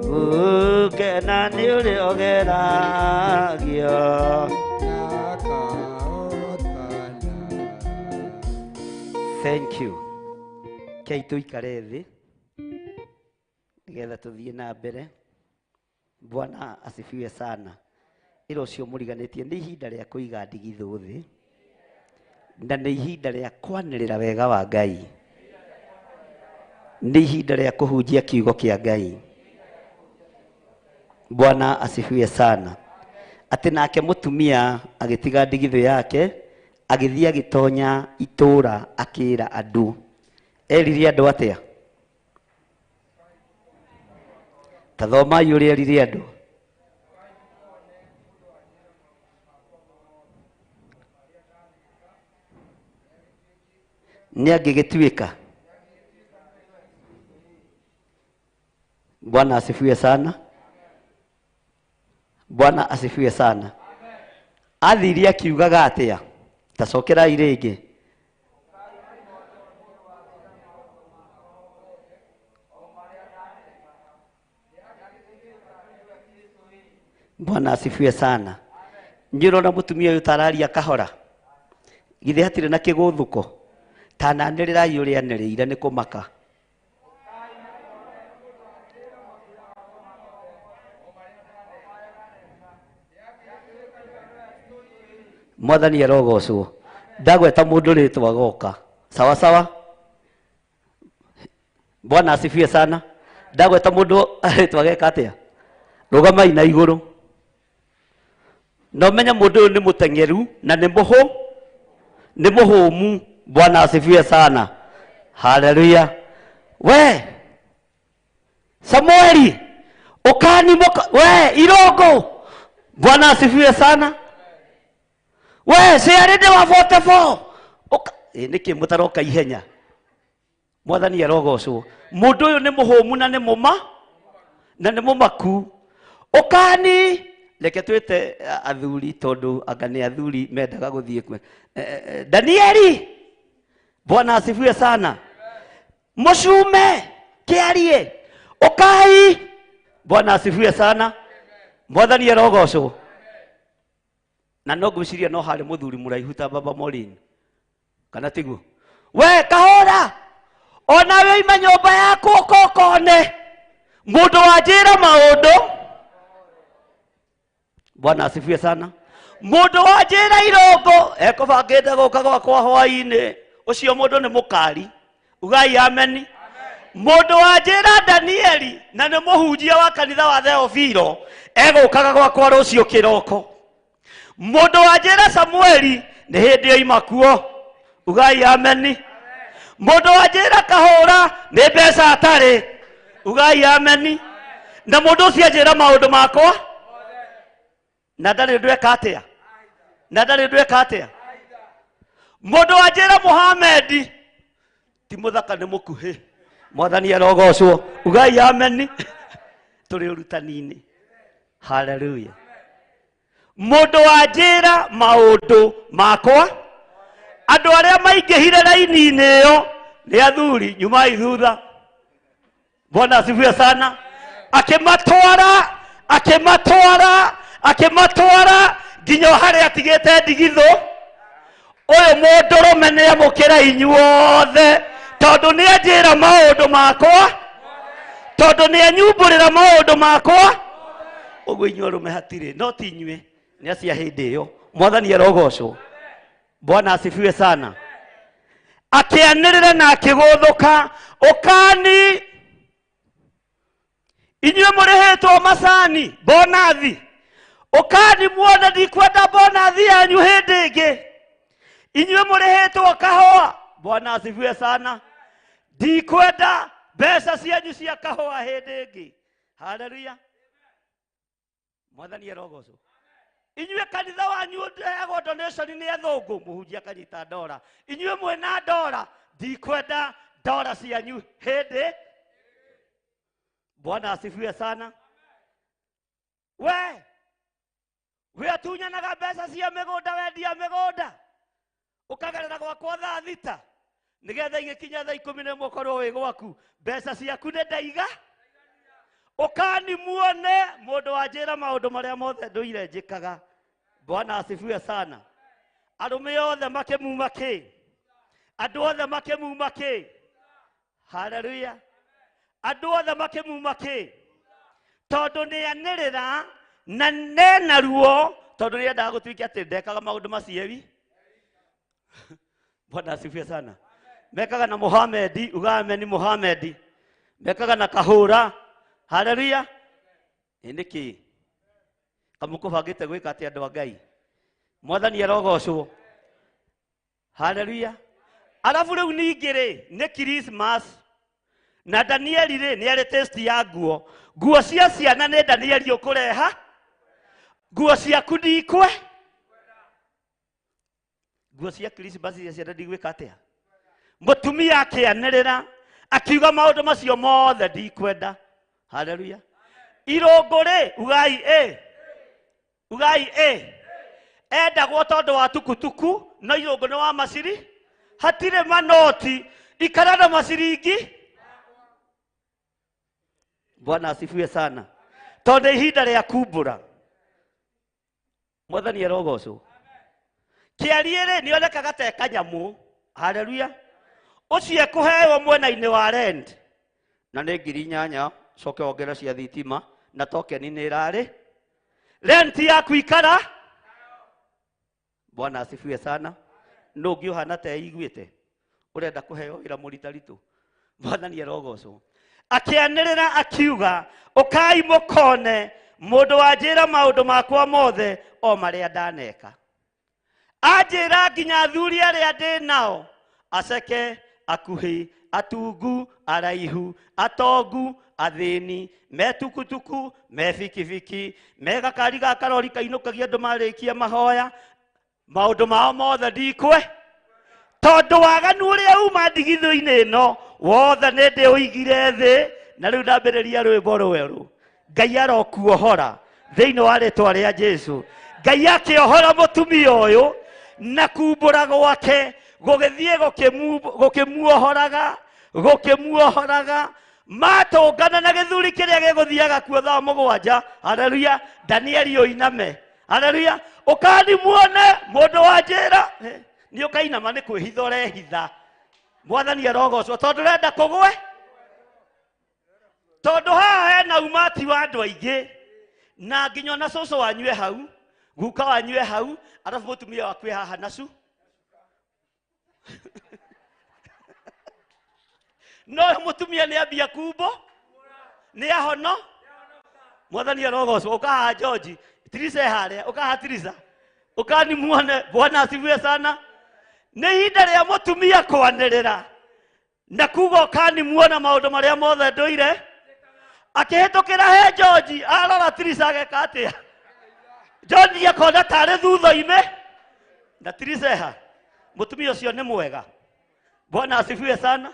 Gũkena nĩ ũrĩa ũgenagio. Thank you. Kei tũikare thĩ nĩgetha tũthiĩ na mbere. Bwana asifiwe sana. Ĩra ũcio mũriganĩtie nĩ ihinda rĩa kũiga ndigithũ thĩ, na nĩ ihinda rĩa kwanĩrĩra wega wa Ngai, nĩ ihinda rĩa kũhunjia kiugo kĩa Ngai. Bwana asifiwe sana. Atĩ nake mũtumia agĩtiga ndigithũ yake agĩthiĩ agĩtonya itũũra akĩra andũ. Erire andũ atĩa? Ta thomai ũrĩa erire andũ. Nĩ angĩgĩtuĩka. Bwana asifiwe sana. Bwana asifiwe sana. Athire akiugaga atĩa? Ta cokerai rĩngĩ. Bwana asifiwe sana. Nĩ ũrona mũtumia ũyũ tararia kahora, githĩ hatirĩ na kĩgũthũko? Tananĩrĩrai ũrĩa anĩrĩire nĩ kũmaka. Mwathani arogocwo. Ndagweta mũndũ rĩtwa goka. Sawa sawa. Bwana asifiwe sana. Ndagweta mũndũ rĩtwa geka atĩa? Rũgamai na igũrũ. Na ũmenye mũndũ ũyũ nĩ mũteng'eru na nĩ mũhũmu. Bwana asifiwe sana. Haleluya. We Samueli ukani moka we irongo Bwana asifiwe sana. We ciarĩ wa 44 ũka nĩkĩ mũtaroka ihenya? Mwathani arogocwo. Mũndũ ũyũ nĩ mũhũmu na nĩ mũma na nĩ mũmaku. Ũkani reke twĩte athuri tondũ anga nĩ athuri mendaga gũthiĩ kwe. Danieli, Bwana asifiwe sana. Mũcume kĩarie ũkai. Bwana asifiwe sana. Mwathani arogocwo. Na no ngwĩciria no harĩ mũthuri mũraihu ta Baba Maureen, kana tiguo? We kahũra onawe oima nyũmba yaku ũkokone mũndũ wanjĩra maũndũ. Bwana asifiwe sana. Mũndũ wanjĩra irũngũ ekũbangĩte gũka gwakwa hwaĩ-inĩ, ũcio mũndũ nĩ mũkari. Ugai ameni. Mũndũ wanjĩra Danieli na nĩ mũhunjia wa kanitha wa Theofilo egũkaga gwakwa rũciũ kĩroko. Mũndũ wanjĩra Samueli nĩ hĩndĩ oima kuo. Ugai ameni. Mũndũ wanjĩra kahũra nĩ mbeca atarĩ. Ugai ameni. Na mũndũ ũcio anjĩra maũndũ makwa na ndarĩ ũndũ eka atĩa, na ndarĩ ũndũ eka atĩa. Mũndũ wanjĩra Muhamedi ti mũthaka nĩ mũkuhĩ. Mwathani arogocwo. Ugai ameni. Tũrĩ ũrutani-inĩ. Haleluya. Mũndũ wanjĩra maũndũ makwa, andũ arĩa maingĩhire raini-inĩ ĩyo nĩ athuri, nyumai thutha. Bwana asifiwe sana. Akĩmatwara, akĩmatwara, akĩmatwara nginya harĩa atigĩte ndigithũ. Ũyũ mũndũrũme nĩ amũkĩra inyuothe tondũ nĩ anjĩra maũndũ makwa, tondũ nĩ anyumbũrĩra maũndũ makwa. Ũguo inyuĩ arũme hatirĩ, no ti inyuĩ, nĩ acia hĩndĩ ĩyo. Mwathani arogocwo. Bwana asifiwe sana. Akĩanĩrĩra na akĩgũthũka, ũkani inyuĩ mũrĩhĩtwo macani bonathi, ũkani muone ndikwenda bonathi yanyu hĩndĩ ĩngĩ. Inyuĩ mũrĩhĩtwo kahũa, Bwana asifiwe sana, ndikwenda mbeca cianyu cia kahũa hĩndĩ ĩngĩ. Haleluya. Mwathani arogocwo. Inyuĩ kanitha wanyu ũheagwo donation nĩ athũngũ, mũhunjia akanyita ndora. Inyuĩ mwĩna ndora, ndikwenda ndora cianyu hĩndĩ. Bwana asifiwe sana. We we atunyanaga mbeca cia mĩgũnda, wendia mĩgũnda ũkagerera gwakwa thaa 6 nĩgetha igĩkinya thaa 11 ũkorwo wĩ gwaku, mbeca ciaku nĩ ndaiga. Ũkani muone mũndũ wanjĩra maũndũ marĩa mothe ndũire njĩkaga. Bwana asifiwe sana. Arũme othe makĩmuma kĩ, andũ othe makĩmuma kĩ. Haleluya. Andũ othe makĩmuma kĩ, tondũ nĩ anĩrĩra na nena ruo, tondũ nĩendaga gũtuĩke atĩ ndekaga maũndũ macio ewi. Bwana asifiwe sana. Mekaga na Muhamedi, uga ameni Muhamedi. Mekaga na kahũra. Haleluya. Nĩkĩ kamũkũbangĩte gwĩka atĩ andũ a Ngai? Mwathani arogocwo. Haleluya. Arabu rĩu ningĩ rĩ nĩ Christmas na Danieli rĩ nĩ arĩ taste ya nguo. Nguo cia ciana nĩ Danieli ũkũreha, nguo ciaku ndikwe. Nguo cia Christmas cia ciana ndigwĩka atĩa? Mũtumia akĩanĩrĩra akiuga maũndũ macio mothe ndikwenda. Haleluya. Irũngũ rĩ ugai ĩ, ugai ĩ, endagwo tondũ wa tukutuku, no irũngũ nĩ wa maciri, hatirĩ manoti, ikara na maciringi. Bwana asifiwe sana. Tondũ ihinda rĩa kumbũra. Mwathani arogocwo. Kĩarie rĩ nĩonekaga ta kanyamũ. Haleluya. Ũcio ekũheo mwena-inĩ wa rent na nĩ 8,000, coke wongerere cia thitima na tokeni nĩ ĩrarĩ rent yaku ikara. Bwana asifiwe sana. Nũ ũngĩ ũhana ta eiguĩte ũrenda kũheo wĩra mũritaritũ? Mwathani arogocwo. Akĩanĩrĩra akiuga, ũkai mũkone mũndũ wanjĩra maũndũ makwa mothe o marĩa ndaneka. Anjĩra nginya athuri arĩa ndĩ nao aceke Akuhĩ, atungu, araihu, atongu, athĩni, me tukutuku, me bikibiki, me gakari ga karori kainũkagia andũ marĩkia mahoya, maũndũ mao mothe ndikwe tondũ waganu ũrĩa uma ndigithũ-inĩ ĩno wothe nĩ ndĩũigire thĩ na rĩu ndambĩrĩria rwĩmbo rwerũ. Ngai arokuohora thĩinĩ wa rĩtwa rĩa Jesũ. Ngai akĩohora mũtumia ũyũ na kumbũra gwake gũgĩthiĩ gũkĩmuohoraga gũkĩmuohoraga matũngana na gĩthuri kĩrĩa gĩgũthiaga kuo thaa 7. Haleluya. Danieli ũiname. Haleluya. Ũkani muone mũndũ wa njĩra nĩ ũkainama nĩ kwĩhitha ũrehitha. Mwathani arogocwo tondũ ũrenda kũgwe, tondũ haha hena umati wa andũ aingĩ na nginya ona cũcũ wanyu e hau, guka wanyu e hau, arabu mũtumia waku e haha nacu. No mũtumia nĩ ambia kumbo, nĩ ahono. Mwathani arogocwo. Ũkahaha George, Tirisa e harĩa, ũkahaha Tirisa. Ũkani muone. Bwana asifiwe sana. Nĩ ihinda rĩa mũtumia kwanĩrĩra na kuga ũkani muona maũndũ marĩa mothe ndũire. Akĩhĩtũkĩra he George, arora Tirisa ageka atĩa? George akona tarĩ thutha-inĩ na Tirisa eha. Mũtumia ũcio nĩ mwega. Bwana asifiwe sana.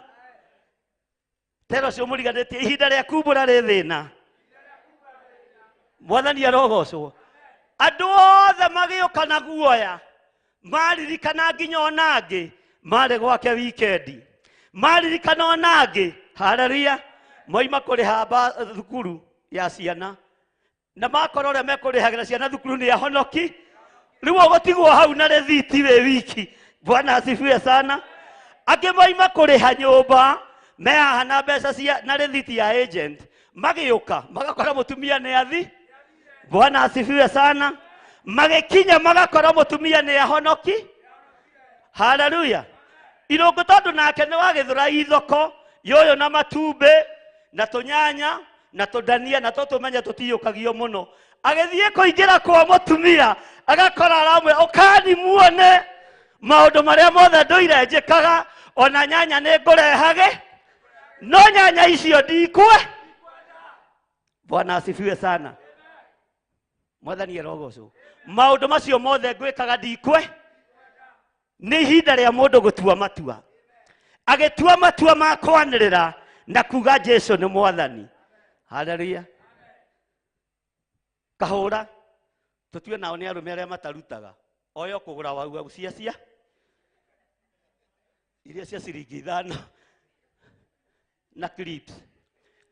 Tero ũcio mũriganĩtie ihinda rĩa kumbũra rĩ thĩna. Mwathani arogocwo. Andũ othe magĩũka na guoya, maririkana nginya ona angĩ marĩ gwake wikendi, maririkana ona angĩ. Haleluya. Moima kũrĩha thukuru ya ciana na makora ũrĩa mekũrĩhagĩra ciana thukuru nĩ ahonoki. Rĩu ũgũtigwo hau na rĩthiti wĩ wiki. Bwana asifiwe sana. Angĩ moima kũrĩha nyũmba me haha na mbeca cia na rĩthiti ya agent, magĩũka magakora mũtumia nĩ athi. Bwana asifiwe sana. Magĩkinya magakora mũtumia nĩ ahonoki. Haleluya. Irũngũ tondũ nake nĩ wagĩthũra ithoko yoyo na matumbĩ na tũnyanya na tũndania na tũtũmenya tũtiyũkagio mũno. Agĩthiĩ kũingĩra kwa mũtumia agakora aramwĩra ũkani muone maũndũ marĩa mothe ndũire njĩkaga, ona nyanya nĩ ngũrehage, no nyanya icio ndikwe. Bwana asifiwe sana. Mwathani arogocwo. Maũndũ macio mothe ngwĩkaga ndikwe. Nĩ ihinda rĩa mũndũ gũtua matua. Agĩtua matua ma kwanĩrĩra na kuga Jesũ nĩ Mwathani. Haleluya. Kahũra tũtue nao nĩ arũme arĩa matarutaga oyo kũgũra wau au cia cia iria cia ciringi 5 na clips.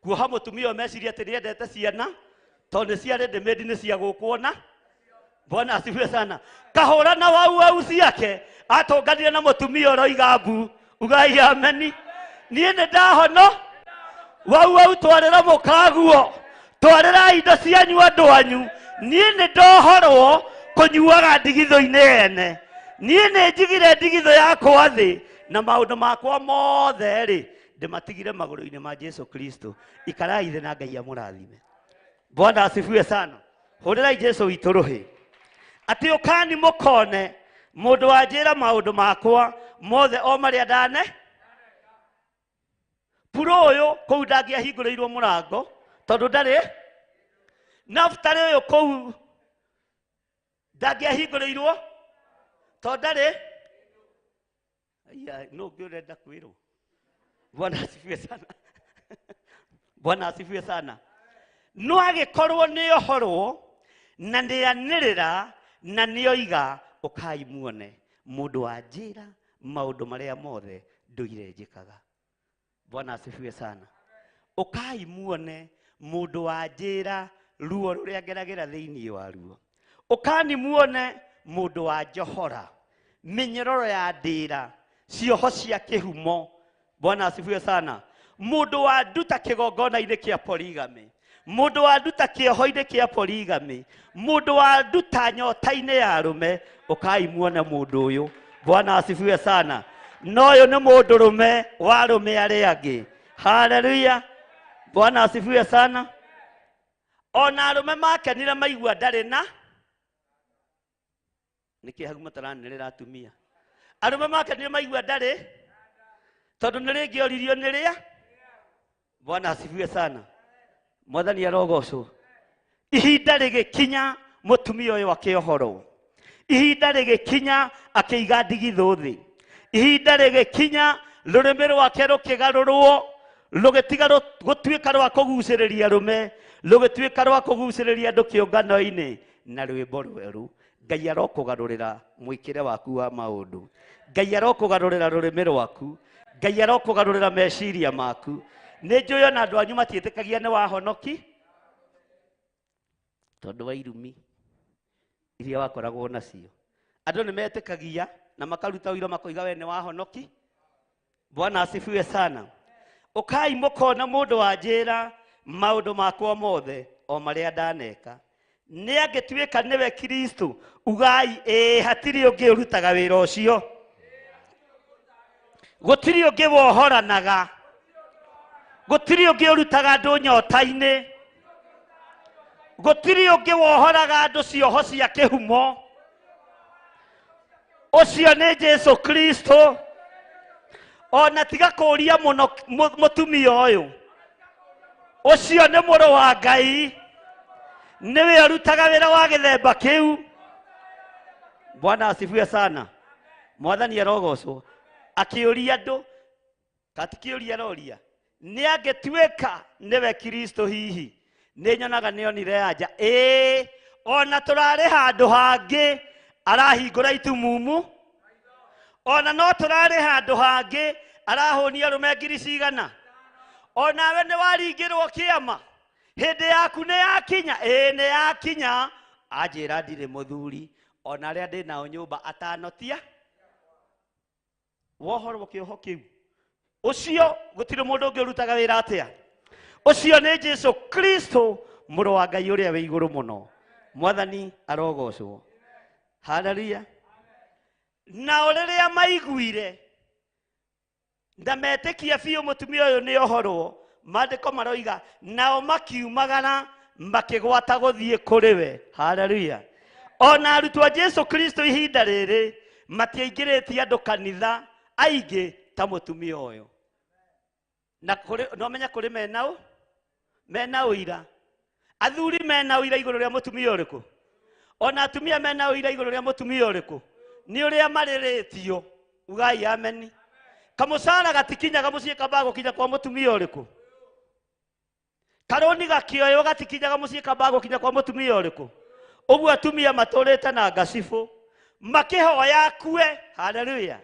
Kuoha mũtumia ũyũ meciria atĩ nĩendete ciana tondũ nĩ cia ready made nĩ cia gũkuona. Bwana asifiwe sana. Kahũra na wau au ciake atũnganire na mũtumia ũroiga mbu. Ugai ameni. Niĩ nĩ ndahono. Wau au twarĩra mũkaguo, twarĩra indo cianyu andũ anyu. Niĩ nĩ ndohorwo kũnyuaga ndigithũ-inĩ ene. Niĩ nĩ njigire ndigithũ yakwa thĩ na maũndũ makwa mothe rĩ ndĩmatigire magũrũ-inĩ ma Jesu Kristo. Ikarai thĩ na Ngai amũrathime. Bwana asifiwe sana. Hũrĩrai Jesu witũ rũhĩ. Atĩ ũkani mũkone mũndũ wanjĩra maũndũ makwa mothe o marĩa ndane. Puro ũyũ kũu ndangĩahingũrĩirwo mũrango tondũ ndarĩ. Naftali ũyũ kũu ndangĩahingũrĩirwo tondũ ndarĩ. Aya, no ũngĩ ũrenda kwĩrwo. Bwana asifiwe sana. Bwana asifiwe sana. No agĩkorwo nĩ ohorwo na nĩanĩrĩra na nĩoiga ũkai muone mũndũ wa njĩra maũndũ marĩa mothe ndũire njĩkaga. Bwana asifiwe sana. Ũkai muone mũndũ wa njĩra ruo rũrĩa ngeragĩra thĩinĩ wa ruo. Ũkani muone mũndũ wa njohora mĩnyororo ya ndĩra cioho cia kĩhumo. Bwana asifiwe sana. Mũndũ wa nduta kĩgongona-inĩ kĩa polygamy, mũndũ wa nduta kĩoho-inĩ kĩa polygamy, mũndũ wa nduta nyota-inĩ ya arũme, ũkai muone mũndũ ũyũ. Bwana asifiwe sana. No ũyũ nĩ mũndũrũme wa arũme arĩa angĩ. Haleluya. Bwana asifiwe sana. Ona arũme makenire maigua ndarĩ na nĩkĩ hau mataranĩrĩra atumia. Arũme makenire maigua ndarĩ Tondu nĩ rĩngĩoririo nĩ rĩa. Bwana asifiwe sana. Mwathani arogocwo. Ihinda rĩgĩkinya mũtumia ũyũ akĩohorwo. Ihinda rĩgĩkinya akĩiga ndigithũ thĩ. Ihinda rĩgĩkinya rũrĩmĩ rwake rũkĩgarũrwo rũgĩtiga gũtuĩka rwa kũgucĩrĩria arũme, rũgĩtuĩka rwa kũgucĩrĩria andũ kĩũngano-inĩ na rwĩmbo rwerũ. Ngai arokũgarũrĩra mwĩkĩre waku wa maũndũ. Ngai arokũgarũrĩra rũrĩmĩ rwaku. Ngai arokũgarũrĩra meciria maku. Nĩ njũĩ ona andũ anyu matiĩtĩkagia nĩ wahonoki tondũ wa irumi iria wakoragwo nacio. Andũ nĩ metĩkagia na makaruta ũira makoiga we nĩ wahonoki. Bwana asifiwe sana. Ũkai mũkona mũndũ wa njĩra maũndũ makwa mothe o marĩa ndaneka. Nĩ angĩtuĩka nĩwe Kristo, ugai ĩĩ hatirĩ ũngĩ ũrutaga wĩra ũcio. Gũtirĩ ũngĩ wohoranaga. Gũtirĩ ũngĩ ũrutaga andũ nyota-inĩ. Gũtirĩ ũngĩ wohoraga andũ cioho cia kĩhumo. Ũcio nĩ Jesu Kristo. Ona tiga kũũria mũno mũtumia ũyũ. Ũcio nĩ mũrũ wa Ngai. Nĩwe ũrutaga wĩra wa gĩthemba kĩu. Bwana asifiwe sana. Mwathani arogocwo. Akĩũria andũ, katikĩũria aroria, nĩ angĩtuĩka nĩwe Kristo hihi? Nĩ nyonaga nĩ onire anja. Ĩĩ, ona tũrarĩ handũ hangĩ arahingũra itumumu. Ona no tũrarĩ handũ hangĩ arahũnia arũme ngiri cigana. Onawe nĩ waringĩrwo kĩama. Hĩndĩ yaku nĩ yakinya. Ĩĩ nĩ yakinya. Anjĩra ndirĩ mũthuri, ona arĩa ndĩ nao nyũmba atanotia. Wohorwo kĩoho kĩu. Ũcio gũtirĩ mũndũ ũngĩ ũrutaga wĩra atĩa. Ũcio nĩ Jesu Kristo mũrũ wa Ngai ũrĩa wĩ igũrũ mũno. Mwathani arogocwo. Haleluya. Nao rĩrĩa maiguire na metĩkia biũ mũtumia ũyũ nĩ ohorwo, maandĩko maroiga nao makiumagara makĩgwata gũthiĩ kũrĩ we. Haleluya. Ona arutwo a Jesu Kristo ihinda rĩrĩ matiaingĩrĩtie andũ kanitha aingĩ ta mũtumia ũyũ. Na kũrĩ no menya kũrĩ menao mena ũira. Athuri mena ũira igũrũ rĩa mũtumia ũrĩkũ? Ona atumia mena ũira igũrũ rĩa mũtumia ũrĩkũ? Nĩ ũrĩa marĩrĩtio. Ugai ameni. Kamũcara gatikinyaga mũciĩ kamba gũkinya kwa mũtumia ũrĩkũ? Karũni gakĩoywo gatikinyaga mũciĩ kamba gũkinya kwa mũtumia ũrĩkũ? Ũguo atumia matũrĩte na ngacibũ makĩhoya akue. Haleluya.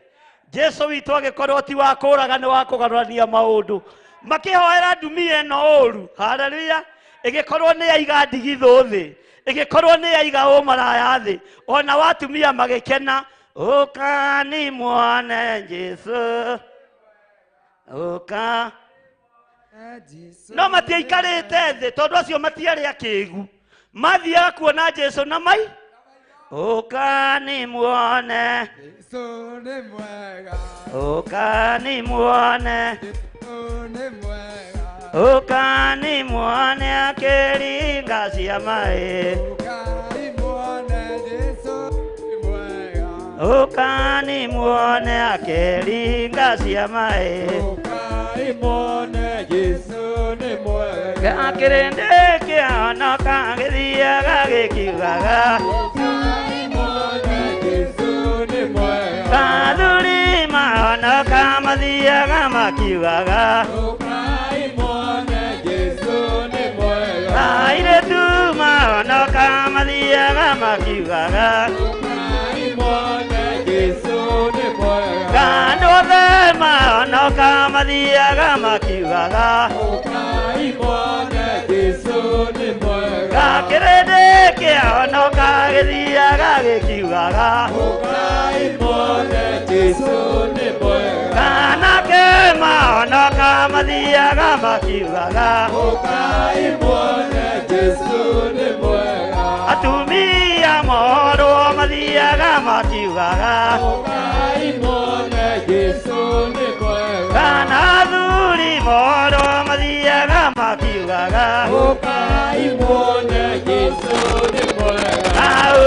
Jesu witũ agĩkorwo ti wa kũraga nĩ wa kũgarũrania maũndũ. Makĩhoera ndumia ĩno ũru. Haleluya. Ĩgĩkorwo nĩ yaiga ndigithũ thĩ, ĩgĩkorwo nĩ yaiga ũmaraya thĩ. Ona watumia magĩkena, ũkani muone Jesu, ũka. No matiaikarĩte thĩ tondũ acio matiarĩ akĩgu. Mathiaga kuona Jesu na mai. Ũkani muone Jesu nĩ mwega. Ũkani muone Jesu nĩ mwega. Ũkani muone akĩringa ciama ĩ. Ũkani muone Jesu nĩ mwega. Ũkani muone akĩringa ciama ĩ. Ũkani muone Jesu nĩ mwega. Gakĩrĩndĩ kĩhonoka gĩthiaga gĩkiugaga. Ũkani muone Jesu nĩ mwega. Athuri mahonoka mathiaga makiugaga. Ũkani muone Jesu nĩ mwega. Airĩtu mahonoka mathiaga makiugaga. Ũkani muone Jesu nĩ mwega. Andũ othe mahonoka mathiaga makiugaga. Ũkani muone Jesu nĩ mwega. Gakĩrĩndĩ kĩhonoka gĩthiaga gĩkiugaga. Ũkani muone Jesu nĩ mwega. Anake mahonoka mathiaga makiugaga. Ũkani muone Jesu nĩ mwega. Atumia mohorwo mathiaga makiugaga. Ũkani muone Jesu nĩ mwega. Kana athuri mohorwo mathiaga makiugaga. Ũkani muone Jesu nĩ mwega.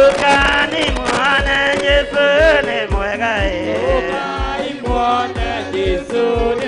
Ũkani muone Jesu nĩ mwega ĩ. Ũkani muone Jesu nĩ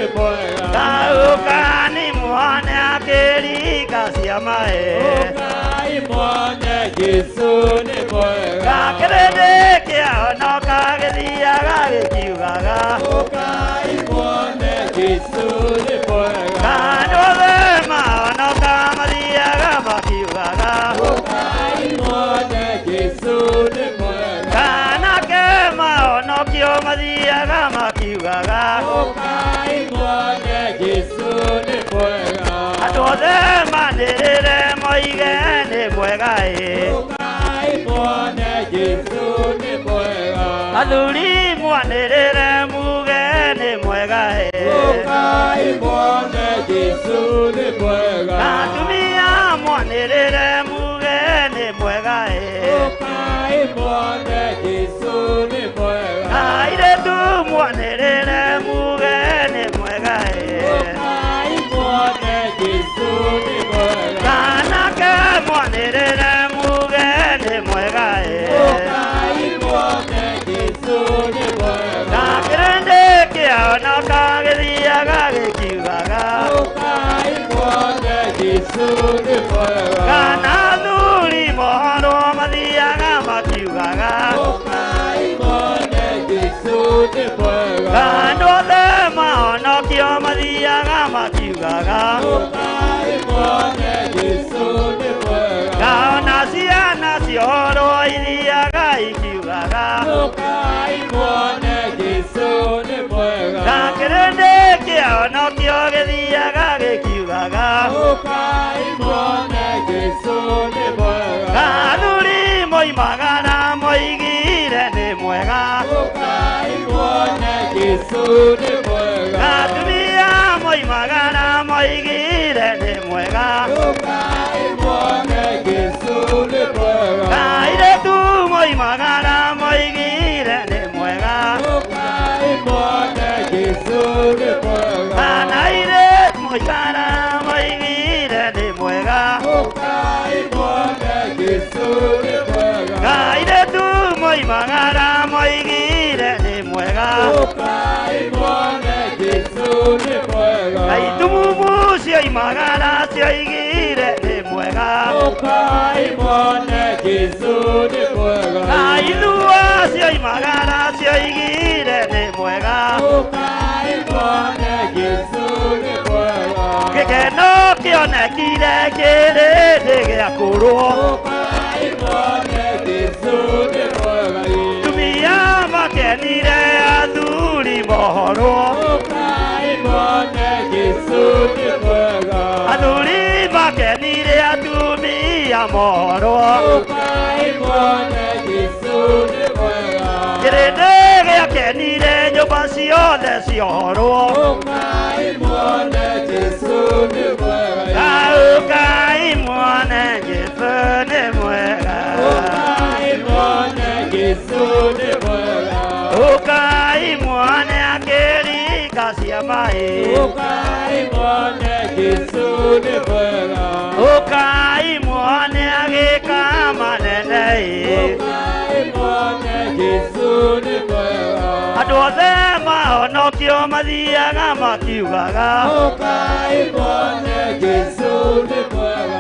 Kaukani muone akĩringa ciama Ũkai muone Jesũ nĩ mwega. Gakĩrĩndĩ kĩahonoka gĩthiaga gĩkiugaga. Ũkai muone Jesũ nĩ mwega. Andũ othe mahonoka mathiaga makiugaga. Ũkai muone Jesũ nĩ mwega. Anake mahonokio mathiaga makiugaga. Ũkai muone Jesũ nĩ mwega. Andũ othe manĩrĩre moige nĩ mwega ĩ. Ũkai muone Jesũ nĩ mwega. Athuri mwanĩrĩre muge nĩ mwega ĩ. Ũkai muone Jesũ nĩ mwega. Atumia mwanĩrĩre muge nĩ mwega ĩ. Ũkai muone Jesũ nĩ mwega. Airĩtu mwanĩrĩre muge nĩ mwega ĩ. Ũkai muone Jesũ nĩ mwega. Anake mwanĩrĩre muge nĩ mwega ĩ. Ũkai muone Jesũ nĩ mwega. Gakĩrĩndĩ kĩahonoka gĩthiaga gĩkiugaga. Ũkai muone Jesũ nĩ mwega. Kana athuri mohorwo mathiaga makiugaga. Ũkai muone Jesũ nĩ mwega. Andũ othe mahonokio mathiaga makiugaga. Ũkai muone Jesũ nĩ mwega. Ona ciana ciohorwo ithiaga ikiugaga. Ũkai muone Jesũ nĩ mwega. Gakĩrĩndĩ kĩahonokio gĩthiaga gĩkiugaga. Ũkai muone Jesũ nĩ mwega. Athuri moimagara moigire nĩ mwega. Ũkai muone Jesũ nĩ mwega. Atumia moimagara moigire nĩ mwega. Ũkai muone Jesũ nĩ mwega. Airĩtu moimagara moigire nĩ mwega. Ũkai muone Jesũ nĩ mwega. Kana airĩtu moimagara moigire nĩ mwega. Ũkai muone Jesũ nĩ mwega. Airĩtu moimagara moigire nĩ mwega. Ũkai muone Jesũ nĩ mwega. Aitumumu cioimagara cioigire nĩ mwega. Ũkai muone Jesũ nĩ mwega. Aithua cioimagara cioigire nĩ mwega. Ũkai muone Jesũ nĩ mwega. Gĩkeno kĩonekire kĩrĩndĩ gĩakũrwo. Ũkai muone Jesũ nĩ mwega. Tumia makenire athuri mohorwo. Ũkai muone Jesũ nĩ mwega. Athuri makenire atumia mohorwo. Ũkai muone Jesũ nĩ mwega. Kĩrĩndĩ gĩakenire nyũmba ciothe ciohorwo. Ũkai muone Jesũ nĩ mwega. Ũkai muone Jesũ nĩ mwega. Ũkai muone Jesũ nĩ mwega. Ũkai muone akĩringa ciama ĩ. Ũkai muone Jesũ nĩ mwega. Ũkai muone agĩka manene ĩ. Ũkai muone Jesũ nĩ mwega. Andũ othe mahonokio mathiaga makiugaga. Ũkai muone Jesũ nĩ mwega.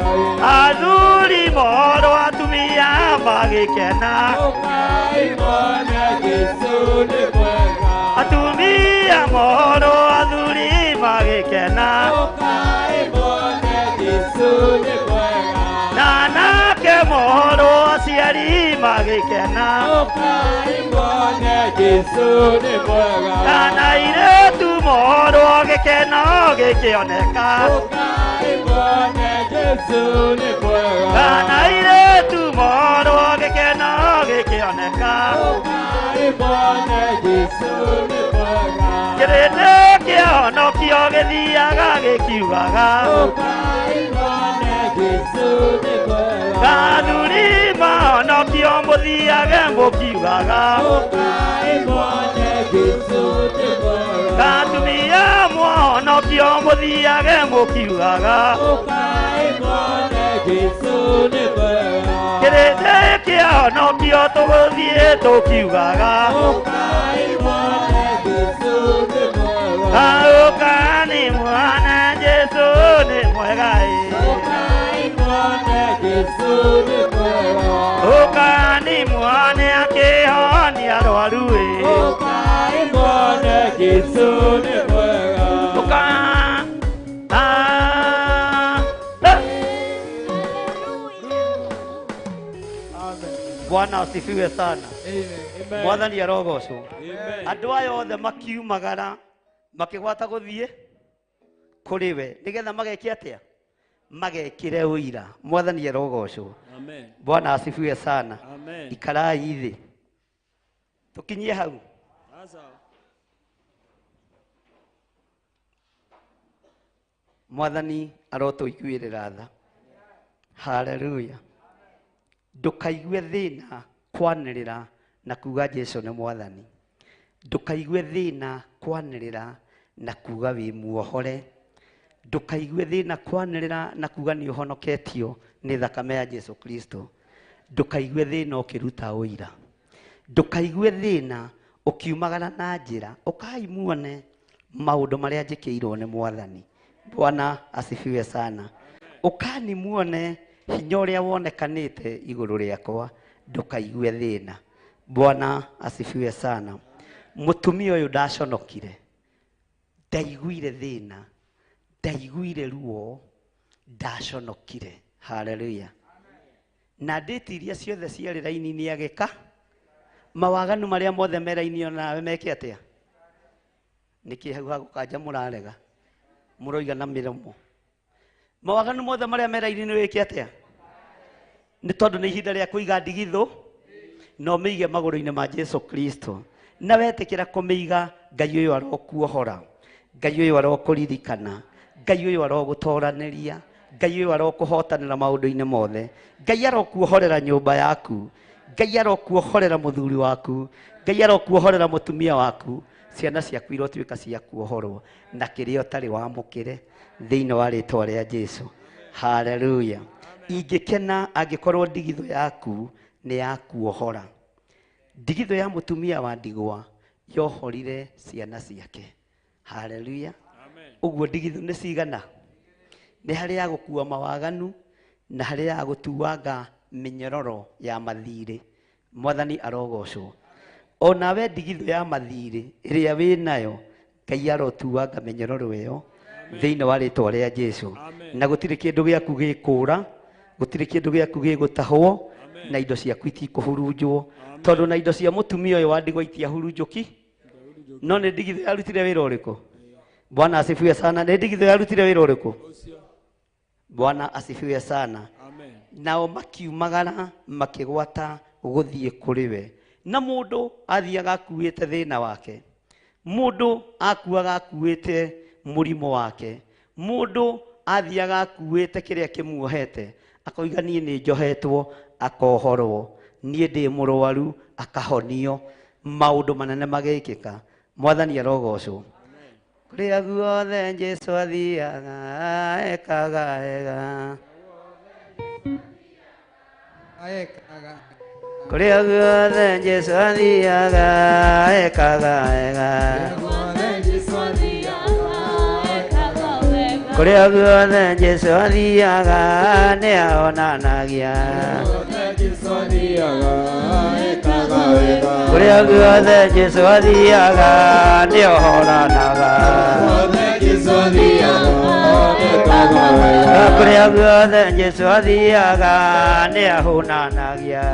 Athuri mohorwo atumia magĩkena. Ũkai muone Jesũ nĩ mwega. Atumia mohorwo athuri magĩkena. Ũkai muone Jesũ nĩ mwega. Na anake mohorwo aciari magĩkena. Ũkai muone Jesũ nĩ mwega. Kana airĩtu mohorwo gĩkeno gĩkĩoneka. Ũkai muone Jesũ nĩ mwega. Kana airĩtu mohorwo gĩkeno gĩkĩoneka. Ũkai muone Jesũ nĩ mwega. Kĩrĩndĩ kĩahonokio gĩthiaga gĩkiugaga. Ũkai muone Jesũ nĩ mwega. Athuri mahonokio mũthiage mũkiugaga. Ũkai muone Jesũ nĩ mwega. Atumia mwahonokio mũthiage mũkiugaga. Ũkai muone Jesũ nĩ mwega. Kĩrĩndĩ kĩahonokio tũgũthiĩ tũkiugaga. Ũkai muone Jesũ nĩ mwega. Ũkani muone Jesũ nĩ mwega Ũkai muone Jesũ nĩ mwega. Ũkani muone akĩhonia arwaru Ũkai muone Jesũ nĩ mwega. Ũka Bwana asifiwe sana. Amen. Mwathani arogocwo. Andũ aya othe makiumagara makĩgwata gũthiĩ kũrĩ we nĩgetha mageke atĩa? Magekĩre ũira. Mwathani arogocwo. Amen. Bwana asifiwe sana. Amen. Ikarai thĩ. Tũkinyie hau. Sasa. Mwathani arotũiguĩrĩra tha. Haleluya. Ndũkaigue thĩna kwanĩrĩra na kuga Jesũ nĩ mwathani. Ndũkaigue thĩna kwanĩrĩra na kuga wĩ muohore. Ndũkaigue thĩna kwanĩrĩra na kuga nĩ ũhonoketio nĩ thakame ya Jesũ Kristo. Ndũkaigue thĩna ũkĩruta ũira. Ndũkaigue thĩna ũkiumagara na njĩra. Ũkai muone maũndũ marĩa njĩkĩirwo nĩ mwathani. Bwana asifiwe sana. Ũkani muone hinya ũrĩa wonekanĩte igũrũ rĩakwa. Ndũkaigue thĩna. Bwana asifiwe sana. Mũtumia ũyũ ndaconokire, ndaiguire thĩna, ndaiguire ruo, ndaconokire. Haleluya. Na ndĩti iria ciothe ciarĩ raini-inĩ agĩka mawaganu marĩa mothe me raini onawe meke atĩa? Nĩkĩ hau hagũkanja mũrarega mũroiga na mĩromo? Mawaganu mothe marĩa me raini-inĩ wĩke atĩa? Nĩ tondũ nĩ ihinda rĩa kũiga ndigithũ na ũmĩige magũrũ-inĩ ma Jesũ Kristo. Na wetĩkĩra kũmĩiga, Ngai ũyũ arokuohora, Ngai ũyũ arokũririkana, Ngai ũyũ arogũtoranĩria, Ngai ũyũ arokũhotanĩra maũndũ-inĩ mothe, Ngai arokuohorera nyũmba yaku, Ngai arokuohorera mũthuri waku, Ngai arokuohorera mũtumia waku. Ciana ciaku irotuĩka cia kuohorwo na kĩrĩa ũtarĩ wamũkĩre thĩinĩ wa rĩtwa rĩa Jesũ. Haleluya. Ingĩkena angĩkorwo ndigithũ yaku nĩ ya kuohora. Ndigithũ ya mũtumia wa ndigwa yohorire ciana ciake. Haleluya. Ũguo ndigithũ nĩ cigana? Nĩ harĩ ya gũkua mawaganu na harĩ ya gũtuanga mĩnyororo ya mathirĩ. Mwathani arogocwo. Onawe ndigithũ ya mathirĩ ĩrĩa wĩ nayo, Ngai arotuanga mĩnyororo ĩyo thĩinĩ wa rĩtwa rĩa Jesũ. Na gũtirĩ kĩndũ gĩaku gĩkũra, gũtirĩ kĩndũ gĩaku gĩgũtahwo, na indo ciaku itikũhurunjwo. Tondũ na indo cia mũtumia ũyũ wa ndigwa itiahurunjũki, no nĩ ndigithũ yarutire wĩra ũrĩkũ? Bwana asifiwe sana. Nĩ ndigithũ yarutire wĩra ũrĩkũ? Bwana asifiwe sana. Nao makiumagara makĩgwata gũthiĩ kũrĩ we. Na mũndũ athiaga akuĩte thĩna wake, mũndũ akuaga akuĩte mũrimũ wake, mũndũ athiaga akuĩte kĩrĩa kĩmuohete, akoiga niĩ nĩ njohetwo, akohorwo, niĩ ndĩ mũrwaru, akahonio. Maũndũ manene magĩkĩka. Mwathani arogocwo. Kũrĩa guothe Jesũ athiaga ekaga wega. Kũrĩa guothe Jesũ athiaga ekaga wega. Kũrĩa guothe Jesũ athiaga nĩ ahonanagia. Kũrĩa guothe Jesũ athiaga nĩ ohoranaga. Kũrĩa guothe Jesũ athiaga nĩ ahonanagia.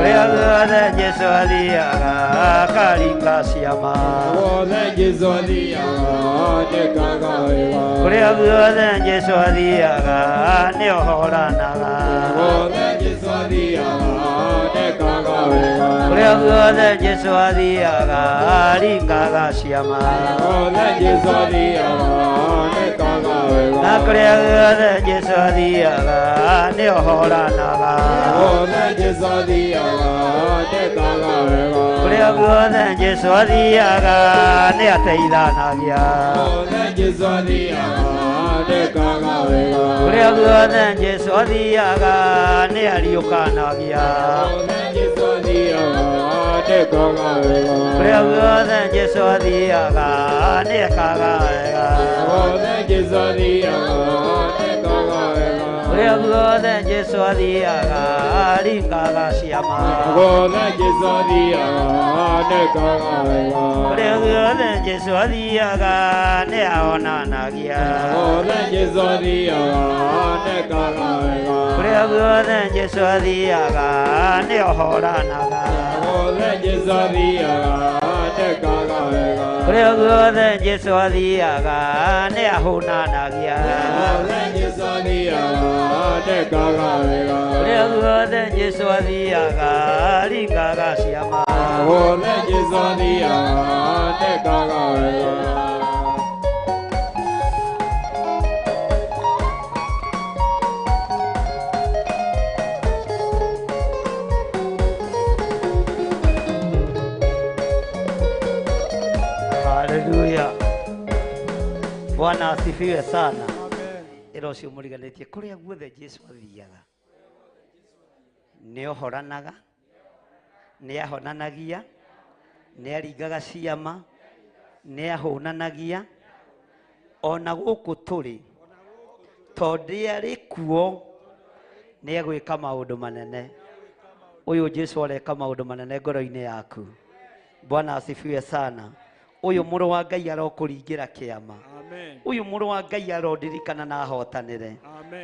Kũrĩa guothe Jesũ athiaga akaringa ciama. Kũrĩa guothe Jesũ athiaga nĩ ohoranaga. Kũrĩa guothe Jesũ athiaga aringaga ciama. Na kũrĩa guothe Jesũ athiaga nĩ ohoranaga. Kũrĩa guothe Jesũ athiaga nĩ ateithanagia. Kũrĩa guothe Jesũ athiaga nĩ ariũkanagia. nĩekaga wega. Kũrĩa guothe Jesũ athiaga nĩekaga wega. Guothe Jesũ athiaga nĩekaga wega. Kũrĩa guothe Jesũ athiaga aringaga ciama. Guothe Jesũ athiaga nĩekaga wega. Kũrĩa guothe Jesũ athiaga nĩahonanagia. Guothe Jesũ athiaga nĩekaga wega. Kũrĩa guothe Jesũ athiaga nĩohoranaga. Guothe Jesũ athiaga nĩekaga wega. Kũrĩa guothe Jesũ athiaga nĩahũnanagia. Guothe Jesũ athiaga nĩekaga wega. Kũrĩa guothe Jesũ athiaga aringaga ciama. Guothe Jesũ athiaga nĩekaga wega. Haleluya. Bwana asifiwe sana. Ĩra ũcio mũriganĩtie kũrĩa guothe Jesũ athiaga nĩohoranaga, nĩahonanagia, nĩaringaga ciama, nĩahũnanagia. Ona gũkũ tũrĩ tondũ arĩ kuo nĩegwĩka maũndũ manene. Ũyũ Jesũ areka maũndũ manene ngoro-inĩ yaku. Bwana asifiwe sana. Ũyũ mũrũ wa Ngai arokũringĩra kĩama. Ũyũ mũrũ wa Ngai arondirikana na ahotanĩre.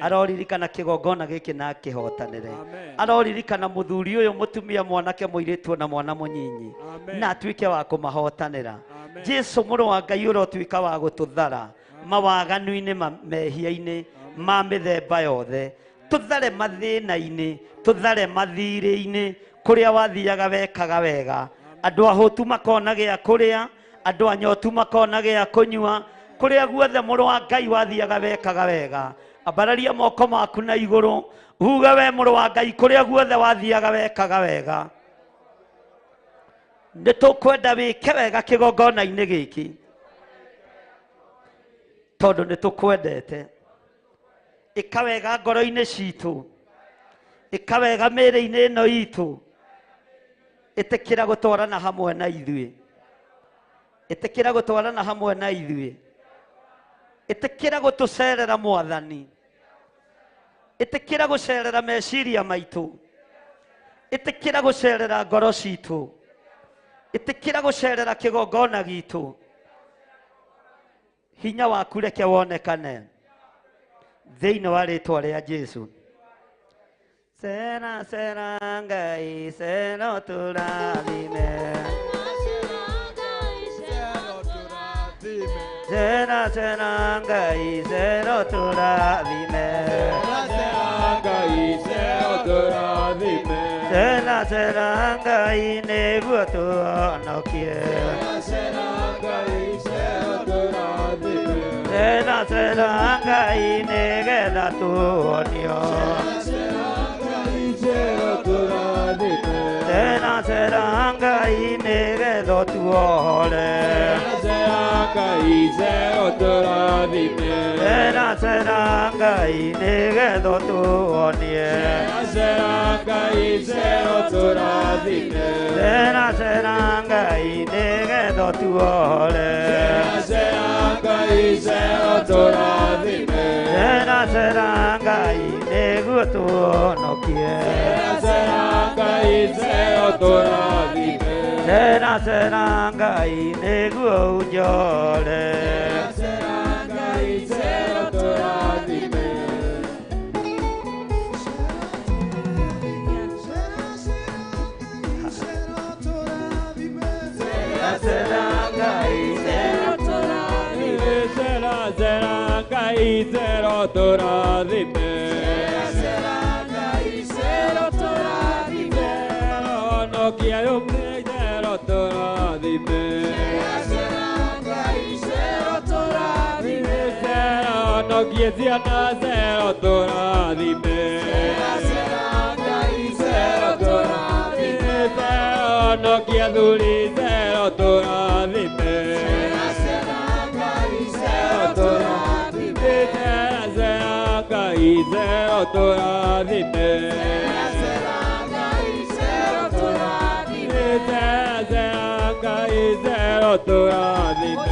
Aroririkana kĩgongona gĩkĩ na akĩhotanĩre. Aroririkana mũthuri ũyũ, mũtumia, mwanake, mũirĩtu na mwana mũnyinyi na atuĩke wa kũmahotanĩra. Jesũ mũrũ wa Ngai ũrotuĩka wa gũtũthara mawaganu-inĩ, mehia-inĩ ma mĩthemba yothe. Tũthare mathĩna-inĩ, tũthare mathirĩ-inĩ, kũrĩa wathiaga wekaga wega. Andũ ahũtu makona gĩa kũrĩa, andũ anyotu makona gĩa kũnyua. Kũrĩa guothe mũrũ wa Ngai wathiaga wekaga wega. Ambararia moko maku na igũrũ uge we mũrũ wa Ngai, kũrĩa guothe wathiaga wekaga wega. Nĩ tũkwenda wĩke wega kĩgongona-inĩ gĩkĩ tondũ nĩ tũkwendete. Ĩka wega ngoro-inĩ citũ, ĩka wega mĩĩrĩ-inĩ ĩno itũ. Ĩtĩkĩra gũtwarana hamwe na ithuĩ, ĩtĩkĩra gũtwarana hamwe na ithuĩ, ĩtĩkĩra gũtũcerera Mwathani, ĩtĩkĩra gũcerera meciria maitũ, ĩtĩkĩra gũcerera ngoro citũ, ĩtĩkĩra gũcerera kĩgongona gitũ. Hinya waku reke wonekane thĩinĩ wa rĩtwa rĩa Jesũ. Cera cera Ngai cera tũrathime. Cera cera Ngai cera tũrathime. Cera cera Ngai nĩguo tũhonokie. Cera cera Ngai nĩgetha tuonio. Cera cera Ngai nĩgetha tuohore. Cera cera Ngai nĩgetha tuonie. Cera cera Ngai nĩgetha tuohore. Cera cera Ngai nĩguo tuhonokie. Cera cera Ngai nĩguo unjore. zero tũrathime.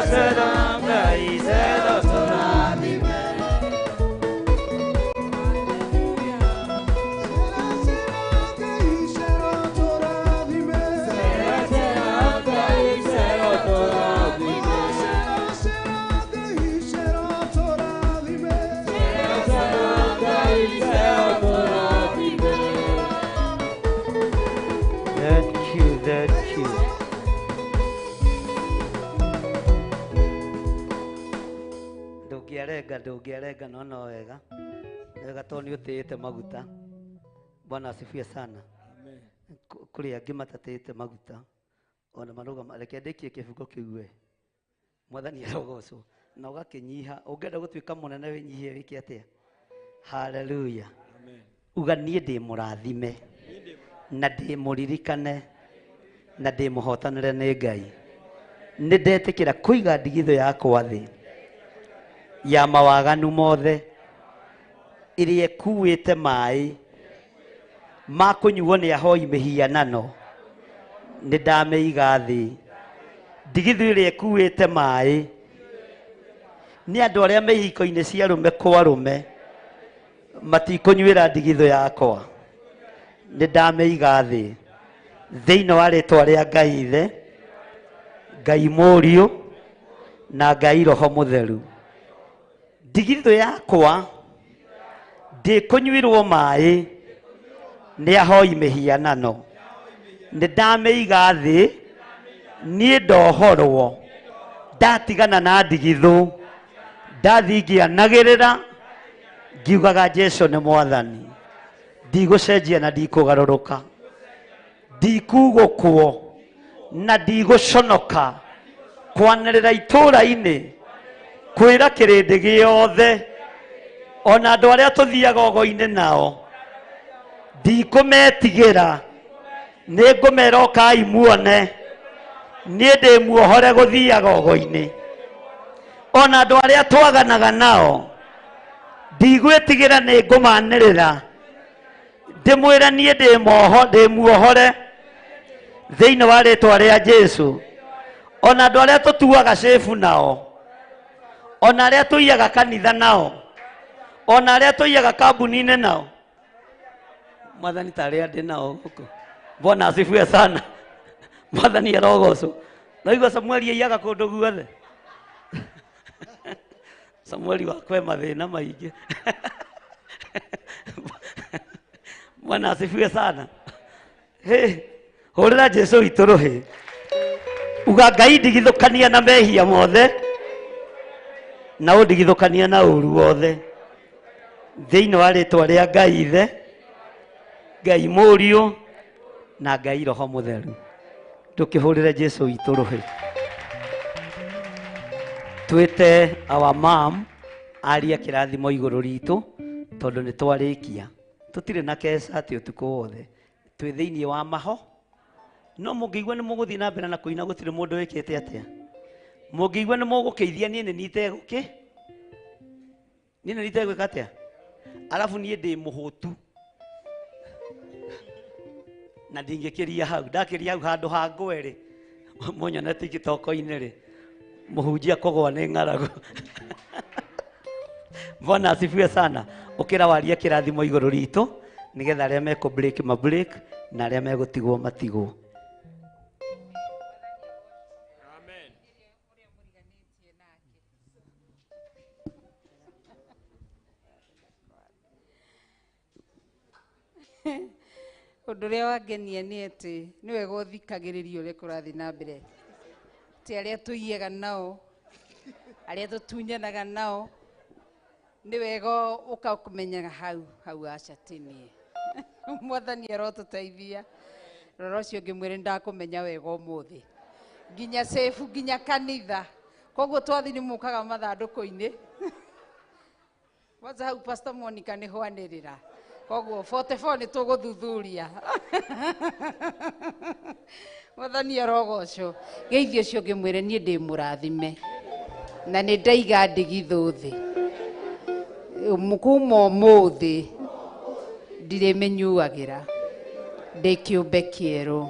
Cera Ngai zero tũrathime. Thank you, thank you. Ndũngĩarenga, ndũngĩarenga, no no wega. Nĩ wega tondũ nĩ ũtĩĩte maguta. Bwana asifiwe sana. Kũrĩ angĩ matatĩĩte maguta ona marũgama. Reke ndĩkie kĩbungo kĩu we. Mwathani arogocwo. Na ũgakĩnyiha. Ũngĩenda gũtuĩka mũnene wĩnyihie wĩke atĩa? Haleluya. Uga niĩ ndĩ mũrathime na ndĩ mũririkane na ndĩ mũhotanĩre nĩ Ngai. Nĩ ndetĩkĩra kũiga ndigithũ yakwa thĩ ya mawaganu mothe ĩrĩa ĩkuĩte maĩ ma kũnyuo nĩ ahoi mĩhianano, nĩ ndamĩiga thĩ. Ndigithũ ĩrĩa ĩkuĩte maĩ nĩ andũ arĩa me ihiko-inĩ cia arũme kwa arũme matikũnyuĩra ndigithũ yakwa, nĩ ndamĩiga thĩ thĩinĩ wa rĩtwa rĩa Ngai Ithe, Ngai Mũriũ na Ngai Roho Mũtheru. Ndigithũ yakwa ndĩkũnyuĩrwo maĩ nĩ ahoi mĩhianano, nĩ ndamĩiga thĩ. Niĩ ndohorwo, ndatigana na ndigithũ, ndathiĩ ngĩanagĩrĩra ngiugaga Jesũ nĩ Mwathani. Ndigũcenjia na ndikũgarũrũka, ndikugũkwo na ndigũconoka kwanĩrĩra itũũra-inĩ kwĩra kĩrĩndĩ gĩothe ona andũ arĩa tũthiaga ogo-inĩ nao, ndikũmetigĩra, nĩ ngũmera ũkai muone niĩ ndĩ muohore gũthiaga ogo-inĩ. Ona andũ arĩa twaganaga nao ndigwĩtigĩra, nĩ ngũmanĩrĩra ndĩmwĩre niĩ ndĩ muohore thĩinĩ wa rĩtwa rĩa Jesũ. Ona andũ arĩa tũtuaga cĩbu nao, ona arĩa tũiyaga kanitha nao, ona arĩa tũiyaga kambuni-inĩ nao, Mwathani ta arĩa ndĩ nao gũkũ. Bwana asifiwe sana. Mwathani arogocwo. Naigua Samueli aiyaga kũndũ guothe. Samueli wakwa e mathĩna maingĩ. Bwana asifiwe sana. Hey, hũrĩra Jesũ witũ rũhĩ. Uga Ngai ndigithũkania na mehia mothe na ũndigithũkania na ũru wothe thĩinĩ wa rĩtwa rĩa Ngai Ithe, Ngai Mũriũ na Ngai Roho Mũtheru. Ndũkĩhũrĩre Jesũ witũ rũhĩ. Twĩte our mom arie kĩrathimo igũrũ ritũ tondũ nĩ twarĩkia. Tũtirĩ na keca atĩ ũtukũ wothe twĩ thĩinĩ wa maho, no mũngĩigua nĩ mũgũthiĩ na mbere na kũina gũtirĩ mũndũ wĩkĩte atĩa. Mũngĩigua nĩ mũgũkĩithia niĩ nĩ nitegũkĩ, niĩ nĩ nitegwĩka atĩa. Arabu niĩ ndĩ mũhũtu na ndingĩkĩria hau, ndakĩria hau handũ ha ngwe rĩ, mũnyone TikTok-inĩ rĩ, mũhunjia kũgwa nĩ ng'aragu. Bwana asifiwe sana. Ũkĩra warie kĩrathimo igũrũ ritũ nĩgetha arĩa mekũ break ma break na arĩa megũtigwo matigwo. Amen. Ũndũ ũrĩa wangenia nĩ atĩ nĩ wega ũthikagĩrĩria ũrĩa kũrathiĩ na mbere, ti arĩa tũiyaga nao, arĩa tũtunyanaga nao, nĩ wega ũkamenyaga hau hau aca ti niĩ. Mwathani arotũteithia. Rora ũcio ũngĩ mwĩre nĩndakũmenya wega ũmũthĩ, nginya cebu nginya kanitha. Koguo twathi nĩ mũkaga mathandũkũ-inĩ. Kwanza hau Pastor Monica nĩ hwanĩrĩra, koguo 44 nĩ tũgũthuthuria. Mwathani arogocwo. Geithio ũcio ũngĩ mwĩre niĩ ndĩ mũrathime na nĩ ndaiga ndigithũ thĩ. Kuma ũmũthĩ ndirĩmĩnyuagĩra, ndĩ kĩũmbe kĩerũ.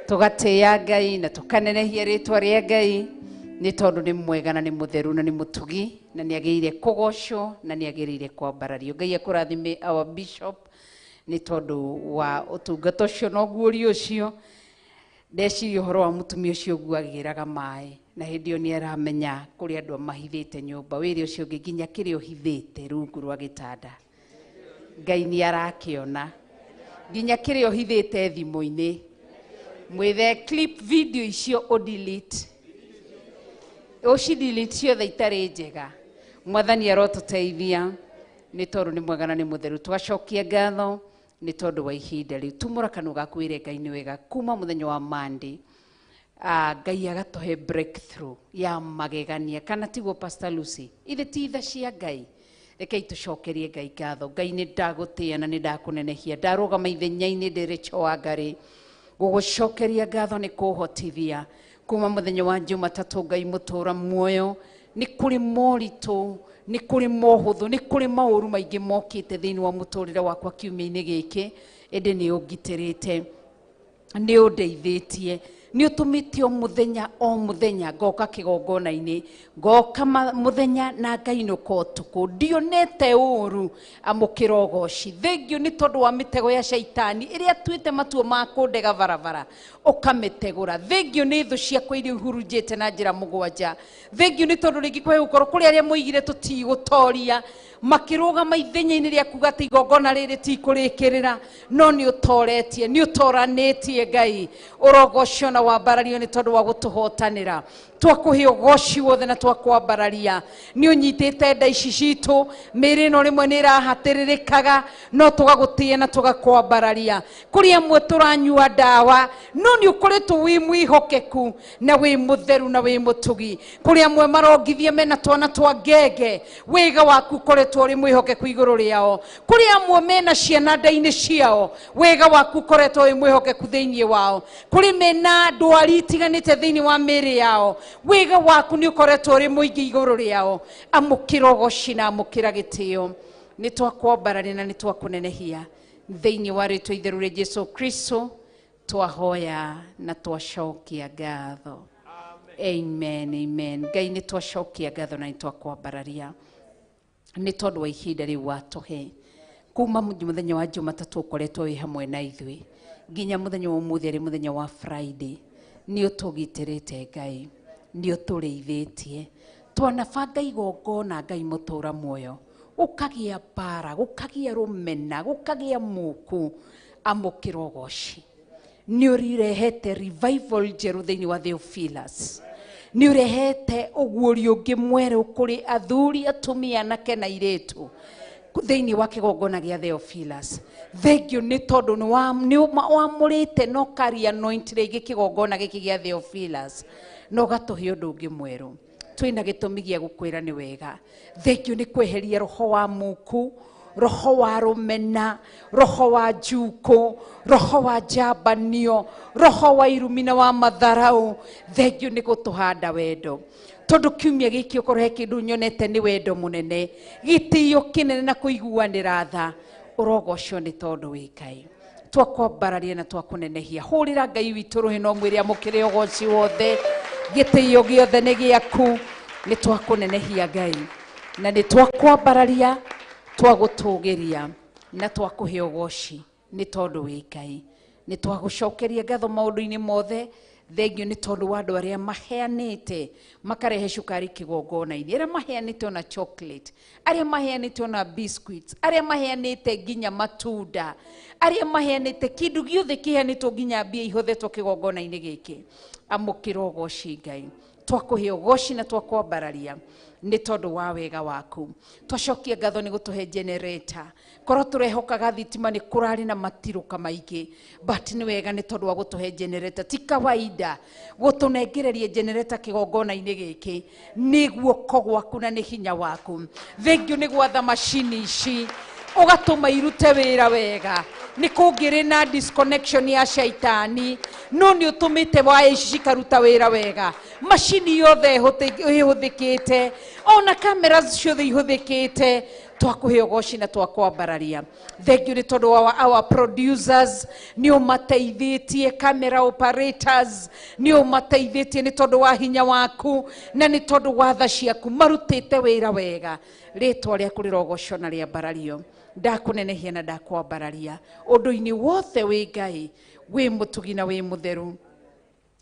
Tũgatĩĩa Ngai na tũkanenehia rĩtwa rĩa Ngai nĩ tondũ nĩ mwega na nĩ mũtheru na nĩ mũtugi na nĩ agĩrĩire kũgocwo na nĩ agĩrĩire kwambarario. Ngai akũrathime our bishop nĩ tondũ wa ũtungata ũcio na ũguũrio ũcio. Ndeciria ũhoro wa mũtumia ũcio ũguo agĩraga maĩ na hĩndĩ ĩyo nĩ aramenya kũrĩ andũ amahithĩte nyũmba, wĩre ũcio ũngĩ nginya kĩrĩa ũhithĩte rungu rwa gĩtanda Ngai nĩ arakĩona, nginya kĩrĩa ũhithĩte thimũ-inĩ mwĩthe clip video icio ũdelete, ũcidelete ciothe itarĩ njega. Mwathani arotũteithia nĩ tondũ nĩ mwega na nĩ mũtheru. Twacokia ngatho nĩ tondũ wa ihinda rĩu. Tumũra kanua gaku wĩre Ngai nĩ wega kuma mũthenya wa Monday. Ngai agatũhe breakthrough ya magegania, kana tiguo Pastor Lucy? Ithe ti tha cia Ngai. Rekei tũcokerie Ngai ngatho. Ngai nĩ ndagũtĩĩa na nĩ ndakũnenehia, ndarũgama ithenya-inĩ ndĩ Rachel Wangari gũgũcokeria ngatho nĩ kũhotithia kuma mũthenya wa Jumatatũ. Ngai mũtũra muoyo, nĩ kũrĩ moritũ, nĩ kũrĩ mohũthũ, nĩ kũrĩ maũru maingĩ mokĩte thĩinĩ wa mũtũrĩre wakwa kiumia-inĩ gĩkĩ, ĩndĩ nĩ ũngitĩrĩte, nĩ ũndeithĩtie, nĩ ũtũmĩte o mũthenya o mũthenya ngoka kĩgongona-inĩ, ngoka mũthenya na ngainũka ũtukũ, ndionete ũru. Amũkĩra ũgoci. Thengiũ nĩ tondũ wa mĩtego ya caitani ĩrĩa atuĩte matua ma kũndega barabara ũkamĩtegũra. Thengiũ nĩ thũ ciakwa iria ihurunjĩte na njĩra mũgwanja. Thengiũ nĩ tondũ rĩngĩ kwahe gũkorwo kũrĩ arĩa moigire tũtigũtoria, makĩrũgama ithenya-inĩ rĩa kuga atĩ igongona rĩrĩ tikũrĩkĩrĩra, no nĩ ũtoretie, nĩ ũtoranĩtie. Ngai ũrogocio na wambarario nĩ tondũ wa gũtũhotanĩra. Twakũhe ũgoci wothe na twakwambararia. Nĩ ũnyitĩte nda ici citũ, mĩĩrĩ ĩno rĩmwe nĩ ĩrahatĩrĩrĩkaga, no tũgagũtĩĩa na tũgakwambararia. Kũrĩ amwe tũranyua ndawa, no nĩ ũkoretwo wĩ mwĩhokeku na wĩ mũtheru na wĩ mũtugi. Kũrĩ amwe marongithia mena twana twa ngenge, wĩga waku ũkoretwo ũrĩ mwĩhokeku igũrũ rĩao. Kũrĩ amwe mena ciana nda-inĩ ciao, wega waku ũkoretwo wĩ mwĩhokeku thĩinĩ wao. Kũrĩ mena ndwari itiganĩte thĩinĩ wa mĩĩrĩ yao, wega waku nĩ ũkoretwo ũrĩ mũingĩ igũrũ rĩao. Amũkĩra ũgoci na amũkĩra gĩtĩo. Nĩ twakwambararia na nĩ twakũnenehia thĩinĩ wa rĩtwa itheru rĩa Jesu Kristo twahoya na twacokia ngatho. Amen, amen. Ngai nĩ twacokia ngatho na nĩ twakwambararia nĩ tondũ wa ihinda rĩu watũhe kuma mũthenya wa Jumatatũ ũkoretwo wĩ hamwe na ithuĩ nginya mũthenya wa ũmũthĩ arĩ mũthenya wa Friday. Nĩ ũtũgitĩrĩte Ngai, nĩ ũtũrĩithĩtie. Twanabanga igongona Ngai mũtũra muoyo, gũkagĩa mbara, gũkagĩa rũmena, gũkagĩa muku. Amũkĩra ũgoci. Nĩ ũrehete revival njerũ thĩinĩ wa Theophilus. Nĩ ũrehete ũguũrio ũngĩ mwerũ kũrĩ athuri, atumia, anake na airĩtu thĩinĩ wa kĩgongona gĩa Theophilus. Thengiũ nĩ tondũ nĩ wamũrĩte na ũkaria anoint rĩngĩ kĩgongona gĩkĩ gĩa Theophilus na ũgatũhe ũndũ ũngĩ mwerũ. Twĩna gĩtũmi gĩa gũkwĩra nĩ wega. Thengiũ nĩ kweheria roho wa muku, roho wa rũmena, roho wa njukũ, roho wa njambanio, roho wa irumi na wa matharau. Thengiũ nĩ gũtũhanda wendo, tondũ kiumia gĩkĩ okorwo he kĩndũ nyonete nĩ wendo mũnene, gĩtĩo kĩnene na kũiguanĩra tha. Ũrogocwo nĩ tondũ wĩ Ngai. Twakwambararia na twakũnenehia. Hũrĩra Ngai witũ rũhĩ no mwĩre amũkĩre ũgoci wothe, gĩtĩo gĩothe nĩ gĩaku. Nĩ twakũnenehia Ngai na nĩ twakwambararia, twagũtũgĩria na twakũhe ũgoci nĩ tondũ wĩ Ngai. Nĩ twagũcokeria ngatho maũndũ-inĩ mothe. Thengiũ nĩ tondũ wa andũ arĩa maheanĩte makarehe cukari kĩgongona-inĩ, arĩa maheanĩte ona chocolate, arĩa maheanĩte ona biscuits, arĩa maheanĩte nginya matunda, arĩa maheanĩte kĩndũ gĩothe kĩheanĩtwo nginya mbia ihothetwo kĩgongona-inĩ gĩkĩ. Amũkĩra ũgoci Ngai. Twakũhe ũgoci na twakwambararia nĩ tondũ wa wega waku. Twacokia ngatho nĩ gũtũhe generator. Korwo tũrehokaga thitima nĩ kũrarĩ na matirũka maingĩ, but nĩ wega nĩ tondũ wa gũtũhe generator. Ti kawaida gũtũnengereria generator kĩgongona-inĩ gĩkĩ. Nĩ guoko gwaku na nĩ hinya waku. Thengiũ nĩ gwatha macini ici, ũgatũma irute wĩra wega. Nĩ kũngĩrĩ na disconnection ya shaitani, no nĩ ũtũmĩte waya ici cikaruta wĩra wega, macini yothe ĩhũthĩkĩte, ona kamera ciothe ihũthĩkĩte. Twakũhe ũgoci na twakwambararia. Thank you nĩ tondũ wa our producers, nĩ ũmateithĩtie, camera operators nĩ ũmateithĩtie nĩ tondũ wa hinya waku na nĩ tondũ wa tha ciaku, marutĩte wĩra wega. Rĩtwa rĩaku rĩrogocwo na rĩambarario. Ndakũnenehia na ndakwambararia ũndũ-inĩ wothe. Wĩ Ngai wĩ mũtugi na wĩ mũtheru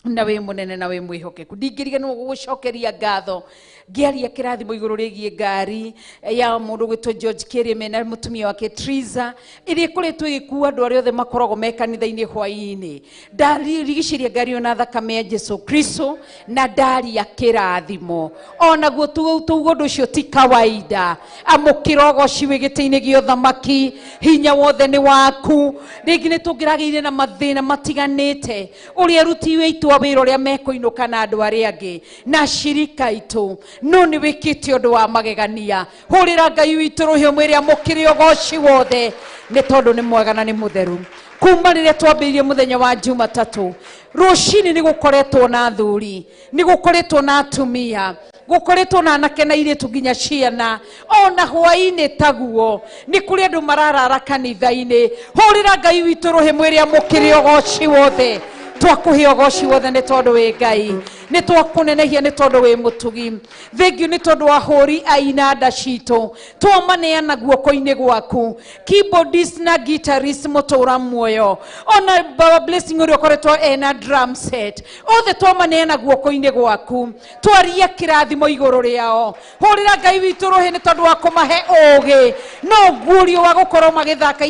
na wĩ mũnene na wĩ mwĩhokeku. Ndingĩriganĩrwo gũgũcokeria ngatho ngĩaria kĩrathimo igũrũ rĩgiĩ ngari ya mũndũ gwĩtwo George Kĩrĩme na mũtumia wake Triza, ĩrĩa ĩkoretwo ĩgĩkua andũ arĩa othe makoragwo me kanitha-inĩ hwaĩ-inĩ. Ndarigicĩria ngari ĩyo na thakame ya Jesu Kristo na ndaria kĩrathimo. Onaguo tuga ũndũ ũcio ti kawaida. Amũkĩra ũgoci wĩ gĩtĩ-inĩ gĩa ũthamaki, hinya wothe nĩ waku. Rĩngĩ nĩ tũngĩragĩire na mathĩna matiganĩte, ũrĩa aruti witũ a wĩra ũrĩa mekũinũka na andũ arĩa angĩ na acirika aitũ, no nĩ wĩkĩte ũndũ wa magegania. Hũrĩra Ngai witũ rũhĩ, mwĩre amũkĩre ũgoci wothe nĩ tondũ nĩ mwega na nĩ mũtheru. Kuma rĩrĩa twambĩrĩirie mũthenya wa Jumatatũ rũcinĩ, nĩ gũkoretwo na athuri, nĩ gũkoretwo na atumia, gũkoretwo na anake na airĩtu, nginya ciana. Ona hwaĩ-inĩ taguo nĩ kũrĩ andũ mararara kanitha-inĩ. Hũrĩra Ngai witũ rũhĩ, mwĩre amũkĩre ũgoci wothe. Twakũhe ũgoci wothe nĩ tondũ wĩ Ngai, nĩ twakũnenehia nĩ tondũ wĩ mũtugi. Thengiũ nĩ tondũ wa hũri a inanda citũ, twamaneana guoko-inĩ gwaku, keyboardist na guitarist mũtũra muoyo, ona Baba Blessing ũrĩa ũkoretwo ena drum set, othe twamaneana guoko-inĩ gwaku, twaria kĩrathimo igũrũ rĩao. Hũrĩra Ngai witũ rũhĩ nĩ tondũ wa kũmahe ũgĩ no guũrio wa gũkorwo magĩthaka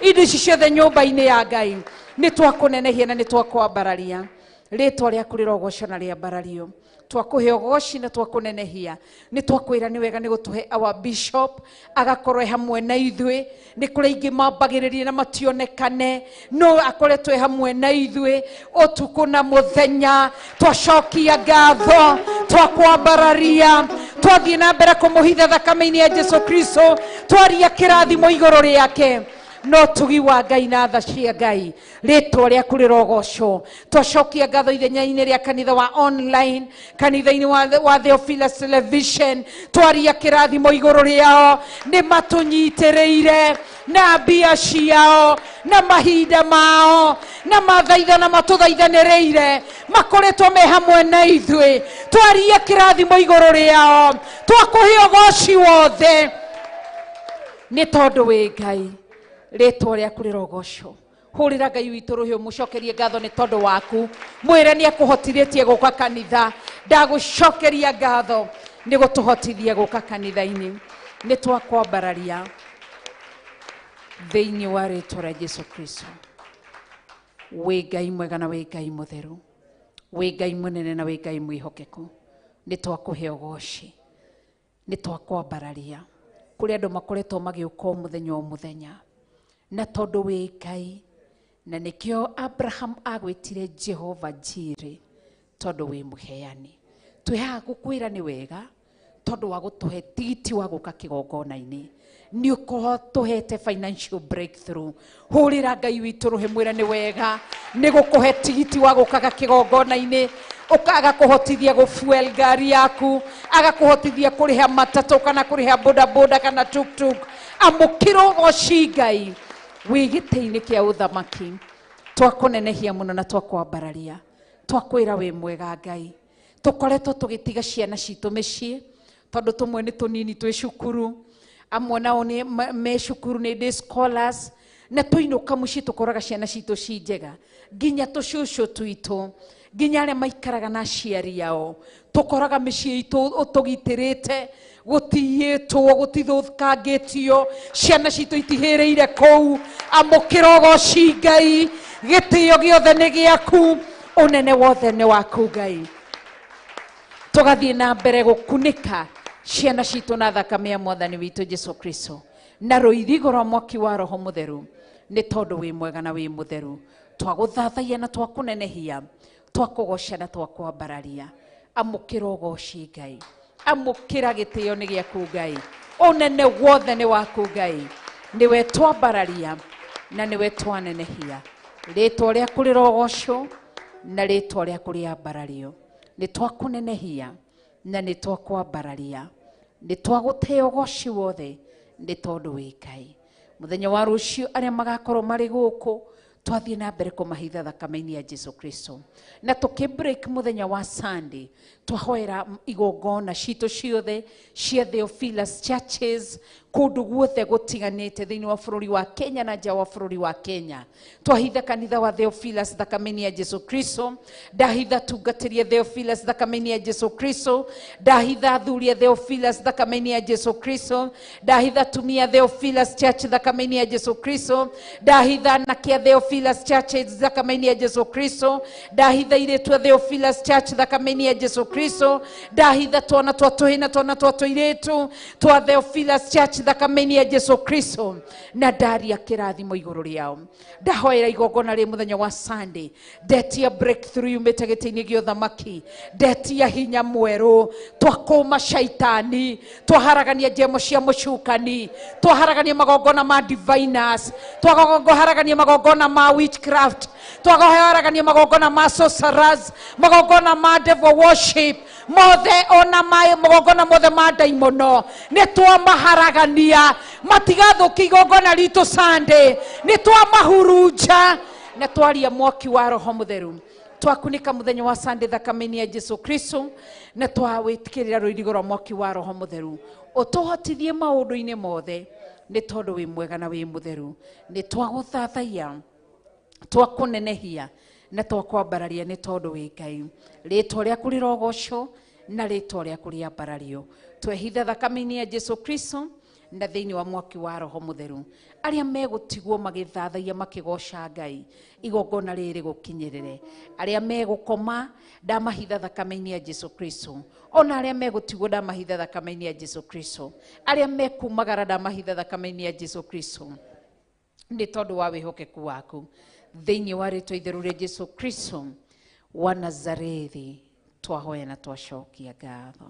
indo ici ciothe nyũmba-inĩ ya Ngai. Nĩ twakũnenehia na nĩ twakwambararia. Rĩtwa rĩaku rĩrogocwo na rĩambarario. Twakũhe ũgoci na twakũnenehia. Nĩ twakwĩra nĩ wega nĩ gũtũhe our bishop agakorwo e hamwe na ithuĩ. Nĩ kũrĩ aingĩ mambagĩrĩrie na mationekane, no akoretwo e hamwe na ithuĩ ũtukũ na mũthenya. Twacokia ngatho, twakwambararia, twathiĩ na mbere kũmũhitha thakame-inĩ ya Jesu Kristo, twaria kĩrathimo igũrũ rĩake no tugi wa Ngai na tha cia Ngai. Rĩtwa rĩaku rĩrogocwo. Twacokia ngatho ithenya-inĩ rĩa kanitha wa online, kanitha-inĩ wa Theophilus Television, twaria kĩrathimo igũrũ rĩao. Nĩ matũnyitĩrĩire na mbia ciao na mahinda mao na mathaitha na matũthaithanĩrĩire, makoretwo me hamwe na ithuĩ. Twaria kĩrathimo igũrũ rĩao. Twakũhe ũgoci wothe nĩ tondũ wĩ Ngai. Rĩtwa rĩaku rĩrogocwo. Hũrĩra Ngai witũ rũhĩ, ũmũcokerie ngatho nĩ tondũ waku, mwĩre nĩ akũhotithĩtie gũka kanitha. Ndagũcokeria ngatho nĩ gũtũhotithia gũka kanitha-inĩ. Nĩ twakwambararia thĩinĩ wa rĩtwa rĩa Jesu Kristo. Wĩ Ngai mwega na wĩ Ngai mũtheru, wĩ Ngai mũnene na wĩ Ngai mwĩhokeku. Nĩ twakũhe ũgoci, nĩ twakwambararia. Kũrĩ andũ makoretwo magĩũka o mũthenya o mũthenya, na tondũ wĩ Ngai, na nĩkĩo Abraham agwĩtire Jehova Jire, tondũ wĩ mũheani. Twĩ haha gũkwĩra nĩ wega tondũ wa gũtũhe tigiti wa gũka kĩgongona-inĩ, nĩ ũkorwo tũhete financial breakthrough. Hũrĩra Ngai witũ rũhĩ, mwĩre nĩ wega nĩ gũkũhe tigiti wa gũkaga kĩgongona-inĩ, agakũhotithia gũfuel ngari yaku, agakũhotithia kũrĩha matatũ kana kũrĩha bodaboda kana tuktuk. Amũkĩra ũgoci, Ngai wĩ gĩtĩ-inĩ kĩa ũthamaki. Twakũnenehia mũno na twakwambararia, twakwĩra wĩ mwega Ngai. Tũkoretwo tũgĩtiga ciana citũ mĩciĩ tondũ tũmwe nĩ tũnini twĩ cukuru, amwe nao nĩ me cukuru, nĩ day scholars, na tũinũka mũciĩ tũkoraga ciana citũ ci njega, nginya tũcũcũ twitũ, nginya arĩa maikaraga na aciari ao. Tũkoraga mĩciĩ itũ ũtũgitĩrĩte, gũtiyĩtwo, gũtithũkangĩtio, ciana citũ itihĩrĩire kũu. Amũkĩra ũgoci Ngai, gĩtĩo gĩothe nĩ gĩaku, ũnene wothe nĩ waku Ngai. Tũgathiĩ na mbere gũkunĩka ciana citũ na thakame ya Mwathani witũ Jesu Kristo na rũirigo rwa mwaki wa Roho Mũtheru, nĩ tondũ wĩ mwega na wĩ mũtheru. Twagũthathaiya na twakũnenehia, twakũgoca na twakwambararia. Amũkĩra ũgoci Ngai, amũkĩra gĩtĩo nĩ gĩaku Ngai, ũnene wothe nĩ waku Ngai, nĩwe twambararia. Na nĩwe twanenehia. Rĩtwa rĩaku rĩrogocwo na rĩtwa rĩaku rĩambarario. Nĩ twakũnenehia na nĩ twakwambararia. Nĩ twagũtĩa ũgoci wothe nĩ tondũ wĩ Ngai. Mũthenya wa rũciũ arĩa magakorwo marĩ gũkũ twathiĩ na mbere kũmahitha thakame-inĩ ya Jesu Kristo. Na tũkĩ break mũthenya wa Sunday twahoera igongona citũ ciothe cia Theophilus Churches kũndũ guothe gũtiganĩte thĩinĩ wa bũrũri wa Kenya na nja wa bũrũri wa Kenya. Twahitha kanitha wa Theophilus thakame-inĩ ya Jesu Kristo. Ndahitha tungatĩria Theophilus thakame-inĩ ya Jesu Kristo. Ndahitha athuri a Theophilus thakame-inĩ ya Jesu Kristo. Ndahitha atumia Theophilus Church thakame-inĩ ya Jesu Kristo. Ndahitha anake a Theophilus Churches thakame-inĩ ya Jesu Kristo. Ndahitha airĩtu a Theophilus Church thakame-inĩ ya Jesu Kristo. Ndahitha twana twa tũhĩ na twana twa tũirĩtu twa Theophilus Church thakame-inĩ ya Jesu Kristo. Na ndaria kĩrathimo igũrũ rĩao. Ndahoera igongona rĩ mũthenya wa Sunday. Ndetia breakthrough yumĩte gĩtĩ-inĩ gĩa ũthamaki. Ndetia hinya mwerũ. Twakũma shaitani. Twaharagania njemo cia mũcukani. Twaharagania magongona ma diviners. Twaharagania magongona ma witchcraft. Twaharagania magongona ma sorcerers. Magongona ma devil worship. Mothe ona magongona mothe ma ndaimono. Nĩ twamaharagania. Matigathũkia igongona ritũ Sunday. Nĩ twamahurunja. Na twaria mwaki wa Roho Mũtheru. Twakunĩka mũthenya wa Sunday thakame-inĩ ya Jesu Kristo. Na twawĩtĩkĩrĩra rũirigo rwa mwaki wa Roho Mũtheru. Ũtũhotithie maũndũ-inĩ mothe. Nĩ tondũ wĩ mwega na wĩ mũtheru. Nĩ twagũthathaiya, twakũnenehia na twakwambararia nĩ tondũ wĩ Ngai. Rĩtwa rĩaku rĩrogocwo na rĩtwa rĩaku rĩambarario. Twehitha thakame-inĩ ya Jesu Kristo na thĩinĩ wa mwaki wa Roho Mũtheru. Arĩa megũtigwo magĩthathaiya makĩgoca Ngai, igongona rĩrĩ gũkinyĩrĩre. Arĩa megũkoma ndamahitha thakame-inĩ ya Jesu Kristo. Ona arĩa megũtigwo ndamahitha thakame-inĩ ya Jesu Kristo. Arĩa mekumagara ndamahitha thakame-inĩ ya Jesu Kristo. Nĩ tondũ wa wĩhokeku waku. Thĩinĩ wa rĩtwa itheru rĩa Jesu Kristo wa Nazarethi twahoya na twacokia ngatho.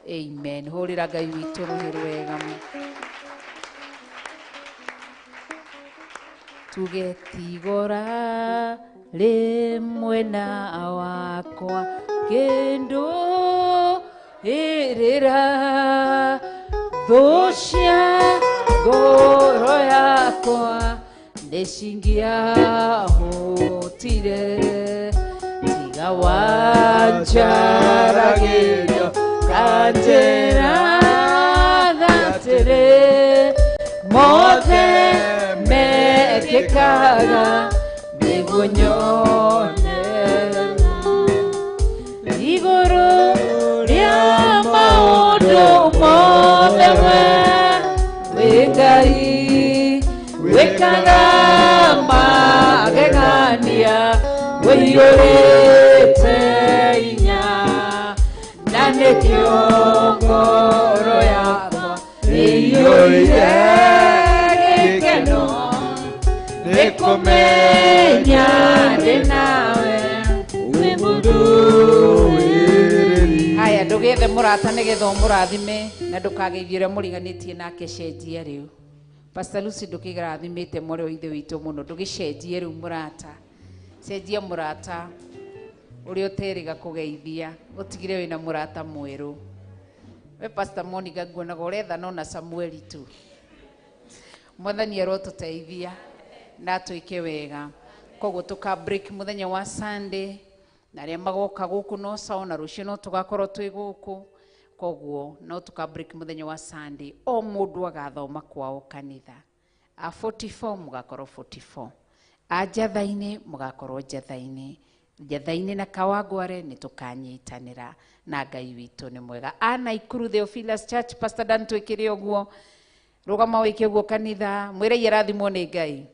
Amen. Hũrĩra Ngai witũ rũhĩ rwega. Tuge tigora rĩmwe na wakwa kĩndũ ĩrĩra thũ cia ngoro yakwa nĩcingĩahotire tiga wanjaragĩria kanjĩra atĩrĩ mothe mekĩkaga nĩguo nyone igũrũ rĩa maũndũ mothe we wĩ Ngai wĩkaga magegania wĩiyũrĩte hinya na nĩkĩo ngoro yakwa ĩiyũire gĩkeno nĩ kũmenya ndĩ nawe wĩ mũndũrĩrĩri. Haya, ndũgĩethe mũrata nĩgetha ũmũrathime na ndũkageithie ũrĩa mũriganĩtie nake cenjia rĩu. Pastor Lucy ndũkĩrathimĩte mwarĩ wa ithe witũ mũno, ndũgĩcenjie rĩu mũrata. Cenjia mũrata ũrĩa ũterĩga kũgeithia, ũtigire wĩna mũrata mwerũ. We Pastor Monica nguonaga ũretha no na Samueli tu. Mwathani arotũteithia na atwĩke wega. Koguo tũka break mũthenya wa Sunday na arĩa magoka gũkũ no sawa na rũciũ no tũgakorwo twĩ gũkũ. Koguo no tũka break mũthenya wa Sunday. O mũndũ agathoma kwao kanitha. A 44 mũgakorwo 44. A njatha-inĩ mũgakorwo njatha-inĩ. Njatha-inĩ na Kawangware nĩ tũkanyitanĩra na Ngai witũ nĩ mwega. A Naikuru Theophilus Church, Pastor Dan twĩkĩre ũguo. Rũgama wĩke ũguo kanitha, mwĩre irathimwo nĩ Ngai.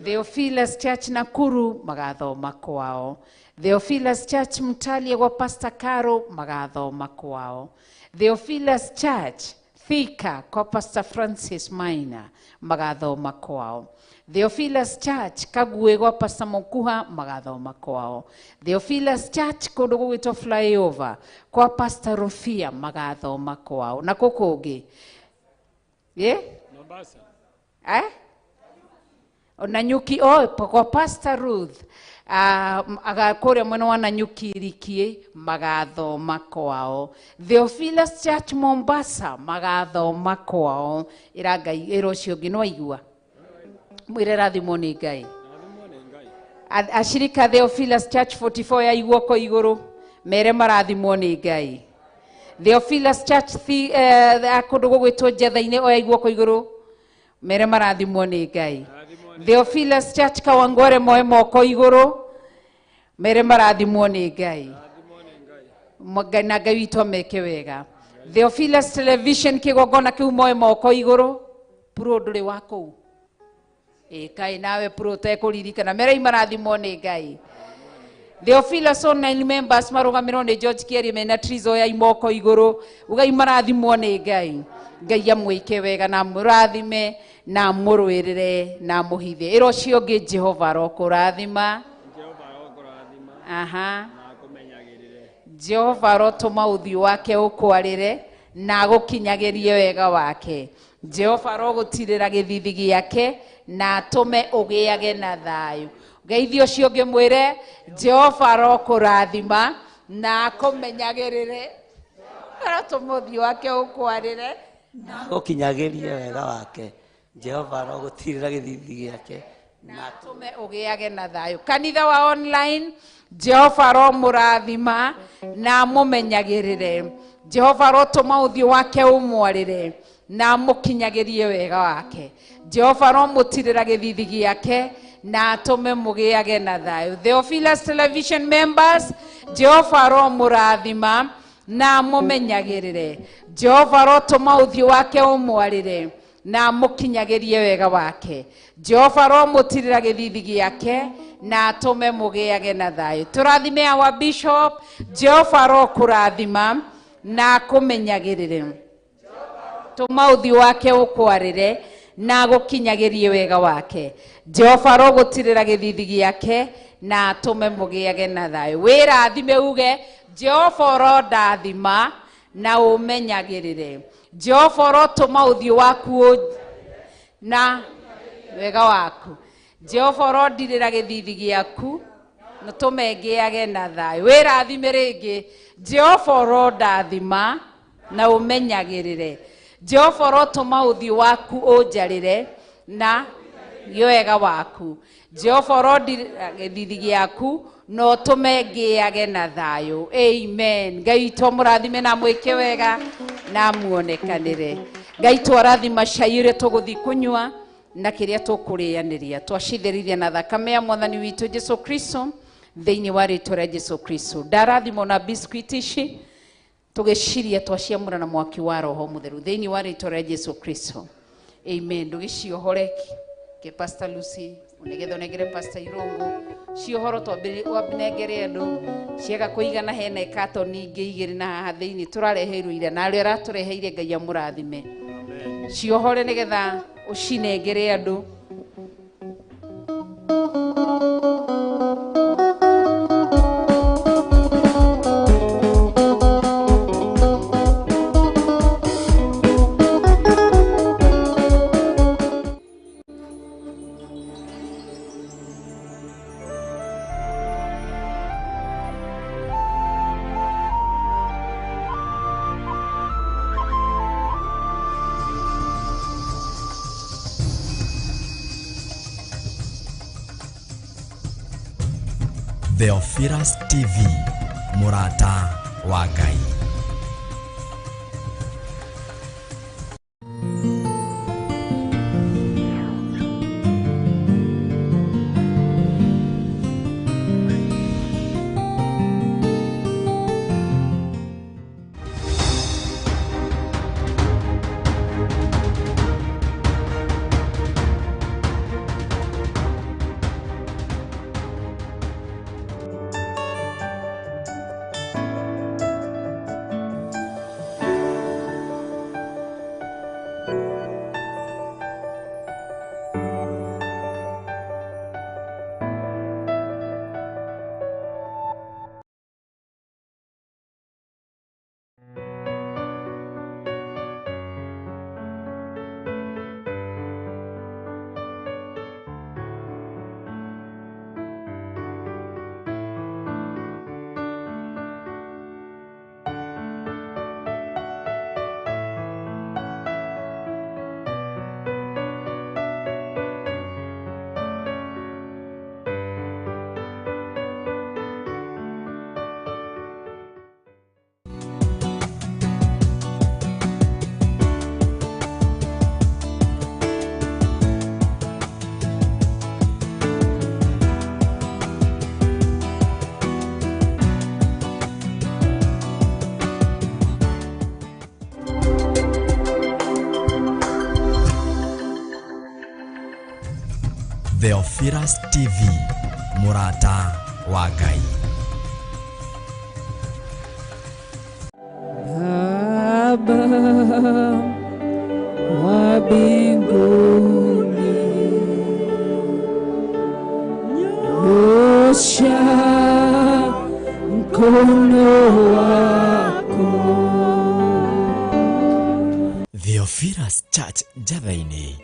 Theophilus Church Nakuru magathoma kwao. Theophilus Church Mtalia gwa Pastor Caro magathoma kwao. Theophilus Church Thika kwa Pastor Francis Maina magathoma kwao. Theophilus Church Kague gwa Pastor Mokuha magathoma kwao. Theophilus Church kũndũ gũgwĩtwo Flyover kwa Pastor Rofia magathoma kwao. Na kũ kũngĩ? Ye? Mombasa. Eh? Nanyuki, oh, kwa Pastor Ruth kũrĩa mwena wa Nanyuki Rikie magathoma kwao. Theophilus Church Mombasa magathoma kwao. Ĩra Ngai, ĩra ũcio ũngĩ no aigua. Mwĩre rathimwo nĩ Ngai. Ashirika Theophilus Church 44 ya iguoko igũrũ mere marathimwo nĩ Ngai. Theophilus Church kũndũ gũgwĩtwo Njetha-inĩ oya iguoko igũrũ mere marathimwo nĩ Ngai. Theophilus Church Kawangware moe moko igũrũ mere marathimwo nĩ Ngai. Na Ngai witũ ameke wega. Theophilus Television kĩgongona kĩu moe moko igũrũ. Puro ndũrĩ wa kũu. Ĩĩ nawe puro ũtekũririkana mere marathimwo nĩ Ngai. Theophilus online members marũgamĩrwo nĩ George Kieri mena Trizo ya imoko igũrũ ugai marathimwo nĩ Ngai. Ngai amwĩke wega na mũrathime na mũrũĩrĩre na mũhithe. Ĩra ũcio ũngĩ Jehova arokũrathima. Aha. Jehova arotũma ũthiũ wake ũkwarĩre na agũkinyagĩrie wega wake. Jehova arogũtirĩra gĩthithi gĩake na atũme ũgĩage na thayũ. Geithio ũcio ũngĩ mwĩre Jehova arokũrathima na akũmenyagĩrĩre. Arotũma ũthiũ wake ũkwarĩre na agũkinyagĩrie wega wake. Jehova arogũtirĩra gĩthithi gĩake na atũme ũgĩage na thayũ. Kanitha wa online Jehova aromũrathima na amũmenyagĩrĩre. Jehova arotũma ũthiũ wake ũmwarĩre na amũkinyagĩrie wega wake. Jehova aromũtirĩra gĩthithi gĩake na atũme mũgĩage na thayũ. Theophilus Television members Jehova aromũrathima na amũmenyagĩrĩre. Jehova arotũma ũthiũ wake ũmwarĩre na amũkinyagĩrie wega wake. Jehova aromũtirĩra gĩthithi gĩake na atũme mũgĩage na thayũ. Tũrathime our bishop. Jehova arokũrathima na akũmenyagĩrĩre. Tũma ũthiũ wake ũkwarĩre na agũkinyagĩrie wega wake. Jehova arogũtirĩra gĩthithi gĩake na atũme mũgĩage na thayũ. Wĩrathime uge Jehova ũrondathima na ũmenyagĩrĩre. Jehova ũrotũma ũthiũ waku na wega waku. Jehova ũrondirĩra gĩthithi gĩaku na tũme ngĩage na thayũ. Wĩrathime rĩngĩ Jehova ũrondathima na ũmenyagĩrĩre. Jehova ũrotũma ũthiũ waku ũnjarĩre na wega waku. Jehova ũrondirĩra gĩthithi gĩaku na ũtũme ngĩage na thayũ. Amen. Ngai witũ amũrathime na amwĩke wega na amuonekanĩre. Ngai twarathima cai ũrĩa tũgũthiĩ kũnyua na kĩrĩa tũkũrĩanĩria. Twacithĩrĩria na thakame ya Mwathani witũ Jesu Kristo thĩinĩ wa rĩtwa rĩa Jesu Kristo. Ndarathimwo na biscuit ici tũgĩciria twaciamũra na mwaki wa Roho Mũtheru thĩinĩ wa rĩtwa rĩa Jesu Kristo. Amen. Ndũgĩciohore ke Pastor Lucy unegethwo nengere Pastor Irungu ciohoro twambĩrĩrie andũ ciaga kũigana hena ikatoni ingĩ igĩrĩ na haha thĩinĩ tũrareheirwo ira na arĩa aratũreheire Ngai amũrathime. Ciohore nĩgetha ũcinengere andũ. Theophilus TV, Murata wa Ngai. Theophilus TV, mũrata wa Ngai. Baba wa mbinguni, nyosha mkono wako. Theophilus Church Njatha-inĩ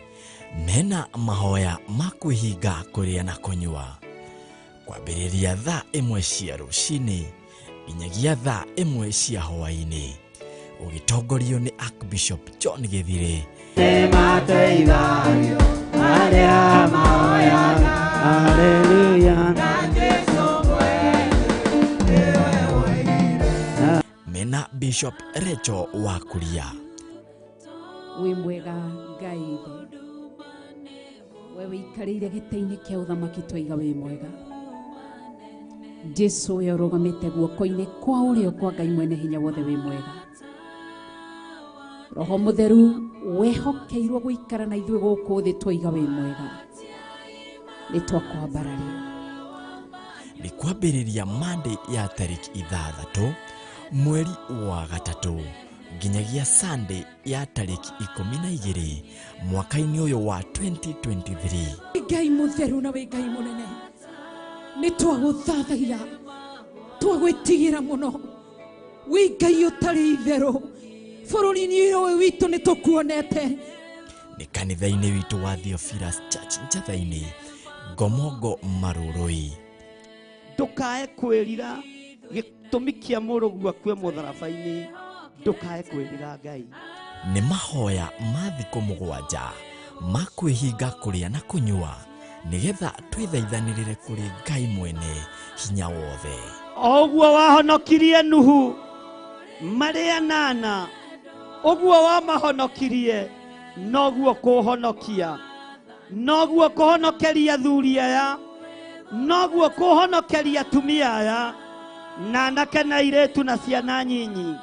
mena mahoya ma kwĩhinga kũrĩa na kũnyua kwambĩrĩria thaa 1 cia rũcinĩ nginyagia thaa 1 cia hwaĩ-inĩ, ũgĩtongorio nĩ Archbishop John Gĩthirĩ. Mena Bishop Rachel wa Kuria. Wĩ mwega Ngai ithe, we wĩikarĩire gĩtĩ-inĩ kĩa ũthamaki, twaiga wĩ mwega. Jesu we ũrũgamĩte guoko-inĩ kwa ũrĩo kwa Ngai mwene hinya wothe, wĩ mwega. Roho Mũtheru wehokeirwo gũikara na ithuĩ gũkũ thĩ, twaiga wĩ mwega. Nĩ twakwambararia. Nĩ kwambĩrĩria Monday ya tarĩki 6 mweri wa 3 nginyagia Sunday ya tarĩki 12 mwaka-inĩ ũyũ wa 2023. Ngai mũtheru na wĩ Ngai mũnene, nĩ twagũthathaia, twagwĩtigĩra mũno. Wĩ Ngai ũtarĩ itherũ, bũrũri-inĩ ũyũ witũ nĩ tũkuonete. Nĩ kanitha-inĩ witũ wa Theophilus Church Njatha-inĩ, Ngomongo Marũrũi. Ndũkae kwĩrira gĩtũmi kĩa mũrũguo akue mũtharaba-inĩ, ndũkae kwĩrira Ngai. Nĩ mahoya ma thikũ 7 ma kwĩhinga kũrĩa na kũnyua nĩgetha twĩthaithanĩrĩre kũrĩ Ngai mwene hinya wothe. O ũguo wahonokirie Nuhu marĩ 8, ũguo wamahonokirie noguo kũhonokia, noguo kũhonokeria athuri aya, noguo kũhonokeria atumia aya na anake na airĩtu na ciana nyinyi,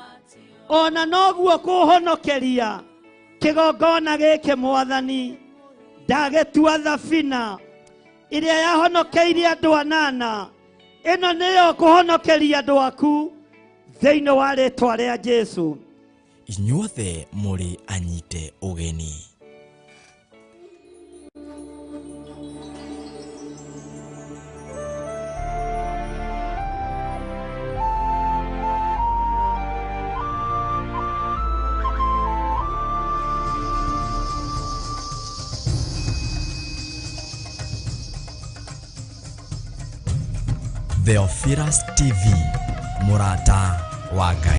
ona noguo kũhonokeria kĩgongona gĩkĩ Mwathani. Ndagĩtua thabina ĩrĩa yahonokeirie andũ 8, ĩno nĩyo kũhonokeria andũ aku thĩinĩ wa rĩtwa rĩa Jesu. Inyuothe mũrĩ anyite ũgeni. Theophilus TV, mũrata wa Ngai.